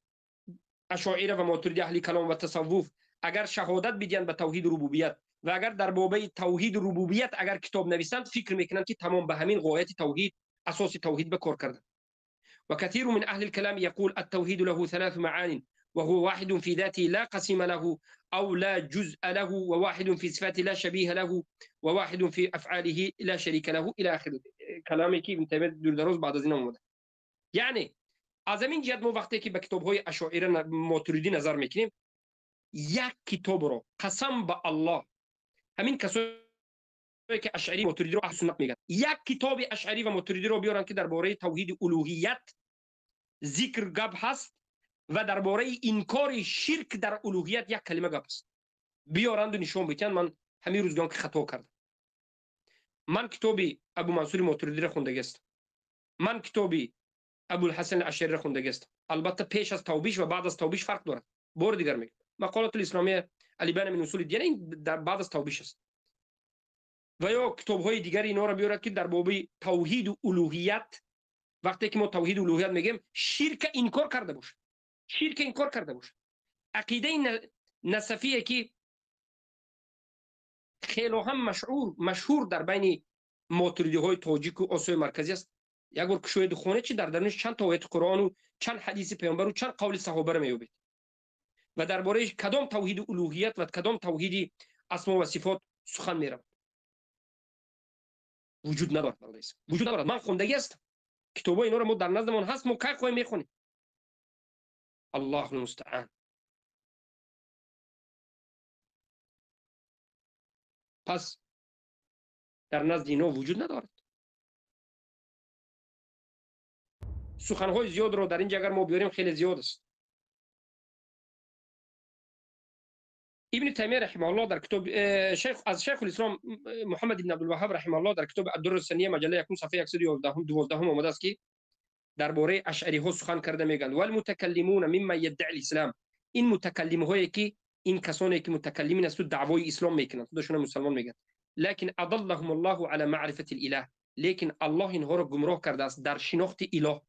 اشاعره و ماتریدی اهل کلام و تصوف اگر شهادت بدهند به توحید ربوبیت و اگر در بابه توحید ربوبیت اگر کتاب نویسند، فکر میکنند که تمام به همین غایت توحید، اساس توحید به کار کردند. و كثير من اهل الكلام يقول التوحيد له ثلاث معان وهو واحد في ذاته لا قسم له او لا جزء له، وواحد في صفاته لا شبيه له، وواحد في افعاله لا شريك له الى اخر کلامی که ابن تیمیه دور دروز بعد از این اومده. یعنی از این جهت ما وقتی که به کتاب‌های اشاعره ماتریدی نظر میکنیم، یک کتاب رو قسم به الله، همین کسایی که اشعری ماتریدی رو اهل سنت میگن، یک کتاب اشعری و ماتریدی رو بیارن که درباره توحید الوهیت ذکر گپ هست و درباره انکار شرک در الوهیت یک کلمه گپ است، بیارند و نشون بدن. من همین روزگان که خطا کردم، من کتاب ابو منصور ماتریدی رو خوندگی است، من کتاب ابوالحسن اشعری رو خوندگی است. البته پیش از توبیش و بعد از توبیش فرق دارد. بار دیگر میگم مقالات الاسلامیه الابانه من اصول الدین این در بعد از توبیش است. و یا کتاب‌های دیگر اینا رو بیارد که در باب توحید و الوهیت، وقتی که ما توحید و الوهیت میگیم شرک انکار کرده باشه، شرک انکار کرده باشه. عقیده نصفیه که خیلی هم مشهور در بین ماتریدی‌های تاجیک و آسیای مرکزی است. یک بار کشوید خونه چی در درونش چند تا آیت قرآن و چند حدیث پیامبر و چند قول صحابه رو می‌یابید و درباره کدام توحید الوهیت و کدام توحید اسما و صفات سخن می‌رود. وجود ندارد برادر، وجود ندارد. من خوندگی است، کتابای اینا رو ما در نزدمان هست، ما کی خواهیم میخونیم؟ الله المستعان. پس در نزد اینا وجود ندارد. سخنهای زیاد رو در اینجا اگر ما بیاریم خیلی زیاد است. ابن تیمیه رحمه الله در کتاب شیخ از شیخ الاسلام محمد بن عبدالوهاب رحمه الله در کتاب الدر السنیه مجله یکم صفحه 111 12 آمده است که درباره اشعری ها سخن کرده میگن والمتکلمون مما یدعی الاسلام. این متکلم هایی که این کسانی که متکلمین است دعوای اسلام میکنند، خودشون مسلمان میگن، لكن اضلهم الله على معرفه الاله، لیکن الله اینها رو گمراه کرده است در شناخت اله.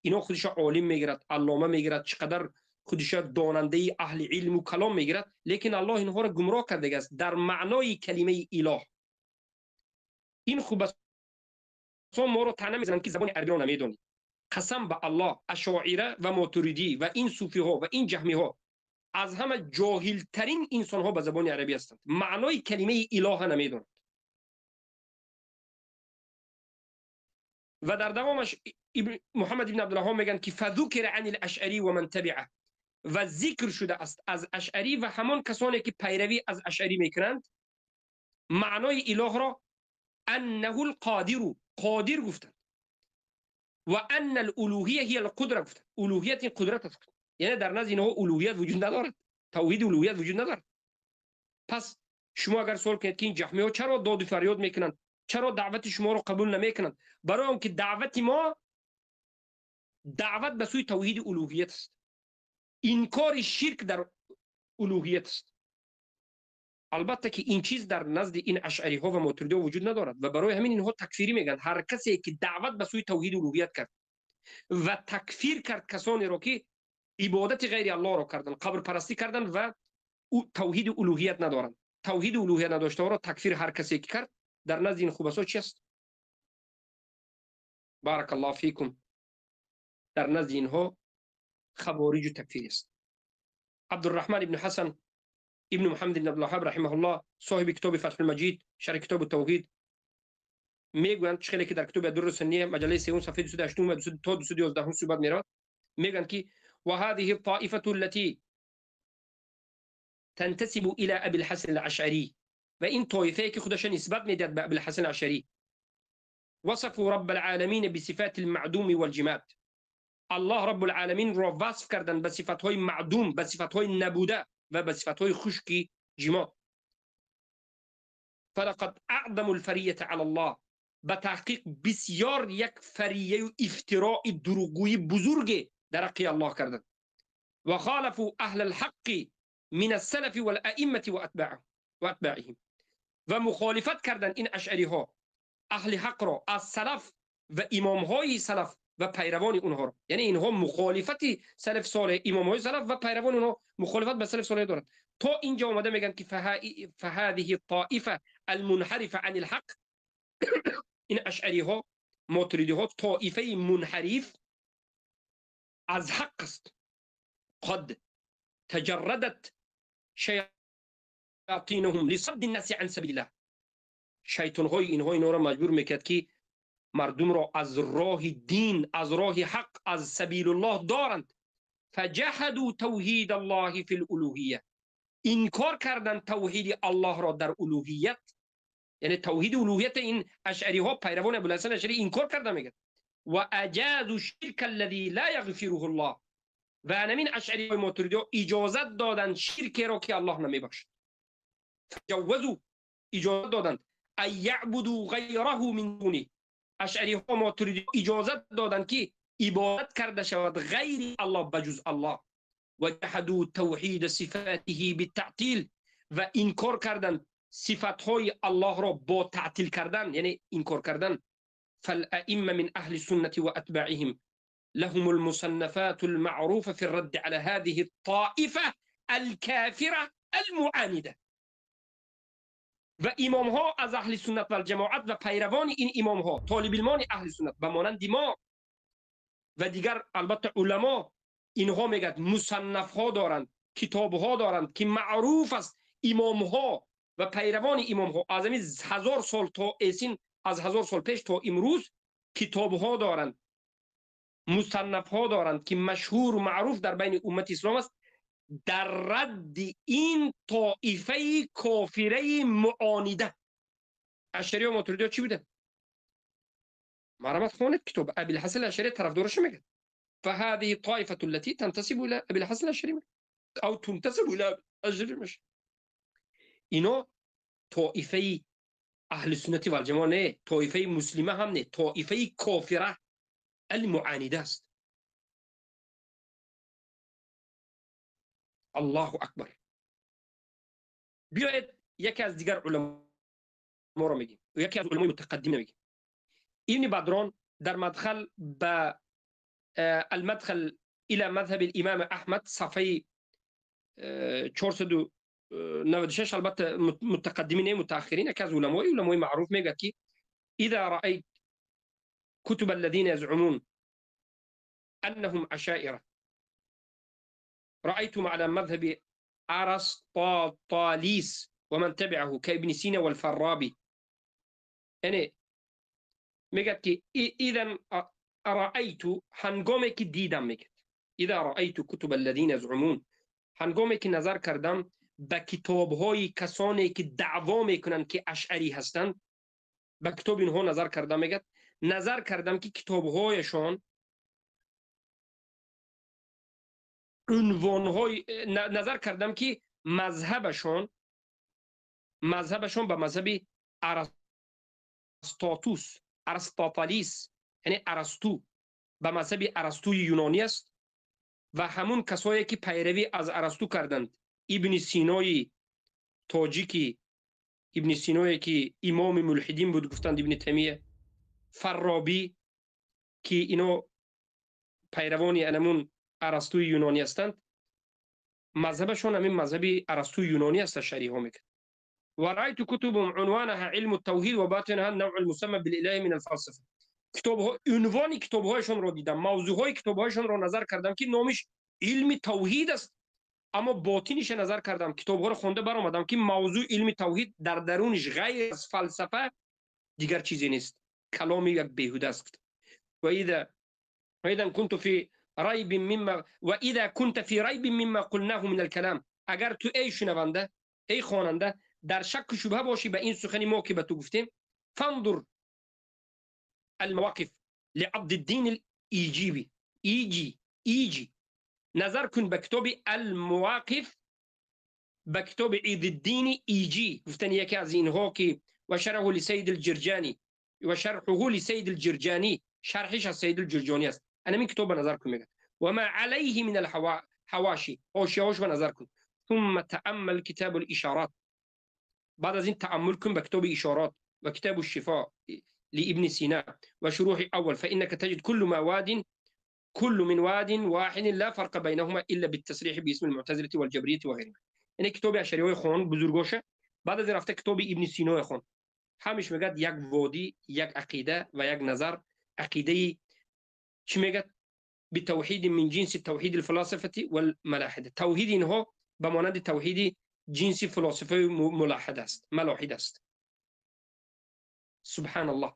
اینا خودش عالم میگیرد، علامه میگیرد، چقدر خودش داننده اهل علم و کلام میگیرد، لیکن الله اینها رو گمراه کرده است در معنای کلمه اله. این خوب است ما رو طعنه میزنند که زبان عربی رو نمیدونی. قسم به الله اشاعره و ماتریدی و این صوفی ها و این جهمی ها از همه جاهل ترین انسان ها به زبان عربی هستند، معنای کلمه اله نمیدونند. و در دوامش محمد بن عبدالوهاب میگن که فذکر عن الاشعری و من تبعه، و ذکر شده است از اشعری و همان کسانی که پیروی از اشعری میکنند معنای اله را انه القادر، قادر گفتند، و ان الالوهیه هي القدره گفتند. الوهیت این قدرت است، یعنی در نزد اینها الوهیت وجود ندارد، توحید الوهیت وجود ندارد. پس شما اگر سوال کنید که این جهمی ها چرا داد و فریاد میکنند، چرا دعوت شما رو قبول نمیکنند، برای اون که دعوت ما دعوت به سوی توحید الوهیت است، انکار شرک در الوهیت است. البته که این چیز در نزد این اشعری ها و ماتریدی ها وجود ندارد و برای همین اینها تکفیری میگن. هر کسی که دعوت به سوی توحید الوهیت کرد و تکفیر کرد کسانی را که عبادت غیر الله را کردن، قبر پرستی کردن و توحید الوهیت ندارند، توحید الوهیت نداشته را تکفیر هر کسی که کرد در نزد این خوبسا چی است؟ بارک الله فیکم، در نزد اینها خوارج و تکفیر است. عبدالرحمن ابن حسن ابن محمد بن عبدالوهاب رحمه الله صاحب کتاب فتح المجید شرح کتاب التوحید میگویند چخیلی که در کتاب الدر السنیه مجله 3 صفحه 208 و تا 211 صحبت میرود، میگن که و هذه الطائفه التي تنتسب الى ابي الحسن الاشعري، و این طایفه که خودش نسبت میداد به ابي الحسن الاشعری، وصفوا رب العالمین بصفات المعدوم والجماد. الله رب العالمین را وصف کردن به صفتهای معدوم، به صفتهای نبوده و به صفتهای خشکی جماع. فلقد اعظم الفریه علی الله، به تحقیق بسیار یک فریه و افتراء دروغگویی بزرگ در حق الله کردن. و خالفوا اهل الحق من السلف والائمه واتباعهم، و مخالفت کردن این اشعری ها اهل حق را از سلف و امام های سلف و پیروان اونها را. یعنی اینها مخالفت سلف صالح، امام های سلف و پیروان اونها مخالفت به سلف صالح دارند. تا اینجا آمده میگن که فهذه الطائفه المنحرفه عن الحق، این اشعری ها ماتریدی ها طائفه منحرف از حق است. قد تجردت شیاطینهم لصد الناس عن سبیل الله، شیطان های اینها اینا را مجبور میکرد که مردم را از راه دین، از راه حق، از سبیل الله دارند. فجحدوا توحید الله فی الالوهیه، انکار کردن توحید الله را در الوهیت، یعنی توحید الوهیت این اشعری ها پیروان ابوالحسن اشعری انکار کرده میگن. و اجازوا الشرک الذی لا یغفره الله، و همین اشعری های ماتریدی ها اجازت دادند شرک را که الله نمیبخشد. فجوزوا، اجازت دادند ان یعبدوا غیره من دونه، اشعری ها ماتریدی اجازت دادند که عبادت کرده شود غیر الله بجز الله. و جحدوا توحید صفاته بالتعطیل، و انکار کردند صفتهای الله را با تعطیل کردن، یعنی انکار کردن. فالائمه من اهل السنه واتباعهم لهم المصنفات المعروفه في الرد على هذه الطائفه الكافره المعانده. و امام ها از اهل سنت و الجماعت و پیروان این امام ها طالب علمان اهل سنت و مانند ما و دیگر البته علما، اینها میگن مصنف ها دارند، کتاب ها دارند که معروف است امام ها و پیروان امام ها از همین 1000 سال تا ایسین، از 1000 سال پیش تا امروز کتاب ها دارند، مصنف ها دارند که مشهور و معروف در بین امت اسلام است در رد این طائفه کافره معانده. اشعری و ماتریدی چی بوده؟ مرحمت خوانید کتاب ابی الحسن اشعری طرفدارش میگه فهذه الطائفه التي تنتسب الى ابي الحسن الاشعري او تنتسب الى اشعری میشه. اینا طائفه اهل سنت و الجماعه نه، طائفه مسلمه هم نه، طائفه کافره المعانده است. الله اکبر. بیاید یکی از دیگر علما را میگیم، یکی از علمای متقدمین میگیم. ابن بدران در مدخل به المدخل الى مذهب الامام احمد صفحه 496، البته متقدمین متأخرین، یکی از علمای معروف میگه که اذا رأيت كتب الذين يزعمون انهم عشائره رأيتم على مذهب أرسطاطاليس ومن تبعه كابن سينا والفارابي. یعنی میگه که اذا رأيت، هنگامی که دیدم، میگه اذا رأيت كتب الذين يزعمون، هنگامی که نظر کردم به کتاب‌های کسانی که دعوا میکنند که اشعری هستند، به کتاب اینها نظر کردم، میگه نظر کردم که کتاب‌هایشان عنوان‌های، نظر کردم که مذهبشان به مذهب ارسطاطوس، ارسطاطالیس، یعنی ارسطو، به مذهب ارسطوی یونانی است و همون کسایی که پیروی از ارسطو کردند، ابن سینای تاجیکی، ابن سینایی که امام ملحدین بود گفتند ابن تیمیه، فارابی که اینا پیروان انمون ارسطوی یونانی هستند، مذهبشون همین مذهب ارسطوی یونانی است. شریح ها میگه و رأيت كتبهم عنوانها علم التوحید و باطنها النوع المسمى بالاله من الفلسفه. کتاب عنوان کتابهایشون رو دیدم، موضوعهای کتابهایشون رو نظر کردم که نامش علم توحید است، اما باطنش نظر کردم، کتابها رو خونده برآمدم که موضوع علم توحید در درونش غیر از فلسفه دیگر چیزی نیست، کلامی یک بیهوده است. و اذا كنت في ریب مما و اذا كنت في ریب مما قلناه من الكلام، اگر تو ای شنونده، ای خواننده در شک و شبهه باشی به این سخن ما که به تو گفتیم، فانظر المواقف لعبد الدین الایجیبی، ایجی ایجی نظر کن به کتاب المواقف، به کتاب عید الدین ایجی گفتن یکی از اینها که و شرحه لسید الجرجانی و شرحه لسید الجرجانی، شرحش از سید الجرجانی است. انا من کتاب نظر کن میگه و ما علیه من الحواشی، حاشیه‌هاش به نظر کن. ثم تأمل کتاب الاشارات، بعد از این تأمل کن به کتاب اشارات و کتاب الشفاء لابن سینا و شروح اول، فإنك تجد كل ما واد كل من واد واحد لا فرق بينهما إلا بالتصريح باسم المعتزلة والجبرية وغيرهم. یعنی کتاب اشعری خون بزرگاشه، بعد از رفته کتاب ابن سینا خون، همیش میگه یک وادی، یک عقیده و یک نظر. عقیده چی میگه؟ بتوحید من جنس توحید الفلاسفه والملاحده. توحید اینها به مانند توحید جنس فلاسفه ملاحده است، ملاحده است. سبحان الله.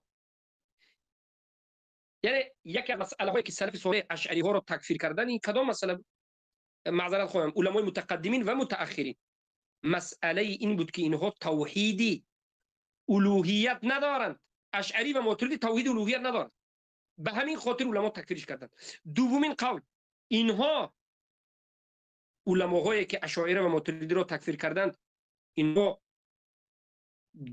یعنی یکی از مسئله هایی که سلف صالح اشعری ها رو تکفیر کردن این کدام مسئله؟ معذرت خواهم علمای متقدمین و متأخرین، مسئله این بود که اینها توحیدی الوهیت ندارند. اشعری و ماتریدی توحید الوهیت ندارند، به همین خاطر علما تکفیرش کردند. دومین قول، اینها علماهایی که اشاعره و ماتریدی را تکفیر کردند، اینها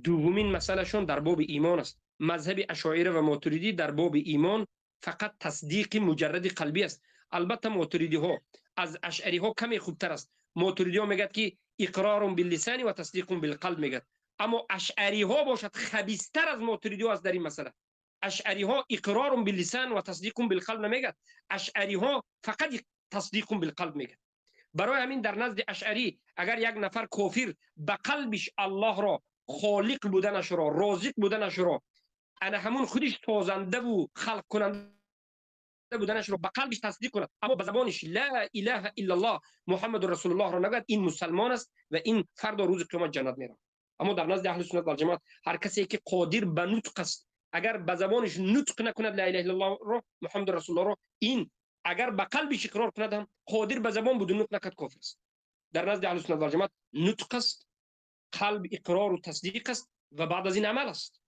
دومین مسئلهشون در باب ایمان است. مذهب اشاعره و ماتریدی در باب ایمان فقط تصدیق مجرد قلبی است. البته ماتریدی ها از اشعری ها کمی خوبتر است. ماتریدی ها میگه که اقرار باللسان و تصدیق بالقلب میگه، اما اشعری ها باشد خبیثتر از ماتریدی ها است در این مسئله. اشعری ها اقرار باللسان و تصدیق بالقلب نمیگه، اشعری ها فقط تصدیق بالقلب میگه. برای همین در نزد اشعری اگر یک نفر کافر به قلبش الله را، خالق بودنش را، رازق بودنش را، انا همون خودش سازنده و خلق کننده بودنش رو به قلبش تصدیق کند، اما به زبانش لا اله الا الله محمد رسول الله را نگوید، این مسلمان است و این فردا روز قیامت جنت میره. اما در نزد اهل سنت و جماعت هر کسی که قادر به نطق است، اگر به زبانش نطق نکند لا اله الا الله را، محمد رسول الله را، این اگر به قلبش اقرار کند هم قادر به زبان بود نطق نکند کافر است. در نزد اهل سنت و جماعت نطق است، قلب اقرار و تصدیق است و بعد از این عمل است.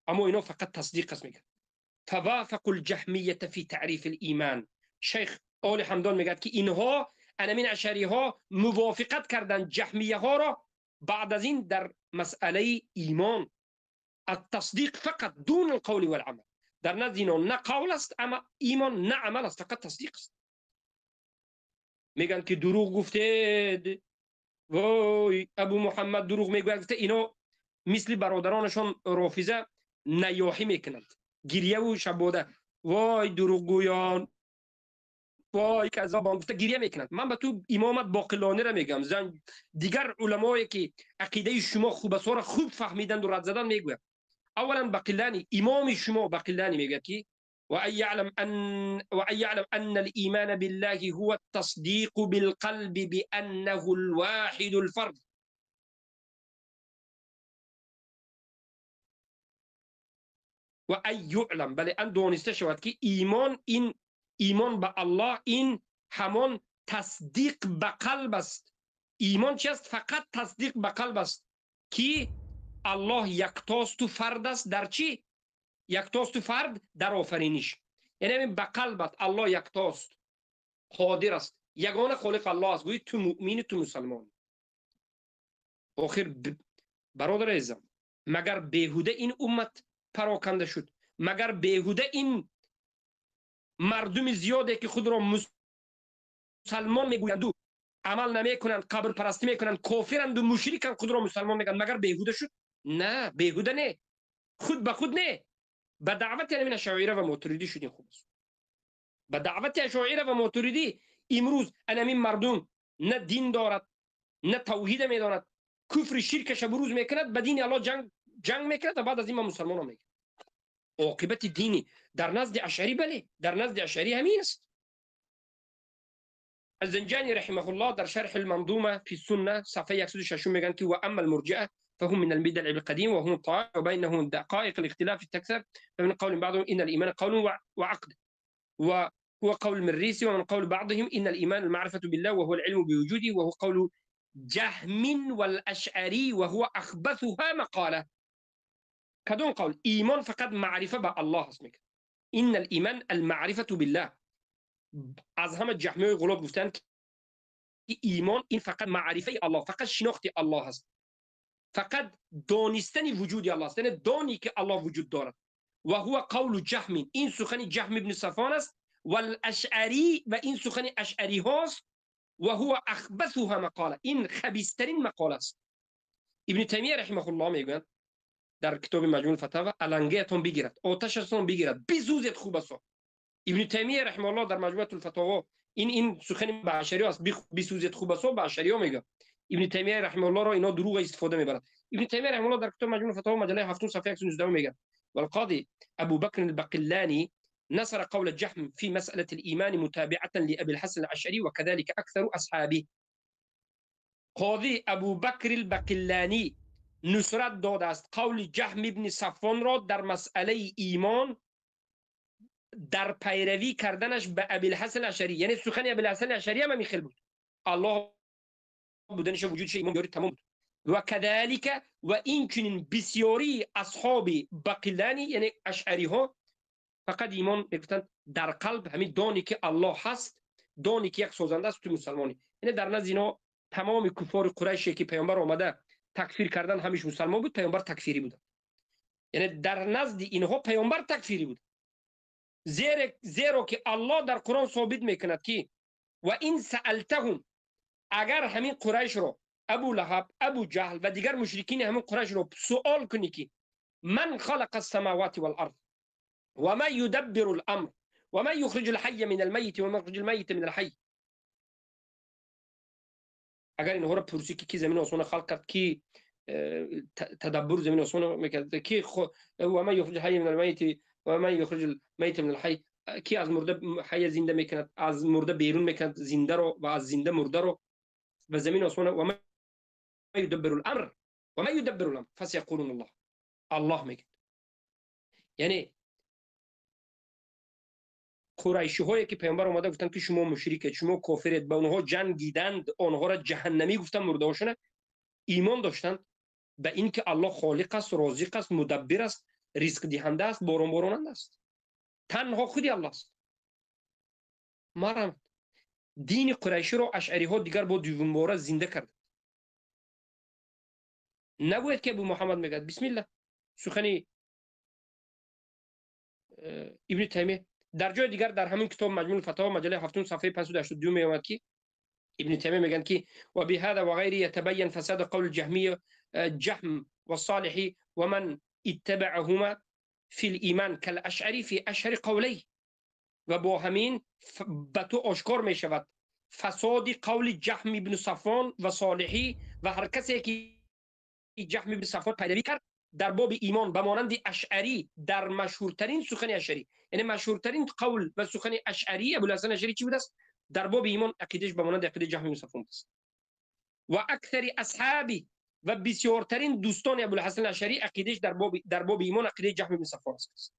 اما اینا فقط تصدیق است میگن. توافق الجهمیه فی تعریف الایمان. شیخ آل حمدان میگه که اینها انمین اشعری ها موافقت کردن جهمیه ها را بعد از این در مسئله ایمان، التصدیق فقط دون القول والعمل. در نزد اینا نه قول است اما ایمان، نه عمل است، فقط تصدیق است. میگن که دروغ گفتید، وای ابو محمد دروغ میگوید. گفته اینا مثل برادرانشان رافضه نیاحی میکنند، گریه و شباده، وای دروغگویان، وای کذابان، گفته گریه میکنند. من به تو امامت باقلانی را میگم، زن دیگر علمایی که عقیده شما خوب است را خوب فهمیدند و رد زدن میگویم. اولا باقلانی، امام شما باقلانی میگه که و ان يعلم ان الايمان بالله هو التصديق بالقلب بانه الواحد الفرد. و ان یعلم، بله ان دانسته شود که ایمان، این ایمان به الله این همان تصدیق به قلب است. ایمان چی است؟ فقط تصدیق به قلب است که الله یکتاست و فرد است. در چی؟ یکتاست و فرد در آفرینش. یعنی همین به قلب است، الله یکتاست، قادر است، یگانه خالق الله است. گویی تو مؤمن، تو مسلمان. آخر برادر عزیزم، مگر بیهوده این امت پراکنده شد؟ مگر بیهوده این مردم زیاده که خود را مسلمان میگویند و عمل نمیکنند، قبر پرستی میکنند، کافرند و مشرکند، خود را مسلمان میگن، مگر بیهوده شد؟ نه، بیهوده نه، خود به خود نه. به دعوت همین اشاعره و ماتریدی شدین. خوب است، به دعوت اشاعره و ماتریدی امروز همین مردم نه دین دارد، نه توحید میداند، کفر شرکش بروز میکند، به دین الله جنگ میکند و بعد از این ما مسلمان ها میگن. عاقبت دینی در نزد اشعری، بله در نزد اشعری همین است. الزنجانی رحمه الله در شرح المنظومه فی السنه صفحه 106 میگن که و اما المرجئه فهم من البدع القديم وهم الطائف وبينهم دقائق الاختلاف التكثر، فمن قول بعضهم ان الايمان قول وعقد وهو قول المريسي، ومن قول بعضهم ان الايمان المعرفه بالله وهو العلم بوجوده وهو قول جهم والاشعري وهو اخبثها مقاله. کدوم قول؟ ایمان فقط معرفه به الله است. میگه ان الايمان المعرفه بالله. از همه جهمیای غلاب گفتند که ایمان این فقط معرفه الله، فقط شناخت الله است، فقط دانستن وجود الله است، یعنی دانی که الله وجود دارد. و هو قول جهم، این سخن جهم ابن صفوان است، والاشعری و این سخن اشعری هاست، و هو اخبثها مقاله، این خبیثترین مقاله است. ابن تیمیه رحمه الله میگوید در کتاب مجموع الفتاوی علنگه‌تون بگیرد، آتشتون بگیرد، بسوزید خوب است. ابن تیمیه رحمه الله در مجموعه الفتاوی این سخن به اشعری است، بسوزید خوب است به اشعری ها میگه. ابن تیمیه رحمه الله را اینا دروغ استفاده میبرد. ابن تیمیه رحمه الله در کتاب مجموع الفتاوی مجله 7 صفحه 119 میگه والقاضي ابو بكر البقلاني نصر قول الجهم في مسألة الإيمان متابعة لأبي الحسن الأشعري وكذلك أكثر أصحابه. قاضي ابو بکر البقلانی نصرت داده است قول جهم ابن صفوان را در مسئله ایمان در پیروی کردنش به ابی الحسن اشعری، یعنی سخن ابی الحسن اشعری هم همین خیل بود، الله بودنش وجودش ایمان بیاری تمام بود. و کذالک و این چنین بسیاری اصحاب بقلانی یعنی اشعری ها فقط ایمان میگفتند در قلب، همین دانی که الله هست، دانی که یک سازنده است، تو مسلمانی. یعنی در نزد اینا تمام کفار قریش که پیامبر آمده تکفیر کردن همیش مسلمان بود، پیامبر تکفیری بود. یعنی در نزد اینها پیامبر تکفیری بود، زیرا که الله در قرآن ثابت میکند که و این سألتهم، اگر همین قریش را ابو لهب، ابو جهل و دیگر مشرکین همین قریش را سوال کنی که من خلق السماوات والارض و ما یدبر الامر و ما یخرج الحی من المیت و ما یخرج المیت من الحی، اگر اینها را پرسی که کی زمین آسمان خلق کرد، کی تدبر زمین آسمان میکرد، کی و ما یخرج الحی من المیت و ما یخرج المیت من الحی، کی از مرده حی زنده میکند، از مرده بیرون میکند زنده رو و از زنده مرده رو و زمین آسمان، و ما یدبر الامر و ما یدبر الامر فسیقولون الله، الله میگه. یعنی قریشی هایی که پیامبر اومده گفتن که شما مشرکید، شما کافرید، با اونها جنگیدند، آنها را جهنمی گفتن، مرده هاشون ایمان داشتند به اینکه الله خالق است، رازق است، مدبر است، رزق دهنده است، باران باراننده است، تنها خودی الله است. مرحمت دین قریشی را اشعری ها دیگر با دوم باره زنده کرد. نگوید که ابو محمد میگه بسم الله، سخنی ابن تیمیه در جای دیگر در همین کتاب مجموع الفتاوی مجله 7 صفحه 582 میآید که ابن تیمیه میگن که و بهذا و غیره يتبين فساد قول الجهمیه جهم والصالحی ومن اتبعهما في الایمان كالاشعری في اشهر قوله، و با همین به تو آشکار میشود فساد قول جهم ابن صفوان و صالحی و هر کسی که جهم ابن صفوان پیروی کرد در باب ایمان به مانند اشعری در مشهورترین سخن اشعری، یعنی مشهورترین قول و سخن اشعری ابوالحسن اشعری چی بوده است؟ در باب ایمان عقیدهش به مانند عقیده جهم ابن صفوان است. و اکثر اصحابی و بسیارترین دوستان ابوالحسن اشعری عقیدهش در باب ایمان عقیده جهم ابن صفوان است.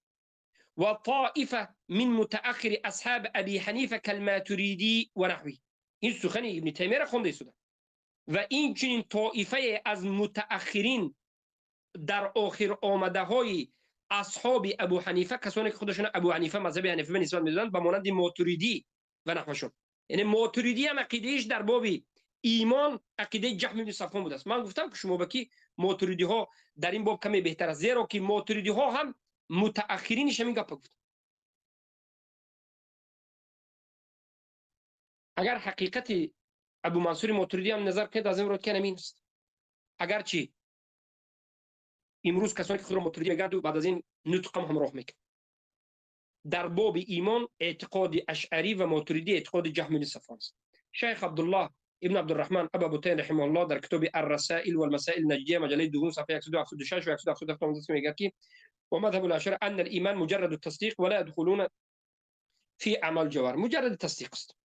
و طائفه من متأخر اصحاب ابی حنیفه کالماتریدی و نحوی، این سخن ابن تیمیه را خوانده است. و این چنین طائفه از متأخرین در آخر آمده های اصحاب ابو حنیفه، کسانی که خودشون ابو حنیفه مذهب حنیفه نسبت میدادند، به مانند ماتریدی و نحوشون. یعنی ماتریدی هم عقیدهش در باب ایمان عقیده جهم بن صفوان بوده است. من گفتم که شما بکی ماتریدی ها در این باب کمی بهتر است، زیرا که ماتریدی ها هم متأخرینش همین گپ گفت. اگر حقیقت ابو منصور ماتریدی هم نظر کنید از این رو که همین است. اگرچه امروز کسانی که خود را ماتریدی میگن و بعد از این نطق هم همراه میکنن در باب ایمان اعتقاد اشعری و ماتریدی اعتقاد جهم بن صفوان است. شیخ عبدالله ابن عبدالرحمن ابا بوتین رحمه الله در کتاب الرسائل والمسائل النجدیه مجله دوم صفحه 176 و 177 میگه که و مذهب الاشاعره ان الايمان مجرد التصدیق ولا يدخلون في اعمال الجوارح، مجرد تصدیق است.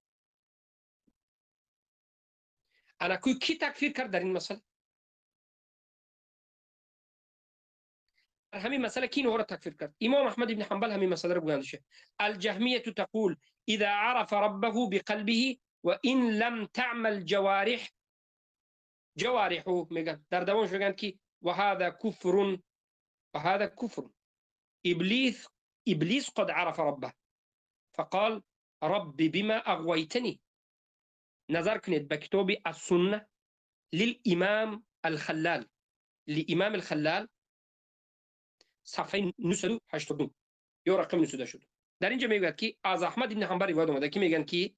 انا کی تکفیر کرد در این مسئله؟ همین مسئله کی اینها را تکفیر کرد؟ امام احمد بن حنبل همین مسئله را گوینده شد. الجهمیه تقول اذا عرف ربه بقلبه وان لم تعمل جوارح جوارحه، میگن در دوامش میگن که وهذا كفر، وهذا كفر. ابلیس قد عرف ربه فقال رب بما أغويتني. نظر کنید به کتاب السنة للإمام الخلال، لإمام الخلال صفحه 982 یا رقم 982. در اینجا میگوید که از احمد بن حنبل روایت آمده که میگن که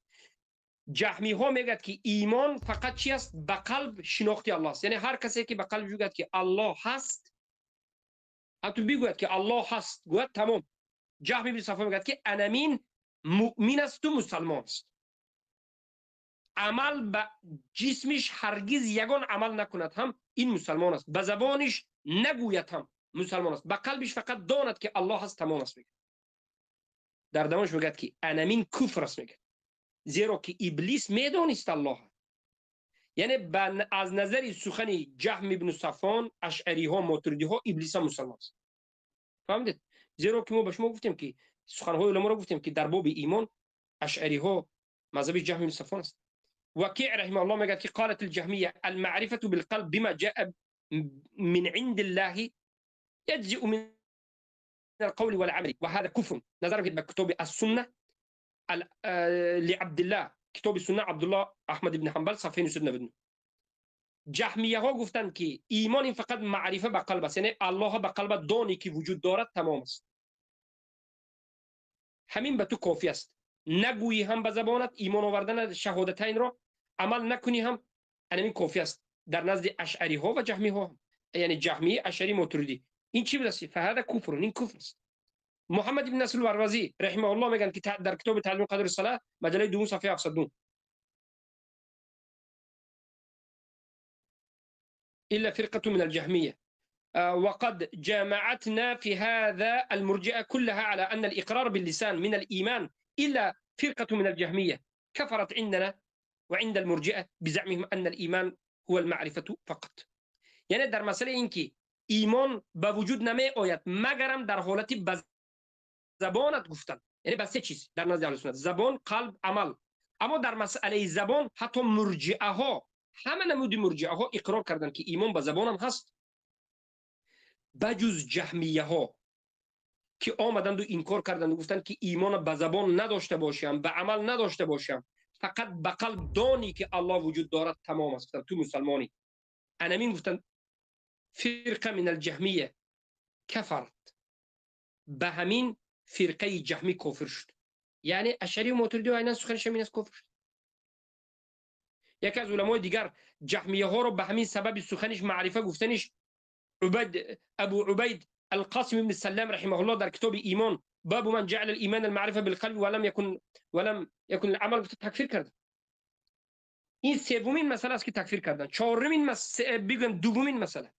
جهمی ها میگوید که ایمان فقط چی است؟ به قلب شناختی الله است. یعنی هر کسی که به قلب میگوید که الله هست، حتی بگوید که الله هست، گوید تمام. جهمی بن صفوان میگوید که انمین مؤمن است و مسلمان است. عمل به جسمش هرگز یگان عمل نکند هم این مسلمان است، به زبانش نگوید هم مسلمان است، به قلبش فقط داند که الله هست تمام است. میگه در دماش میگه که انمین کفر است، میگه زیرا که ابلیس میدانست الله. یعنی از نظر سخن جهم ابن صفوان، اشعری ها، ماتریدی ها، ابلیس هم مسلمان است. فهمیدید؟ زیرا که ما به شما گفتیم که سخنهای علما را گفتیم که در باب ایمان اشعری ها مذهب جهم ابن صفوان است. وكيع رحمه الله میگه که قالت الجهمية المعرفة بالقلب بما جاء من عند الله يجزئ من القول والعمل وهذا كفر. نظر به کتاب السنة لعبد الله، کتاب السنة عبد الله احمد بن حنبل صفحه 999. جهمیه ها گفتند که ایمان این فقط معرفه به قلب است، یعنی الله به قلب دانی که وجود دارد تمام است، همین به تو کافی است. نگویی هم به زبانت ایمان آوردن شهادتین را، عمل نکنی هم همین کافی است در نزد اشعری ها و جهمی ها، یعنی جهمی، اشعری، ماتریدی. این چی بود؟ فهذا کفر، این کفر است. محمد بن نصر الوروزی رحمه الله میگن که در کتاب تعلیم قدر الصلاه مجله دوم صفحه 702 الا فرقه من الجهميه وقد جامعتنا في هذا المرجئه كلها على ان الاقرار باللسان من الايمان الا فرقه من الجهميه كفرت عندنا وعند المرجئه بزعمهم ان الايمان هو المعرفه فقط. یعنی در مسئله اینکه ایمان به وجود نمی آید مگرم در حالت به زبانت گفتن، یعنی به سه چیز در نزد اهل سنت: زبان، قلب، عمل. اما در مسئله زبان حتی مرجئه ها، همه نمود مرجئه ها اقرار کردند که ایمان به زبان هم هست، بجز جهمیه ها که آمدند و انکار کردند و گفتند که ایمان به زبان نداشته باشم، به عمل نداشته باشم، فقط به قلب دانی که الله وجود دارد تمام است، تو مسلمانی. انمین گفتند فرقه من الجهمیه کفرت، به همین فرقه جهمی کافر شد. یعنی اشعری و ماتریدی و عینا سخنش همین است، کافر شد. یکی از علمای دیگر جهمیه ها رو به همین سبب سخنش معرفه گفتنش عبید، ابو عبید القاسم بن سلام رحمه الله در کتاب ایمان باب من جعل الايمان المعرفه بالقلب ولم يكن العمل تکفیر کرد. این سومین مسئله است که تکفیر کردن. چهارمین مسئله، بگم دومین مسئله،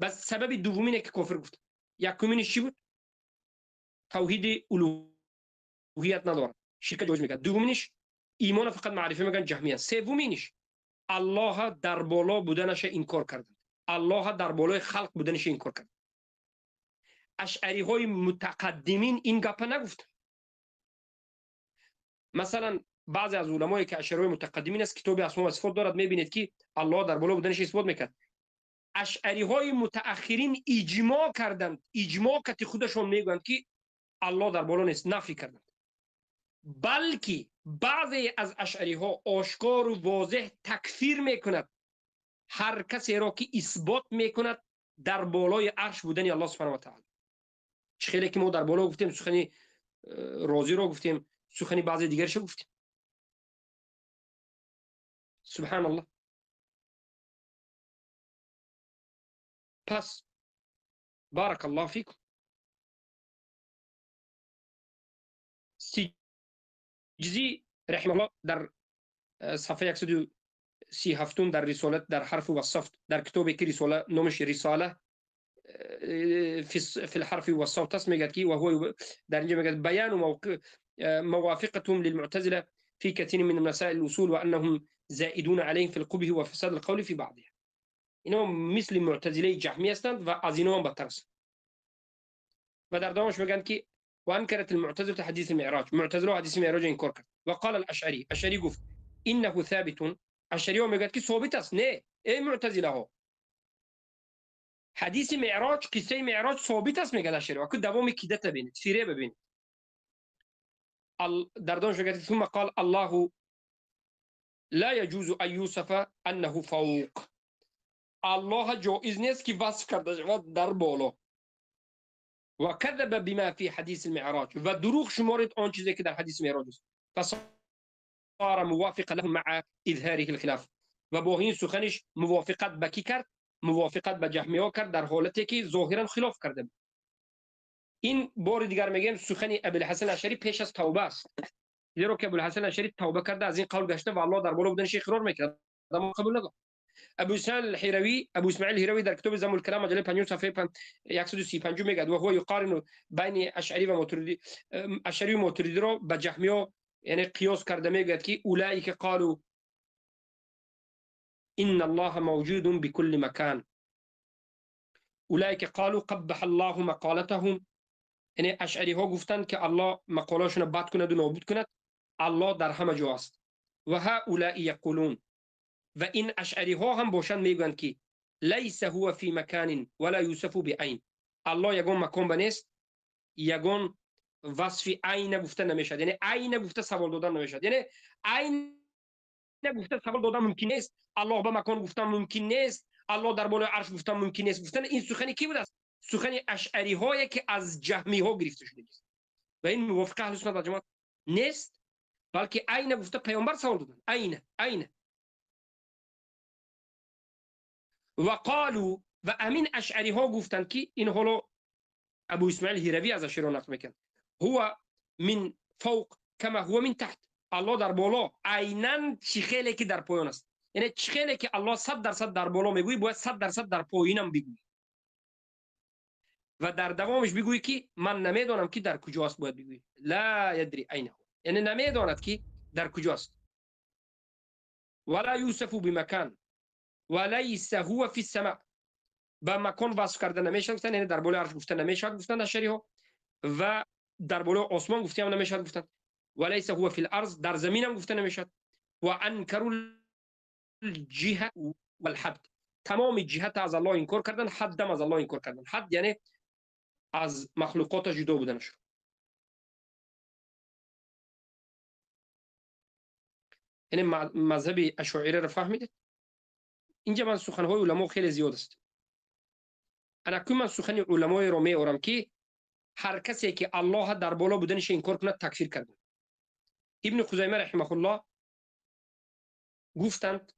بس سبب دومینه که کافر گفت. یکمینش چی بود؟ توحید الوهیت نداره، شرک جایز میگه. دومینش ایمان فقط معرفه میگن جهمیه. سومینش الله در بالا بودنش انکار کردن، الله در بالای خلق بودنش انکار کردن. اشعری های متقدمین این گپ نگفتن. مثلا بعضی از علمایی که اشعری متقدمین است کتاب اسما و صفات دارد، میبینید که الله در بالا بودنش اثبات میکرد. اشعری های متأخرین اجماع کردند، اجماع که خودشون میگویند که الله در بالا نیست، نفی کردند. بلکه بعضی از اشعری ها آشکار و واضح تکفیر میکند هر کسی را که اثبات میکند در بالای عرش بودن الله سبحانه و تعالی. چه که ما در بالا گفتیم، سخنی رازی را گفتیم، سخنی بعضی دیگرش گفتیم. سبحان الله. پس بارک الله فیکم. سجزی رحمه الله در صفحه 137 در رسالت در حرف و صفت در کتابی که رساله نامش رساله في الحرف والصوت است میگه که وهو در اینجا میگه بیان موافقتهم للمعتزله في كثير من مسائل الأصول وأنهم زائدون عليهم في القبه وفساد القول في بعضها. اینا مثل معتزله جهمی هستند و از اینا هم بدتر است. و در دوامش میگن که وانكرت المعتزله حديث المعراج، معتزله حدیث معراج انکار کرد. وقال الاشعري، اشعری گفت انه ثابت، اشعری ها میگه که ثابت است. نه ای معتزله ها، حدیث معراج، قصه معراج ثابت است میگه اشعری ها. که دوام کیدت ببینید، سیره ببینید. در دانش میگه ثم قال الله لا يجوز ان يوصف انه فوق. الله جایز نیست که وصف کرده شود در بالا. و کذب بما فی حدیث المعراج، و دروغ شمارید آن چیزی که در حدیث معراج است. فصار موافق له مع اظهاره الخلاف، و با این سخنش موافقت به کی کرد؟ موافقت به جهمی ها کرد در حالتی که ظاهرا خلاف کرده. این بار دیگر میگم سخن ابوالحسن اشعری پیش از توبه است، زیرا که ابوالحسن اشعری توبه کرده از این قول گشته و الله در بالا بودنش اقرار میکرد، اما قبول نداشت. ابو اسماعیل الحیروی، ابو اسماعیل الحیروی در کتاب ذم الکلام مجله 5 صفحه 135 میگه و هو یقارن بین اشعری و ماتریدی، اشعری و ماتریدی را به جهمی ها یعنی قیاس کرده، میگه که اولئک قالوا ان الله موجود بكل مکان، اولئک قالوا قبح الله مقالتهم، یعنی اشعری ها گفتند که الله مقالاشون بد کند و نابود کند، الله در همه جا است. و هؤلاء یقولون، و این اشعری ها هم باشند میگویند که لیس هو فی مکان ولا یوصف بعین، الله یگان مکان به نیست، یگان وصف عین گفته نمیشد، یعنی عین گفته سوال دادن نمیشد، یعنی عین گفته سوال دادن ممکن نیست، الله به مکان گفتن ممکن نیست، الله در بالای عرش گفتن ممکن نیست. گفتن این سخن کی بود است؟ سخن اشعری هایی که از جهمی ها گرفته شده است و این موافق اهل سنت و جماعت نیست، بلکه عین گفته پیامبر سوال دادن، عین عین. و قالوا، و امین اشعری ها گفتند که این حالا ابو اسماعیل هیروی از اشعری نقل میکند، هو من فوق کما هو من تحت، الله در بالا عینا چی خیلی که در پایین است، یعنی چی خیلی که الله 100% در بالا میگویی باید 100% در پایینم بگویی و در دوامش بگویی که من نمیدانم که در کجاست، باید بگویی لا یدری عین هو، یعنی نمیداند که در کجاست. ولا یوصف بمکان وليس هو فی السماء، به مکان وصف کرده نمیشه گفتن، یعنی در بالای عرش گفته نمیشه گفتن اشعری ها، و در بالای آسمان گفته هم نمیشه گفتن. وليس هو فی الارض، در زمین هم گفته نمیشه. و انکروا الجهه والحد، تمام جهت از الله انکار کردن، حد هم از الله انکار کردن. حد یعنی از مخلوقات جدا بودنش. یعنی مذهب اشاعره را فهمیدید؟ اینجا من سخنهای علما خیلی زیاد است. انا من سخن علمای را میارم که هر کسی که الله در بالا بودنش انکار کند تکفیر کردن. ابن خزیمه رحمه الله گفتند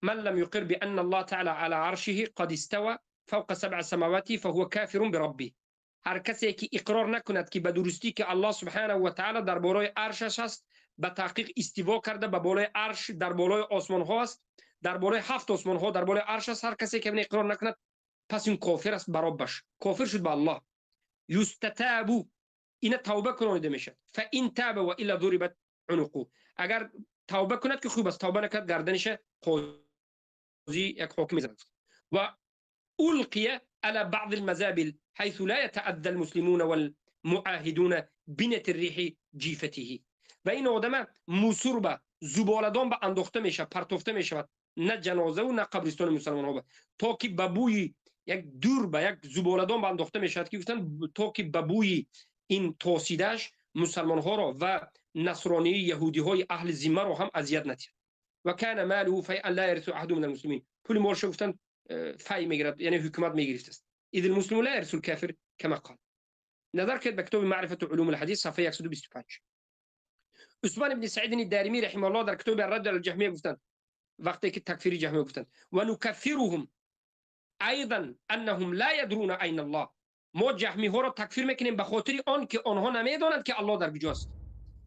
من لم يقر بأن الله تعالى على عرشه قد استوى فوق سبع سماوات فهو كافر بربه. هر کسی که اقرار نکند که به درستی که الله سبحانه و تعالی در بالای عرشش است، به تحقیق استوا کرده، به بالای عرش، در بالای آسمان ها است، در بالای 7 آسمان ها، در بالای عرش است، هر کسی که اقرار نکند پس این کافر است برابش، کافر شد به الله. یستتاب، این توبه کنانده میشه، فان تاب و الا ضربت عنقه، اگر توبه کند که خوب است، توبه نکرد گردنش قاضی یک حکم میزند. و القی على بعض المزابل حيث لا يتأذى المسلمون والمعاهدون بنت الريح جیفته، و این آدم موسور به زبالدان به انداخته میشه، پرتofته میشود، نه جنازه و نه قبرستان مسلمان ها، تا که به بوی یک دور به یک زبالدان به انداخته میشود که گفتن تا که به بوی این تاسیدش مسلمان ها را و نصرانی یهودی های اهل ذمه را هم اذیت ندهد. و کان ماله فیئا لا یرث احد من المسلمین، پول مالش گفتن فی میگیرد، یعنی حکومت میگرفت است. اذ المسلم لا یرث الكافر كما قال. نظر کرد به کتاب معرفت علوم الحدیث صفحه 125. عثمان بن سعید الدارمی رحمه الله در کتاب الرد علی الجهمیه گفتند وقتی که تکفیر جهمیه گفتند و نکفرهم ايضا انهم لا يدرون اين الله، ما جهمی ها را تکفیر میکنیم به خاطر آن که آنها نمیدانند که الله در کجاست،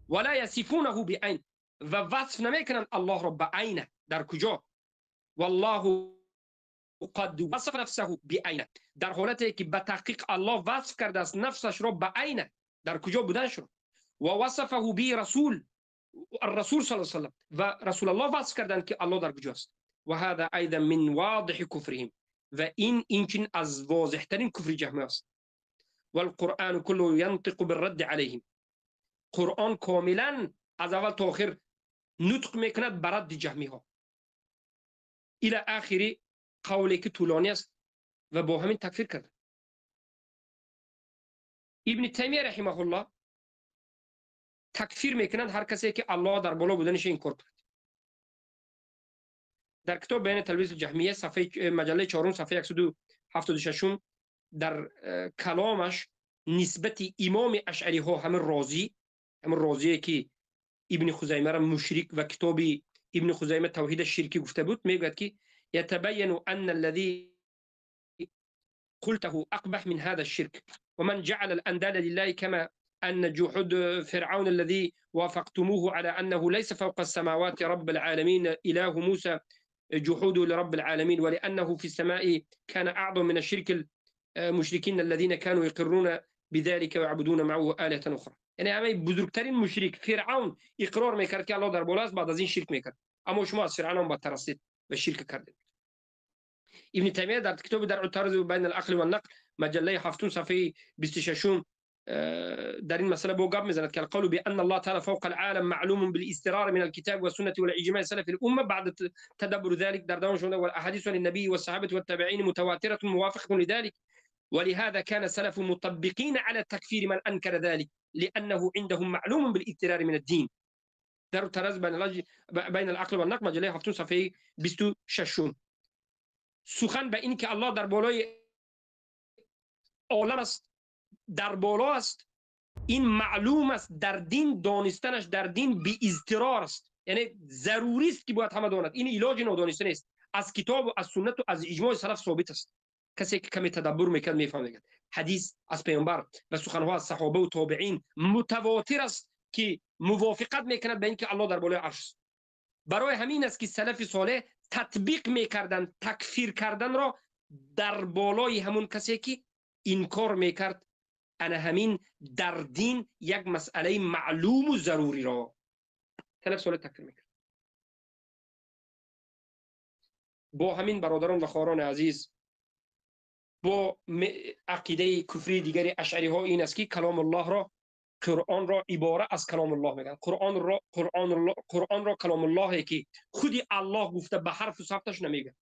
ولا یصفونه بعین، و وصف نمیکنند الله را به عین در کجا، والله قد وصف نفسه بعین، در حالتی که به تحقیق الله وصف کرده است نفسش را به عین در کجا بودنش را، و وصفه به رسول الرسول صلی الله علیه و سلم، و رسول الله وصف کردند که الله در کجاست. و هذا ايضا من واضح كفرهم، و این اینچنین از واضح ترین کفر جهمی است. والقرآن كله ينطق بالرد عليهم، قرآن کاملا از اول تا آخر نطق میکند بر رد جهمی ها الى آخر قولی که طولانی است و با همین تکفیر کرد. ابن تیمیه رحمه الله تکفیر میکنند هر کسی که الله در بالا بودنش انکار کند. در کتاب بیان تلبیس جهمیه صفحه مجله 4 صفحه 176 در کلامش نسبت امام اشعری ها همه راضی، همه راضیه که ابن خزیمه را مشرک و کتاب ابن خزیمه توحید شرکی گفته بود، میگوید که يتبين أن الذي قلته أقبح من هذا الشرك ومن جعل الأنداد لله كما أن جحود فرعون الذي وافقتموه على أنه ليس فوق السماوات رب العالمين إله موسى جحوده لرب العالمين ولأنه في السماء كان أعظم من الشرك المشركين الذين كانوا يقرون بذلك ويعبدون معه آلهة أخرى. یعنی همه بزرگترین مشرک فرعون اقرار میکرد که الله در بالاست، بعد از این شرک میکرد، اما شما از فرعون بدتر هستید و شرک کردید. ابن تیمیه در کتاب در التعارض بین العقل والنقل مجله 7 صفحه 26 در این مسئله با گپ میزند که القول بان الله تعالى فوق العالم معلوم بالاضطرار من الكتاب والسنه والاجماع سلف الامه بعد تدبر ذلك در دوام شده والاحاديث عن النبي والصحابه والتابعين متواتره موافقه لذلك ولهذا كان السلف مطبقين على تكفير من انكر ذلك لانه عندهم معلوم بالاضطرار من الدين. در التعارض بین العقل والنقل مجله 7 صفحه 26. سخن به این که الله در بالای عالم است، در بالا است، این معلوم است در دین، دانستنش در دین بی اضطرار است، یعنی ضروری است که باید همه داند، این علاج نادانسته نیست، از کتاب و از سنت و از اجماع سلف ثابت است. کسی که کمی تدبر میکرد میفهمید حدیث از پیامبر و سخنها از صحابه و تابعین متواتر است که موافقت میکند به اینکه الله در بالای عرش است. برای همین است که سلف صالح تطبیق میکردند تکفیر کردن را در بالای همون کسی که انکار میکرد انا همین در دین یک مسئله معلوم و ضروری را سلف صالح تکفیر میکرد. با همین برادران و خواهران عزیز، با عقیده کفری دیگری اشعری ها این است که کلام الله را، قرآن را عباره از کلام الله میگن. قرآن را کلام الله که خودی الله گفته به حرف و صفتش نمیگن،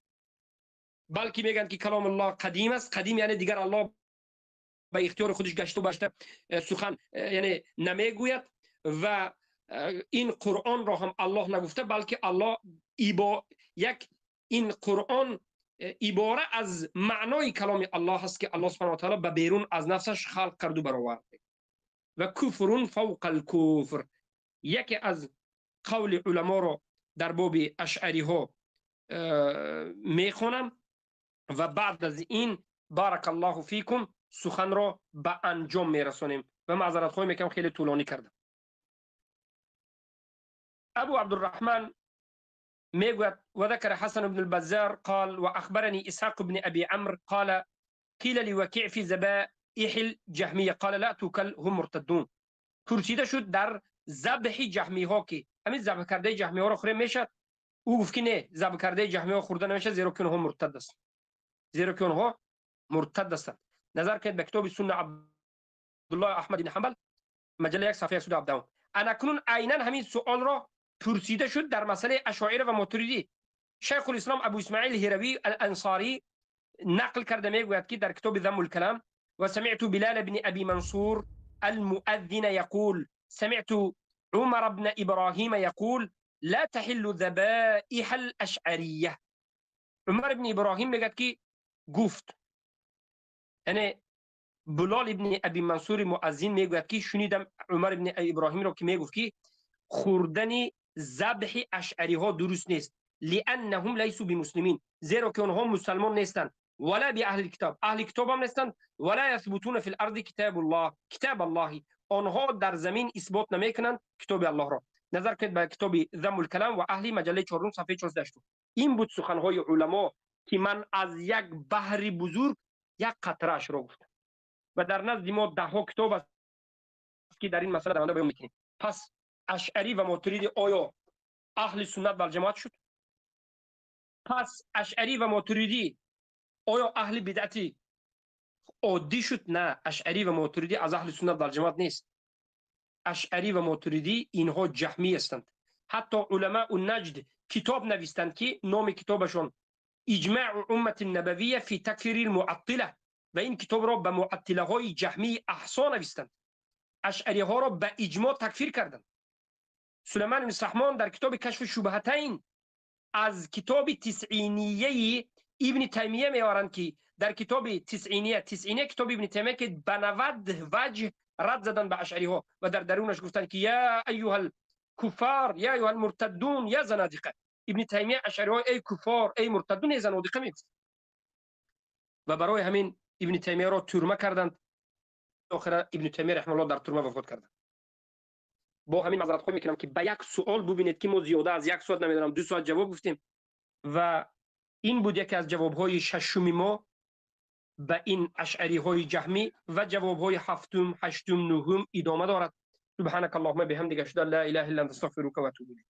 بلکه میگن که کلام الله قدیم است. قدیم یعنی دیگر الله به اختیار خودش گشته و بشته سخن یعنی نمیگوید و این قرآن را هم الله نگفته، بلکه الله یک این قرآن عباره از معنای کلام الله است که الله سبحانه و تعالی به بیرون از نفسش خلق کرد و برآورد. و کفر فوق الکفر یکی از قول علما را در باب اشعری ها میخوانم و بعد از این بارک الله فیکم سخن را به انجام میرسانیم و معذرت خواهی میکنم خیلی طولانی کردم. ابو عبدالرحمن میگوید وذكر حسن بن البزار قال واخبرني اسحاق بن ابي عمرو قال قيل لوكيع في ذبائح الجهميه قال لا توكل هم مرتدون. پرسیده شد در ذبح جهمی ها که همین ذبح کرده جهمی ها را خوره میشد، او گفت که نه، ذبح کرده جهمی ها خورده نمیشه، زیرا که اونها مرتد هستند، زیرا که اونها مرتد هستند. نظر کنید به کتاب سنه عبدالله احمد بن حنبل مجله 1 صفحه 117. انا کنون عینا همین سوال را پرسیده شد در مسئله اشاعره و ماتریدی. شیخ الاسلام ابو اسماعیل هروی الانصاری نقل کرده میگوید که در کتاب ذم الکلام و سمعت بلال بن ابي منصور المؤذن يقول سمعت عمر بن ابراهيم يقول لا تحل ذبائح الاشعريه. عمر بن ابراهیم میگه که گفت، یعنی بلال ابن ابی منصور مؤذن میگوید که شنیدم عمر ابن ابراهیم را که میگفت که خوردن ذبح اشعری ها درست نیست، لانهم ليسوا بمسلمین، زیرا که آنها مسلمان نیستند، ولا باهل الكتاب، اهل کتاب هم نیستند، ولا يثبتون في الارض کتاب الله، کتاب الله، آنها در زمین اثبات نمیکنند کتاب الله را. نظر کنید به کتاب ذم الکلام و اهلی مجله 4 صفحه 48. این بود سخنهای علما که من از یک بحر بزرگ یک قطره‌اش را گفتم و در نزد ما ده ها کتاب است که در این مسئله در بیان میکنیم. پس اشعری و ماتریدی آیا اهل سنت و جماعت شد؟ پس اشعری و ماتریدی آیا اهل بدعتی عادی شد؟ نه، اشعری و ماتریدی از اهل سنت و جماعت نیست. اشعری و ماتریدی اینها جهمی هستند. حتی علماء نجد کتاب نویستند که نام کتابشون اجماع امت النبویه فی تکفیر المعطله و این کتاب را به معطله های جهمی احسا نویستند. اشعری ها را به اجماع تکفیر کردند. Сулейман ибн Саҳмон дар китоби Кашф Шубҳатайн аз китоби Тисъинияи Ибни Таймия меоранд, ки дар китоби Тисъиния, Тисъиния китоби Ибни Таймия, ки ба 90 ваҷҳ рад задан ба ашъариҳо ва дар дарунаш гуфтанд, ки я айюҳал куффар, я айюҳал муртаддун, я занадиқа. Ибни Таймия ашъариҳо эй куффор, эй муртаддун, эй занодиқа мегуфт ва барои ҳамин Ибни Таймияро турма карданд. Охира Ибни Таймия раҳимаҳуллоҳ дар турма вафот карданд. Бо ҳамин маъзаратхоҳӣ мекунам, ки ба як суол бубинед, ки мо зиёда аз як соат, намедонам, 2 соат ҷавоб гуфтем ва ин буд яке аз ҷавобҳои шашуми мо ба ин ашъариҳои ҷаҳмӣ ва ҷавобҳои ҳафтум, ҳаштум, нуҳум идома дорад. سبحانك اللهم بحمدك، اشهد ان لا اله الا انت، استغفرك واتوب اليك.